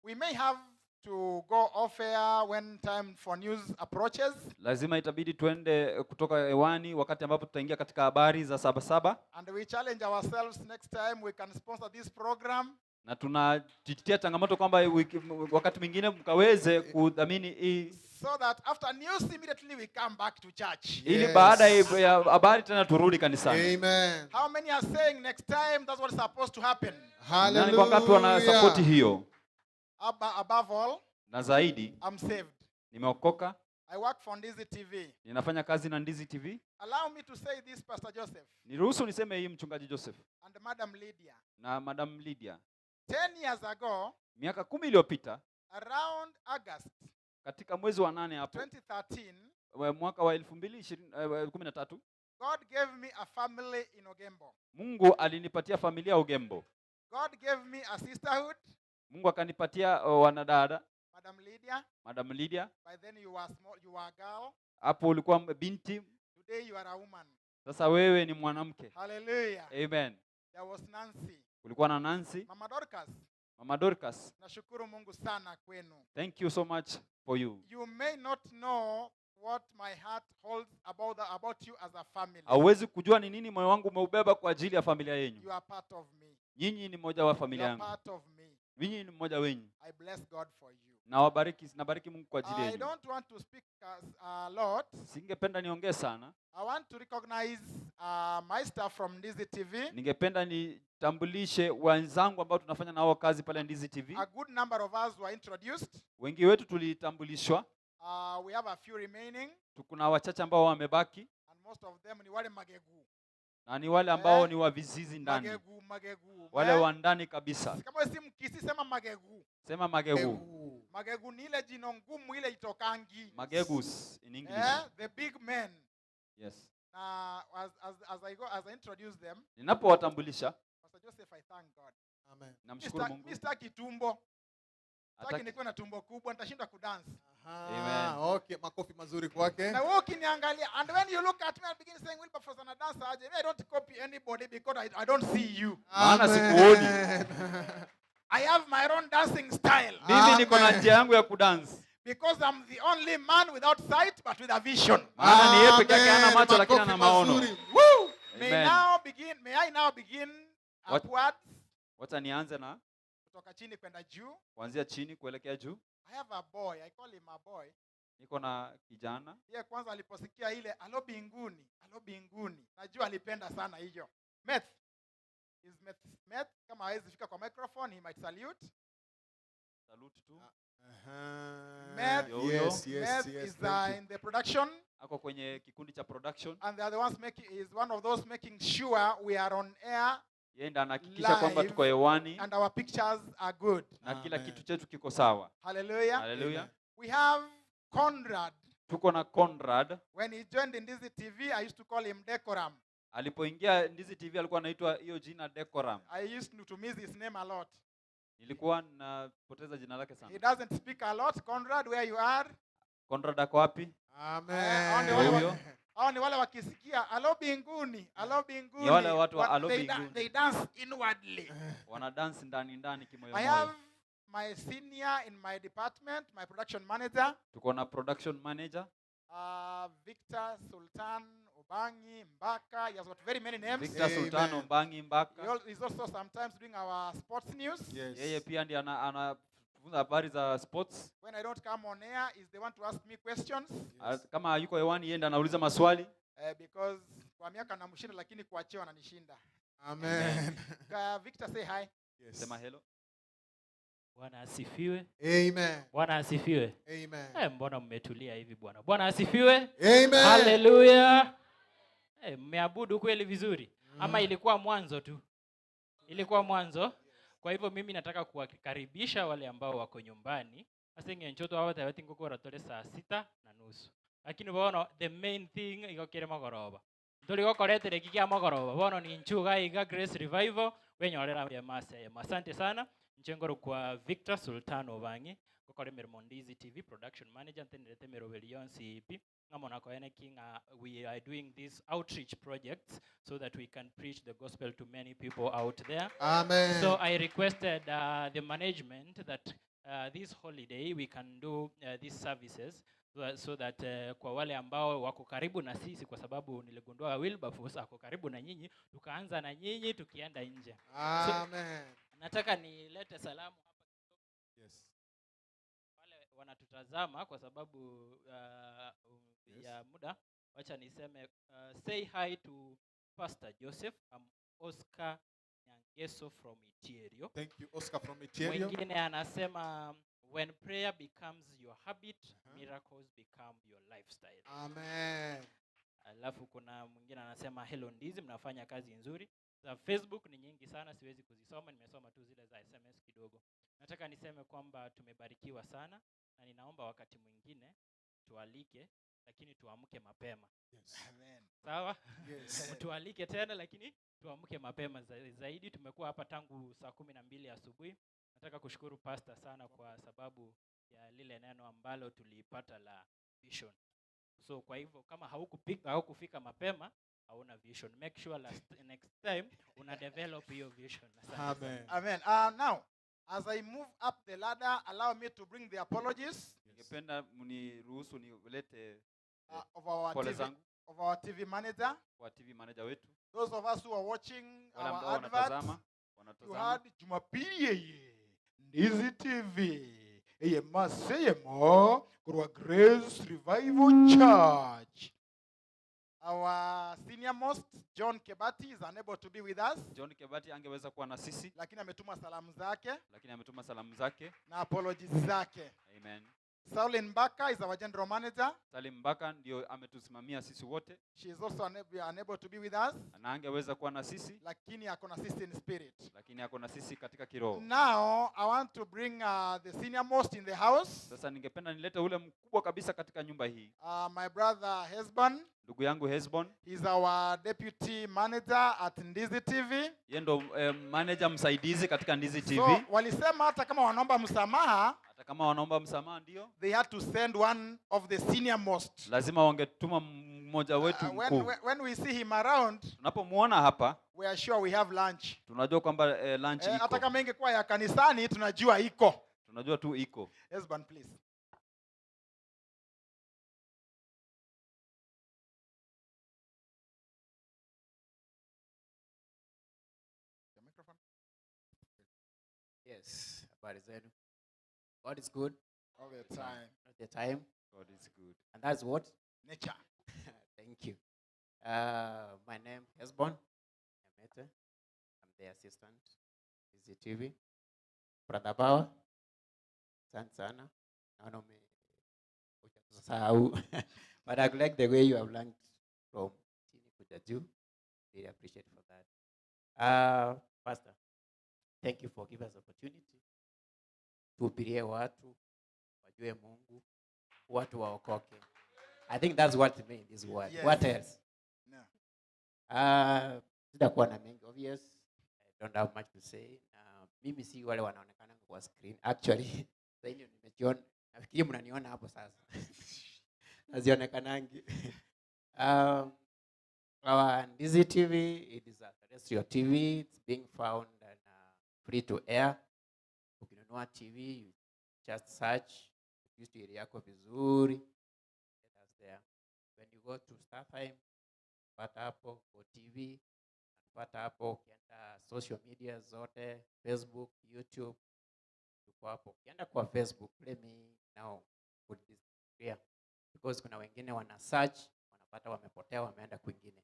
we may have to go off air when time for news approaches. Lazima itabidi tuende kutoka hewani wakati ambapo tutaingia katika habari za 7:7. And we challenge ourselves next time we can sponsor this program. Na tunajitia changamoto kwamba wakati mwingine mkaweze kudhamini hii, So that after news immediately we come back to church. ili baada ya habari tena turudi kanisani. Amen. How many are saying next time that's what's supposed to happen? Nani kwa ngapi wana support hiyo? Above all, Na zaidi, I'm saved. nimeokoka. I work for Ndizi TV. Ninafanya kazi na Ndizi TV. Allow me to say this, Pastor Joseph. Niruhusu niseme hii mchungaji Joseph And Madam Lydia. na Madam Lydia. 10 years ago, Miaka 10 iliyopita, around August katika mwezi wa 8 hapo, 2013, mwaka wa 2013, God gave me a family in Ogembo. Mungu alinipatia familia Ogembo. God gave me a sisterhood. Mungu akanipatia wanadada. Madam Lydia. Madam Lydia. By then you were small, you were a girl. Hapo ulikuwa binti. Today you are a woman. Sasa wewe ni mwanamke. Hallelujah. Amen. There was Nancy. Kulikuwa na Nancy. Mama Dorcas. Mama Dorcas. Nashukuru Mungu sana kwenu. Thank you so much for you. You may not know what my heart holds about you as a family. Hauwezi kujua ni nini moyo wangu umeubeba kwa ajili ya familia yenu. You are part of me. Nyinyi ni mmoja wa familia You are yangu. part of me. Nyinyi ni mmoja wenyu. I bless God for you. Na nabariki Mungu kwa ajili I yenu. don't want to speak a lot. Singependa niongee sana. I want to recognize my staff from Ndizi TV. Ningependa nitambulishe wenzangu ambao tunafanya nao kazi pale Ndizi TV. A good number of us were introduced. Wengi wetu tulitambulishwa. We have a few remaining. Kuna wachache ambao wamebaki. And most of them ni wale magegu. Na ni wale ambao ni wa vizizi ndani. Magegu, magegu. Wale wa ndani kabisa. Kama si mkisi sema magegu. Sema magegu. Magegu ni ile jino ngumu ile itokangi. Magegus in English. The big men. Yes. As I introduce them. Ninapowatambulisha. Pastor Joseph, I thank God. Amen. Namshukuru Mungu. Mimi sitaki tumbo. Sitaki nikuwe na tumbo kubwa, nitashinda kudance. Amen. Okay, makofi mazuri kwake. Na wewe ukiniangalia, and when you look at me and begin saying Wilberforce ana dance aje, I don't copy anybody because I don't see you. Maana sikuoni. I have my own dancing style. Mimi niko na njia yangu ya kudance. Because I'm the only man without sight but with a vision. Maana ni yeye peke yake hana macho lakini ana maono. Woo! May I now begin upwards. Wacha nianze na kutoka chini kwenda juu. Kuanzia chini kuelekea juu. I have a boy, I call him a boy. Niko na kijana. Yeye kwanza aliposikia ile alo binguni, alo binguni. Najua alipenda sana hiyo. Meth. Is Meth kama hawezi fika kwa microphone he might salute. Salute tu. Meth, yes, Meth yes, is in the production. Ako kwenye kikundi cha production. And the other ones making is one of those making sure we are on air. Yeye ndiye anahakikisha kwamba tuko hewani. And our pictures are good. Na kila kitu chetu kiko sawa. Hallelujah. Hallelujah. We have Conrad. Tuko na Conrad. When he joined Ndizi TV, I used to call him Decoram. Alipoingia Ndizi TV alikuwa anaitwa hiyo jina Decoram. I used to miss his name a lot. Nilikuwa napoteza jina lake sana. He doesn't speak a lot. Conrad, where you are? Conrad ako wapi? Amen. Hao ni wale wakisikia alo binguni, alo binguni. Ni wale watu wa alo binguni. They dance inwardly. Wana dance ndani ndani kimoyo I moyo. have my senior in my department, my production manager. Tuko na production manager Victor Sultan Obangi Mbaka. He has got very many names. Victor Sultan Obangi Mbaka. He's also sometimes doing our sports news. Yeye pia ndiye anafunza habari za sports. When I don't come on air, he's the one to ask me questions. Kama hayuko hewani, yeye ndiye anauliza maswali. Because kwa miaka namshinda, lakini kwa cheo ananishinda. Amen. Victor, say hi. Yes. Sema hello. Bwana asifiwe. Amen. Bwana asifiwe. Amen. Mbona mmetulia hivi bwana? Bwana asifiwe. Amen. Hallelujah. Mmeabudu kweli vizuri. Ama ilikuwa mwanzo tu? Ilikuwa mwanzo. Kwa hivyo mimi nataka kuwakaribisha wale ambao wako nyumbani. Ase ng'encho twabata ngokora tore saa 6:30. Lakini bono the main thing igokire magoroba. Nturi gokoretere kikia magoroba. Bono ni nchuga iga Grace Revival wenyorera ya masa. Asante sana. Nchengoro kwa Victor Sultan Obangi gokore mirimo Ndizi TV production manager ntenderete miroberi yonsi ipi ngamona koene kinga. We are doing these outreach projects so that we can preach the gospel to many people out there. Amen. So I requested the management that this holiday we can do these services so that kwa wale ambao wako karibu na sisi, kwa sababu niligundua Wilberforce ako karibu na nyinyi, tukaanza na nyinyi tukienda nje. Amen. So, nataka nilete salamu hapa kidogo. Yes. Wale wanatutazama kwa sababu ya muda, wacha niseme say hi to Pastor Joseph. I'm Oscar Nyangeso from Itierio. Thank you, Oscar from Itierio. Mwingine anasema when prayer becomes your habit, miracles become your lifestyle. Amen. Alafu kuna mwingine anasema hello Ndizi, mnafanya kazi nzuri. Za Facebook ni nyingi sana, siwezi kuzisoma, nimesoma tu zile za SMS kidogo. Nataka niseme kwamba tumebarikiwa sana na ninaomba wakati mwingine tualike, lakini tuamke mapema. Yes. Amen. Sawa? Yes. Tualike tena lakini tuamke mapema zaidi. Tumekuwa hapa tangu saa 12 asubuhi. Nataka kushukuru pastor sana kwa sababu ya lile neno ambalo tuliipata la vision. So kwa hivyo kama haukufika mapema, hauna vision. Make sure next time una develop your vision. Amen. Amen. Now, as I move up the ladder, allow me to bring the apologies. Ningependa mniruhusu nilete of our pole TV, zangu. Of our TV manager. Kwa TV manager wetu. Those of us who are watching Wale our ambao adverts, you wanatazama. heard Jumapili yeye Ndizi TV eye maseyemo kurwa Grace Revival Church. Our senior most John Kebati is unable to be with us. John Kebati angeweza kuwa na sisi, lakini ametuma salamu zake. Lakini ametuma salamu zake na apologies zake. Amen. Saulin Mbaka is our general manager. Salim Mbaka ndio ametusimamia sisi wote. She is also unable to be with us. Na angeweza kuwa na sisi, lakini ako na sisi in spirit. Lakini ako na sisi katika kiroho. Now I want to bring the senior most in the house. Sasa ningependa nilete ule mkubwa kabisa katika nyumba hii. My brother Hesbon. Ndugu yangu Hesbon. He's our deputy manager at Ndizi TV. Yeye ndo manager msaidizi katika Ndizi TV. So walisema hata kama wanaomba msamaha, hata kama wanaomba msamaha ndio, they had to send one of the senior most. Lazima wangetuma mmoja wetu mkuu. When we see him around, tunapomuona hapa, we are sure we have lunch. Tunajua kwamba lunch iko. Hata kama ingekuwa ya kanisani tunajua iko. Tunajua tu iko. Hesbon, please. Yes, habari zenu. God is good all the time. All the time. God is good. And that's what? Nature. Thank you. My name is Hesbon Nyamete. I'm the assistant CCTV. Brother Power. Asante sana. Naona umeusahau. But I like the way you have learned from chini kuja juu. Really appreciate for that. Pastor, thank you for giving us opportunity. Tuhubirie watu, wajue Mungu, watu waokoke. I think that's what it means in this world. Yes. What else? No. Sitakuwa na mengi, obvious. I don't have much to say. Mimi si wale wanaonekana kwa screen. Actually, sasa hivi nimejiona, nafikiri mnaniona hapo sasa. Nazionekanangi. Our Ndizi TV, it is a terrestrial TV. It's being found on free to air. Ukinunua TV, you just search area yako vizuri. That's there. When you go to StarTime, pata hapo Go TV, pata hapo. Ukienda social media zote, Facebook, YouTube, tuko hapo. Ukienda kwa Facebook, let me now put this clear, because kuna wengine wana search wanapata wamepotea, wameenda kwingine.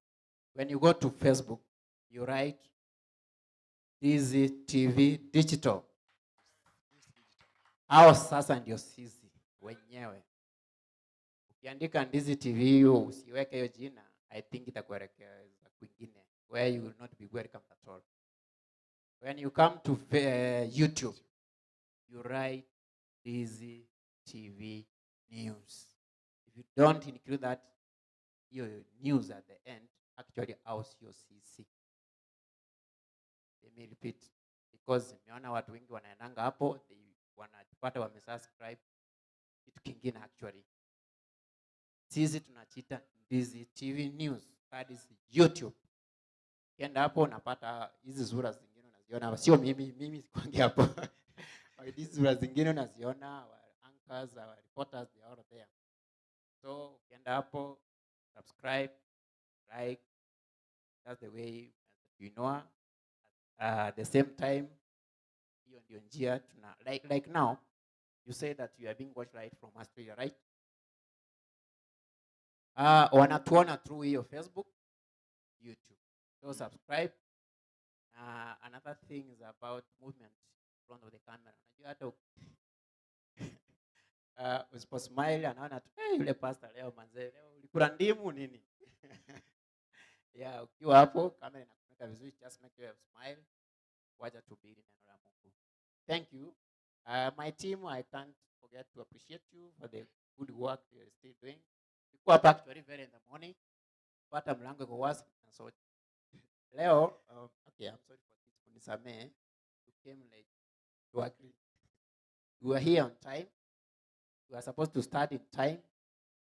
When you go to Facebook, you write Ndizi TV Digital. Hao sasa ndio sisi wenyewe. Ukiandika Ndizi TV hiyo, usiweke hiyo jina, I think itakuelekeza kwingine where you will not be welcome at all. When you come to YouTube, you write Ndizi TV News. If you don't include that your news at the end, actually au sio sisi. Let me repeat, because nimeona watu wengi wanaendanga hapo, they wanajipata wamesubscribe kitu kingine actually. Sisi tunachiita Ndizi TV News, that is YouTube. Ukienda hapo unapata hizi sura zingine unaziona hapa. Sio mimi, mimi sikwangi hapo. Hizi sura zingine unaziona, our anchors, our reporters, they are all there. So ukienda hapo, subscribe, like, that's the way you know. At the same time, hiyo ndio njia tuna like now you say that you are being watched right from Australia, right? Wanatuona through hiyo Facebook, YouTube. So subscribe. Another thing is about movement in front of the camera. Unajua hata usipo smile anaona tu, hey, yule pastor leo manze, leo ulikula ndimu nini? Yeah, ukiwa hapo kamera inakuweka vizuri, just make sure you smile. Wacha tuhubiri neno la Mungu. Thank you. My team, I can't forget to appreciate you for the good work you are still doing. Tulikuwa hapa actually very in the morning. Pata mlango iko wazi na so leo, okay, I'm sorry for this, unisamee. You came late. You agree. You were here on time. We were supposed to start in time.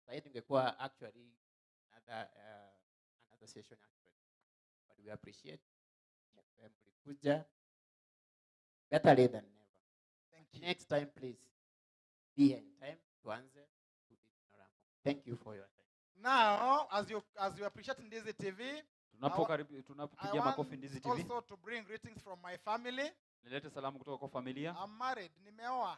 Sasa tungekuwa actually another session actually. But we appreciate mlikuja. Better late than never. Thank you. Next time, please be here in time. Tuanze. Thank you for your time. Now, as you appreciate Ndizi TV, Tunapopigia I makofi want Ndizi TV. also to bring greetings from my family. Nilete salamu kutoka kwa familia. I'm married, nimeoa.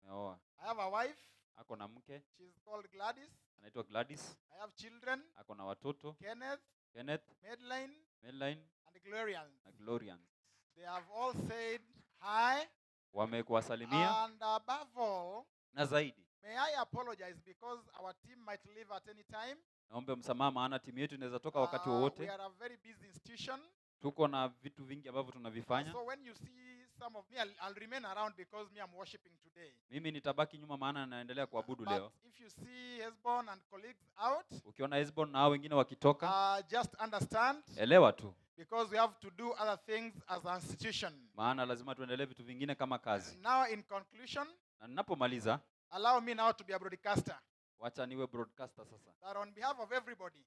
Nimeoa. I have a wife. Ako na mke. She's called Gladys. Anaitwa Gladys. I have children. Ako na watoto. Kenneth. Kenneth. Madeline. Madeline. And Glorian. Na Glorian. They have all said hi. Wamekuwasalimia. And above all, na zaidi, may I apologize because our team might leave at any time. Naomba msamaha maana timu yetu inaweza toka wakati We wowote. are a very busy institution. Tuko na vitu vingi ambavyo tunavifanya. So when you see some of me, I'll remain around because me, I'm worshiping today. Mimi nitabaki nyuma maana naendelea kuabudu But leo. if you see Hesbon and colleagues out, Ukiona Hesbon na hao wengine wakitoka, just understand, elewa tu. because we have to do other things as an institution. Maana lazima tuendelee vitu vingine kama kazi. Now in conclusion, Na ninapomaliza, allow me now to be a broadcaster. wacha niwe broadcaster sasa. That on behalf of everybody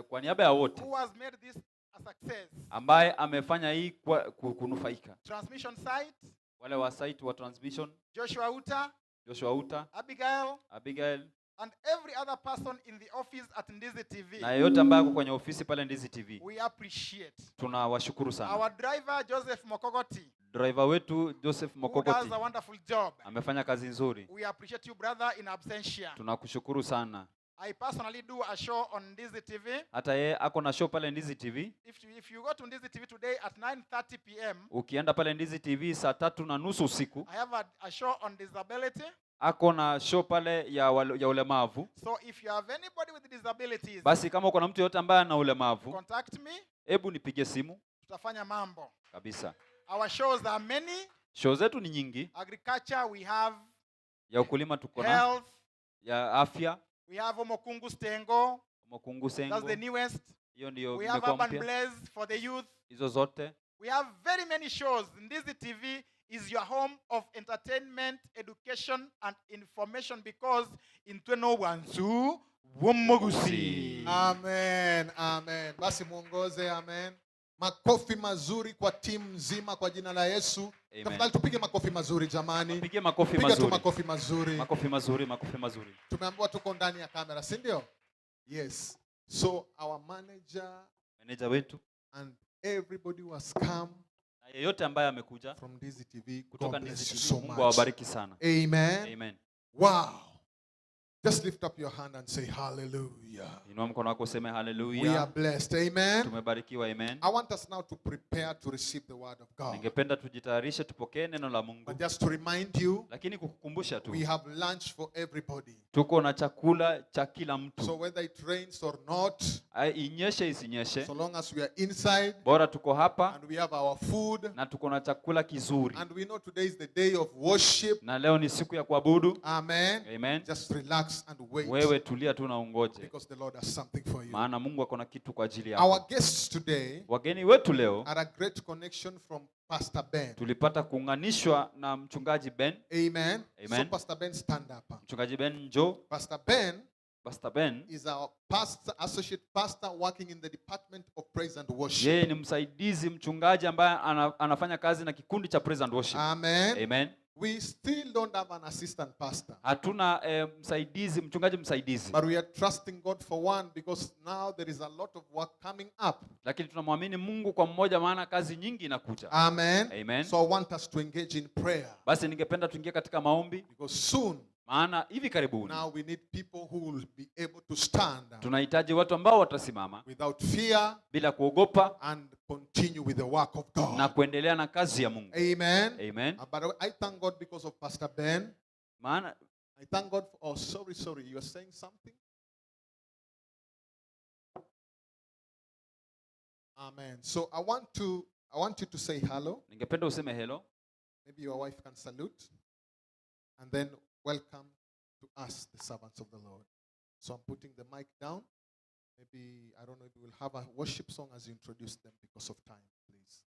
Kwa niaba ya wote who has made this a success, ambaye amefanya hii kwa kunufaika. Transmission site, Wale wa site wa transmission, Joshua Uta, Joshua Uta, Abigail, Abigail and every other person in the office at Ndizi TV. na yeyote ambaye ako kwenye ofisi pale Ndizi TV. We appreciate. Tunawashukuru sana. Our driver Joseph Mokogoti, Driver wetu Joseph who does Mokogoti a wonderful job. amefanya kazi nzuri. We appreciate you, brother, in absentia. Tunakushukuru sana. I personally do a show on Ndizi TV. Hata yeye ako na show pale Ndizi TV. If you go to Ndizi TV today at 9:30 p.m., Ukienda pale Ndizi TV saa 3:30 usiku, I have a show on disability. ako na show pale ya ulemavu. So if you have anybody with disabilities, Basi kama uko na mtu yeyote ambaye ana ulemavu, contact me. hebu nipige simu Tutafanya mambo. kabisa. Our shows are many. Show zetu ni nyingi. Agriculture we have, Ya ukulima tuko na, health, ya afya, we have Omokungu Stengo. Omokungu That's the Sengo. newest. Hiyo ndio We have imekuwa Urban mpya. Blaze for the youth. Hizo zote. We have very many shows. Ndizi TV is your home of entertainment, education, and information because in 2012, Womogusi. Amen, amen. Basi muongoze, amen. Makofi mazuri kwa timu nzima kwa jina la Yesu. Amen. Tafadhali tupige makofi mazuri jamani. Pige makofi Piga tu mazuri. makofi mazuri. Makofi mazuri, makofi mazuri. Tumeambiwa tuko ndani ya kamera, si ndio? Yes. So our manager Meneja wetu and everybody who has come na yeyote ambaye amekuja from Ndizi TV, kutoka God Ndizi bless you TV, so Mungu much. awabariki sana. Amen. Amen. Wow. Just lift up your hand and say hallelujah. Inua mkono wako useme We are haleluya. blessed. Amen. Tumebarikiwa, amen. I want us now to prepare to receive the word of God. Ningependa tujitayarishe tupokee neno la Mungu. But just to remind you, Lakini kukukumbusha tu we have lunch for everybody. tuko na chakula cha kila mtu. So whether it rains or not, Ai, Inyeshe isinyeshe, so long as we are inside bora tuko hapa and we have our food, na tuko na chakula kizuri, and we know today is the day of worship. na leo ni siku ya kuabudu. Amen. Amen. Just relax and wait Wewe tulia tu na ungoje, because the Lord has something for you. maana Mungu ako na kitu kwa ajili Our yako. guests today Wageni wetu leo are a great connection from Pastor Ben. tulipata kuunganishwa na mchungaji Ben. Amen. So Amen. Pastor Ben, stand up. Mchungaji Ben njoo. Pastor Ben Pastor Ben is our pastor, associate pastor working in the department of praise and worship. yeye ni msaidizi mchungaji ambaye anafanya kazi na kikundi cha praise and worship. Amen. Amen. We still don't have an assistant pastor. Hatuna msaidizi, mchungaji msaidizi, But we are trusting God for one because now there is a lot of work coming up. lakini tunamwamini Mungu kwa mmoja, maana kazi nyingi inakuja. Amen. Amen. So I want us to engage in prayer Basi ningependa tuingie katika maombi, because soon maana hivi karibuni now we need people who will be able to stand tunahitaji watu ambao watasimama without fear bila kuogopa and continue with the work of God. na kuendelea na kazi ya Mungu. Amen. Amen. By the way, I thank God because of Pastor Ben. Maana I thank God for, oh, sorry, sorry. You are saying something? Amen. So I want you to say hello. ningependa useme hello. Maybe your wife can salute. And then welcome to us, the servants of the Lord. So I'm putting the mic down. Maybe, I don't know if we will have a worship song as you introduce them because of time, please.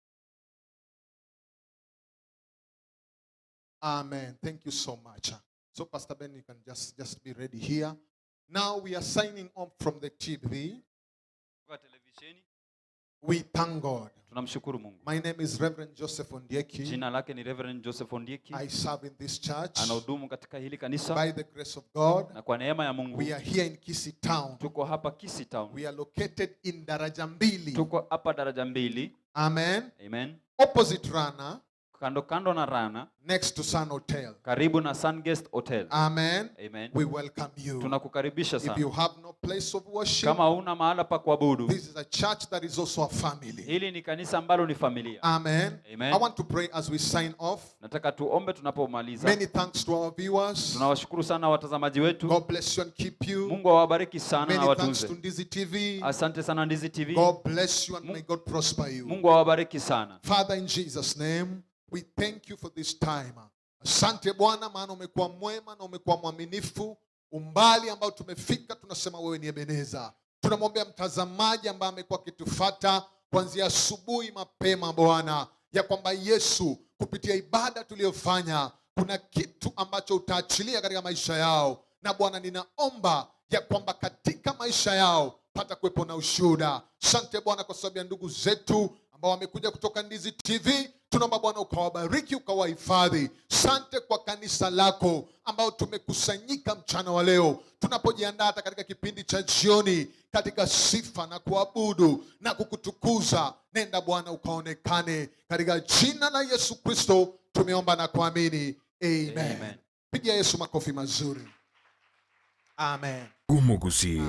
Amen. Thank you so much. So, Pastor Ben, you can just be ready here. Now we are signing off from the TV. Kwa televisheni We thank God. tunamshukuru Mungu. My name is Reverend Joseph Ondieki. Jina lake ni Reverend Joseph Ondieki. I serve in this church. Anahudumu katika hili kanisa By the grace of God, na kwa neema ya Mungu we are here in Kisii Town. tuko hapa Kisii Town. We are located in Daraja Mbili. Tuko hapa daraja mbili. Amen. Amen. Opposite Rana, Kando kando na Rana, next to Sun Hotel. karibu na Sun Guest Hotel. Amen. Amen. We welcome you. Tunakukaribisha If you sana. have no place of worship, Kama huna mahala pa kuabudu, this is a church that is also a family. hili ni kanisa ambalo ni familia. Amen. Amen. I want to pray as we sign off. Nataka tuombe tunapomaliza. Many thanks to our viewers. Tunawashukuru sana watazamaji wetu. God bless you and keep you. Mungu awabariki sana na Many thanks awatunze. to Ndizi TV. Asante sana Ndizi TV. God bless you and may God prosper you. Mungu awabariki sana. Father, in Jesus' name, we thank you for this time. Asante Bwana, maana umekuwa mwema na umekuwa mwaminifu. Umbali ambao tumefika, tunasema wewe ni Ebeneza. Tunamwombea mtazamaji ambaye amekuwa akitufuata kuanzia asubuhi mapema, Bwana, ya kwamba Yesu, kupitia ibada tuliyofanya, kuna kitu ambacho utaachilia katika maisha yao. Na Bwana, ninaomba ya kwamba katika maisha yao pata kuwepo na ushuhuda. Asante Bwana kwa sababu ya ndugu zetu ambao wamekuja kutoka Ndizi TV. Tunaomba Bwana ukawabariki, ukawahifadhi. Sante kwa kanisa lako ambao tumekusanyika mchana wa leo, tunapojiandaa hata katika kipindi cha jioni, katika sifa na kuabudu na kukutukuza. Nenda Bwana ukaonekane, katika jina la Yesu Kristo tumeomba na kuamini, amen. Amen. Pigia Yesu makofi mazuri, amen. Umugusi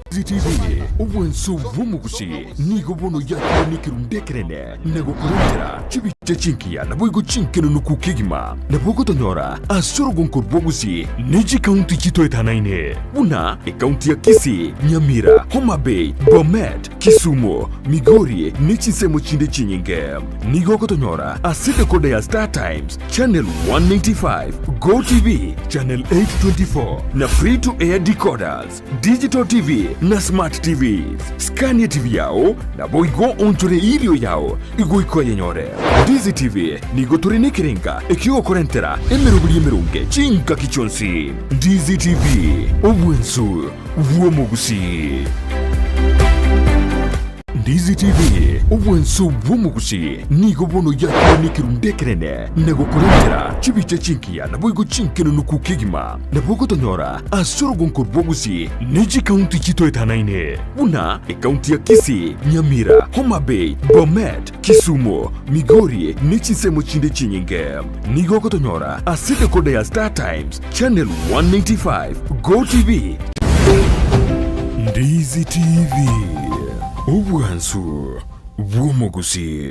TV obwenso bw'omugusi nigo bono yakibonekerundekerene nagokurondera chibicha chinkiya naboigo chinkeno nukukigima nabogotonyora ase orugonko rw'obusi n'echikaunti chitoetanaine buna ekaunti ya Kisii, Nyamira, Homa Bay, Bomet, Kisumu, Migori n'echisemo chinde chinyinge. Nigo okotonyora ase dekoda ya Star Times Channel 195, Go TV Channel 824 na free to air decoders, digital TV na smart TVs. Skania TV yao na boigo onchore irio yao igoiko yenyore. Ndizi TV nigo tore nekerenga ekiogokorentera emerobori emerunge chingaki chionsi. Ndizi TV, obwensu bw'omogusi. Ndizi TV, obwensu bw'omogusi nigo bono yakire nekirundekerene negokorentera chibicha chinkiya naboigo chinkenunuku kegima nabogotonyora ase orogonko rw'ogusi nechi kaunti chitoetanaine buna ekaunti ya Kisii, Nyamira, Homa Bay, Bomet, Kisumu, Migori nechinsemo chinde chinyinge. Nigo ogotonyora ase dekoda ya Star Times channel 195 Go TV. Ndizi TV, obwansu bw'omogusi.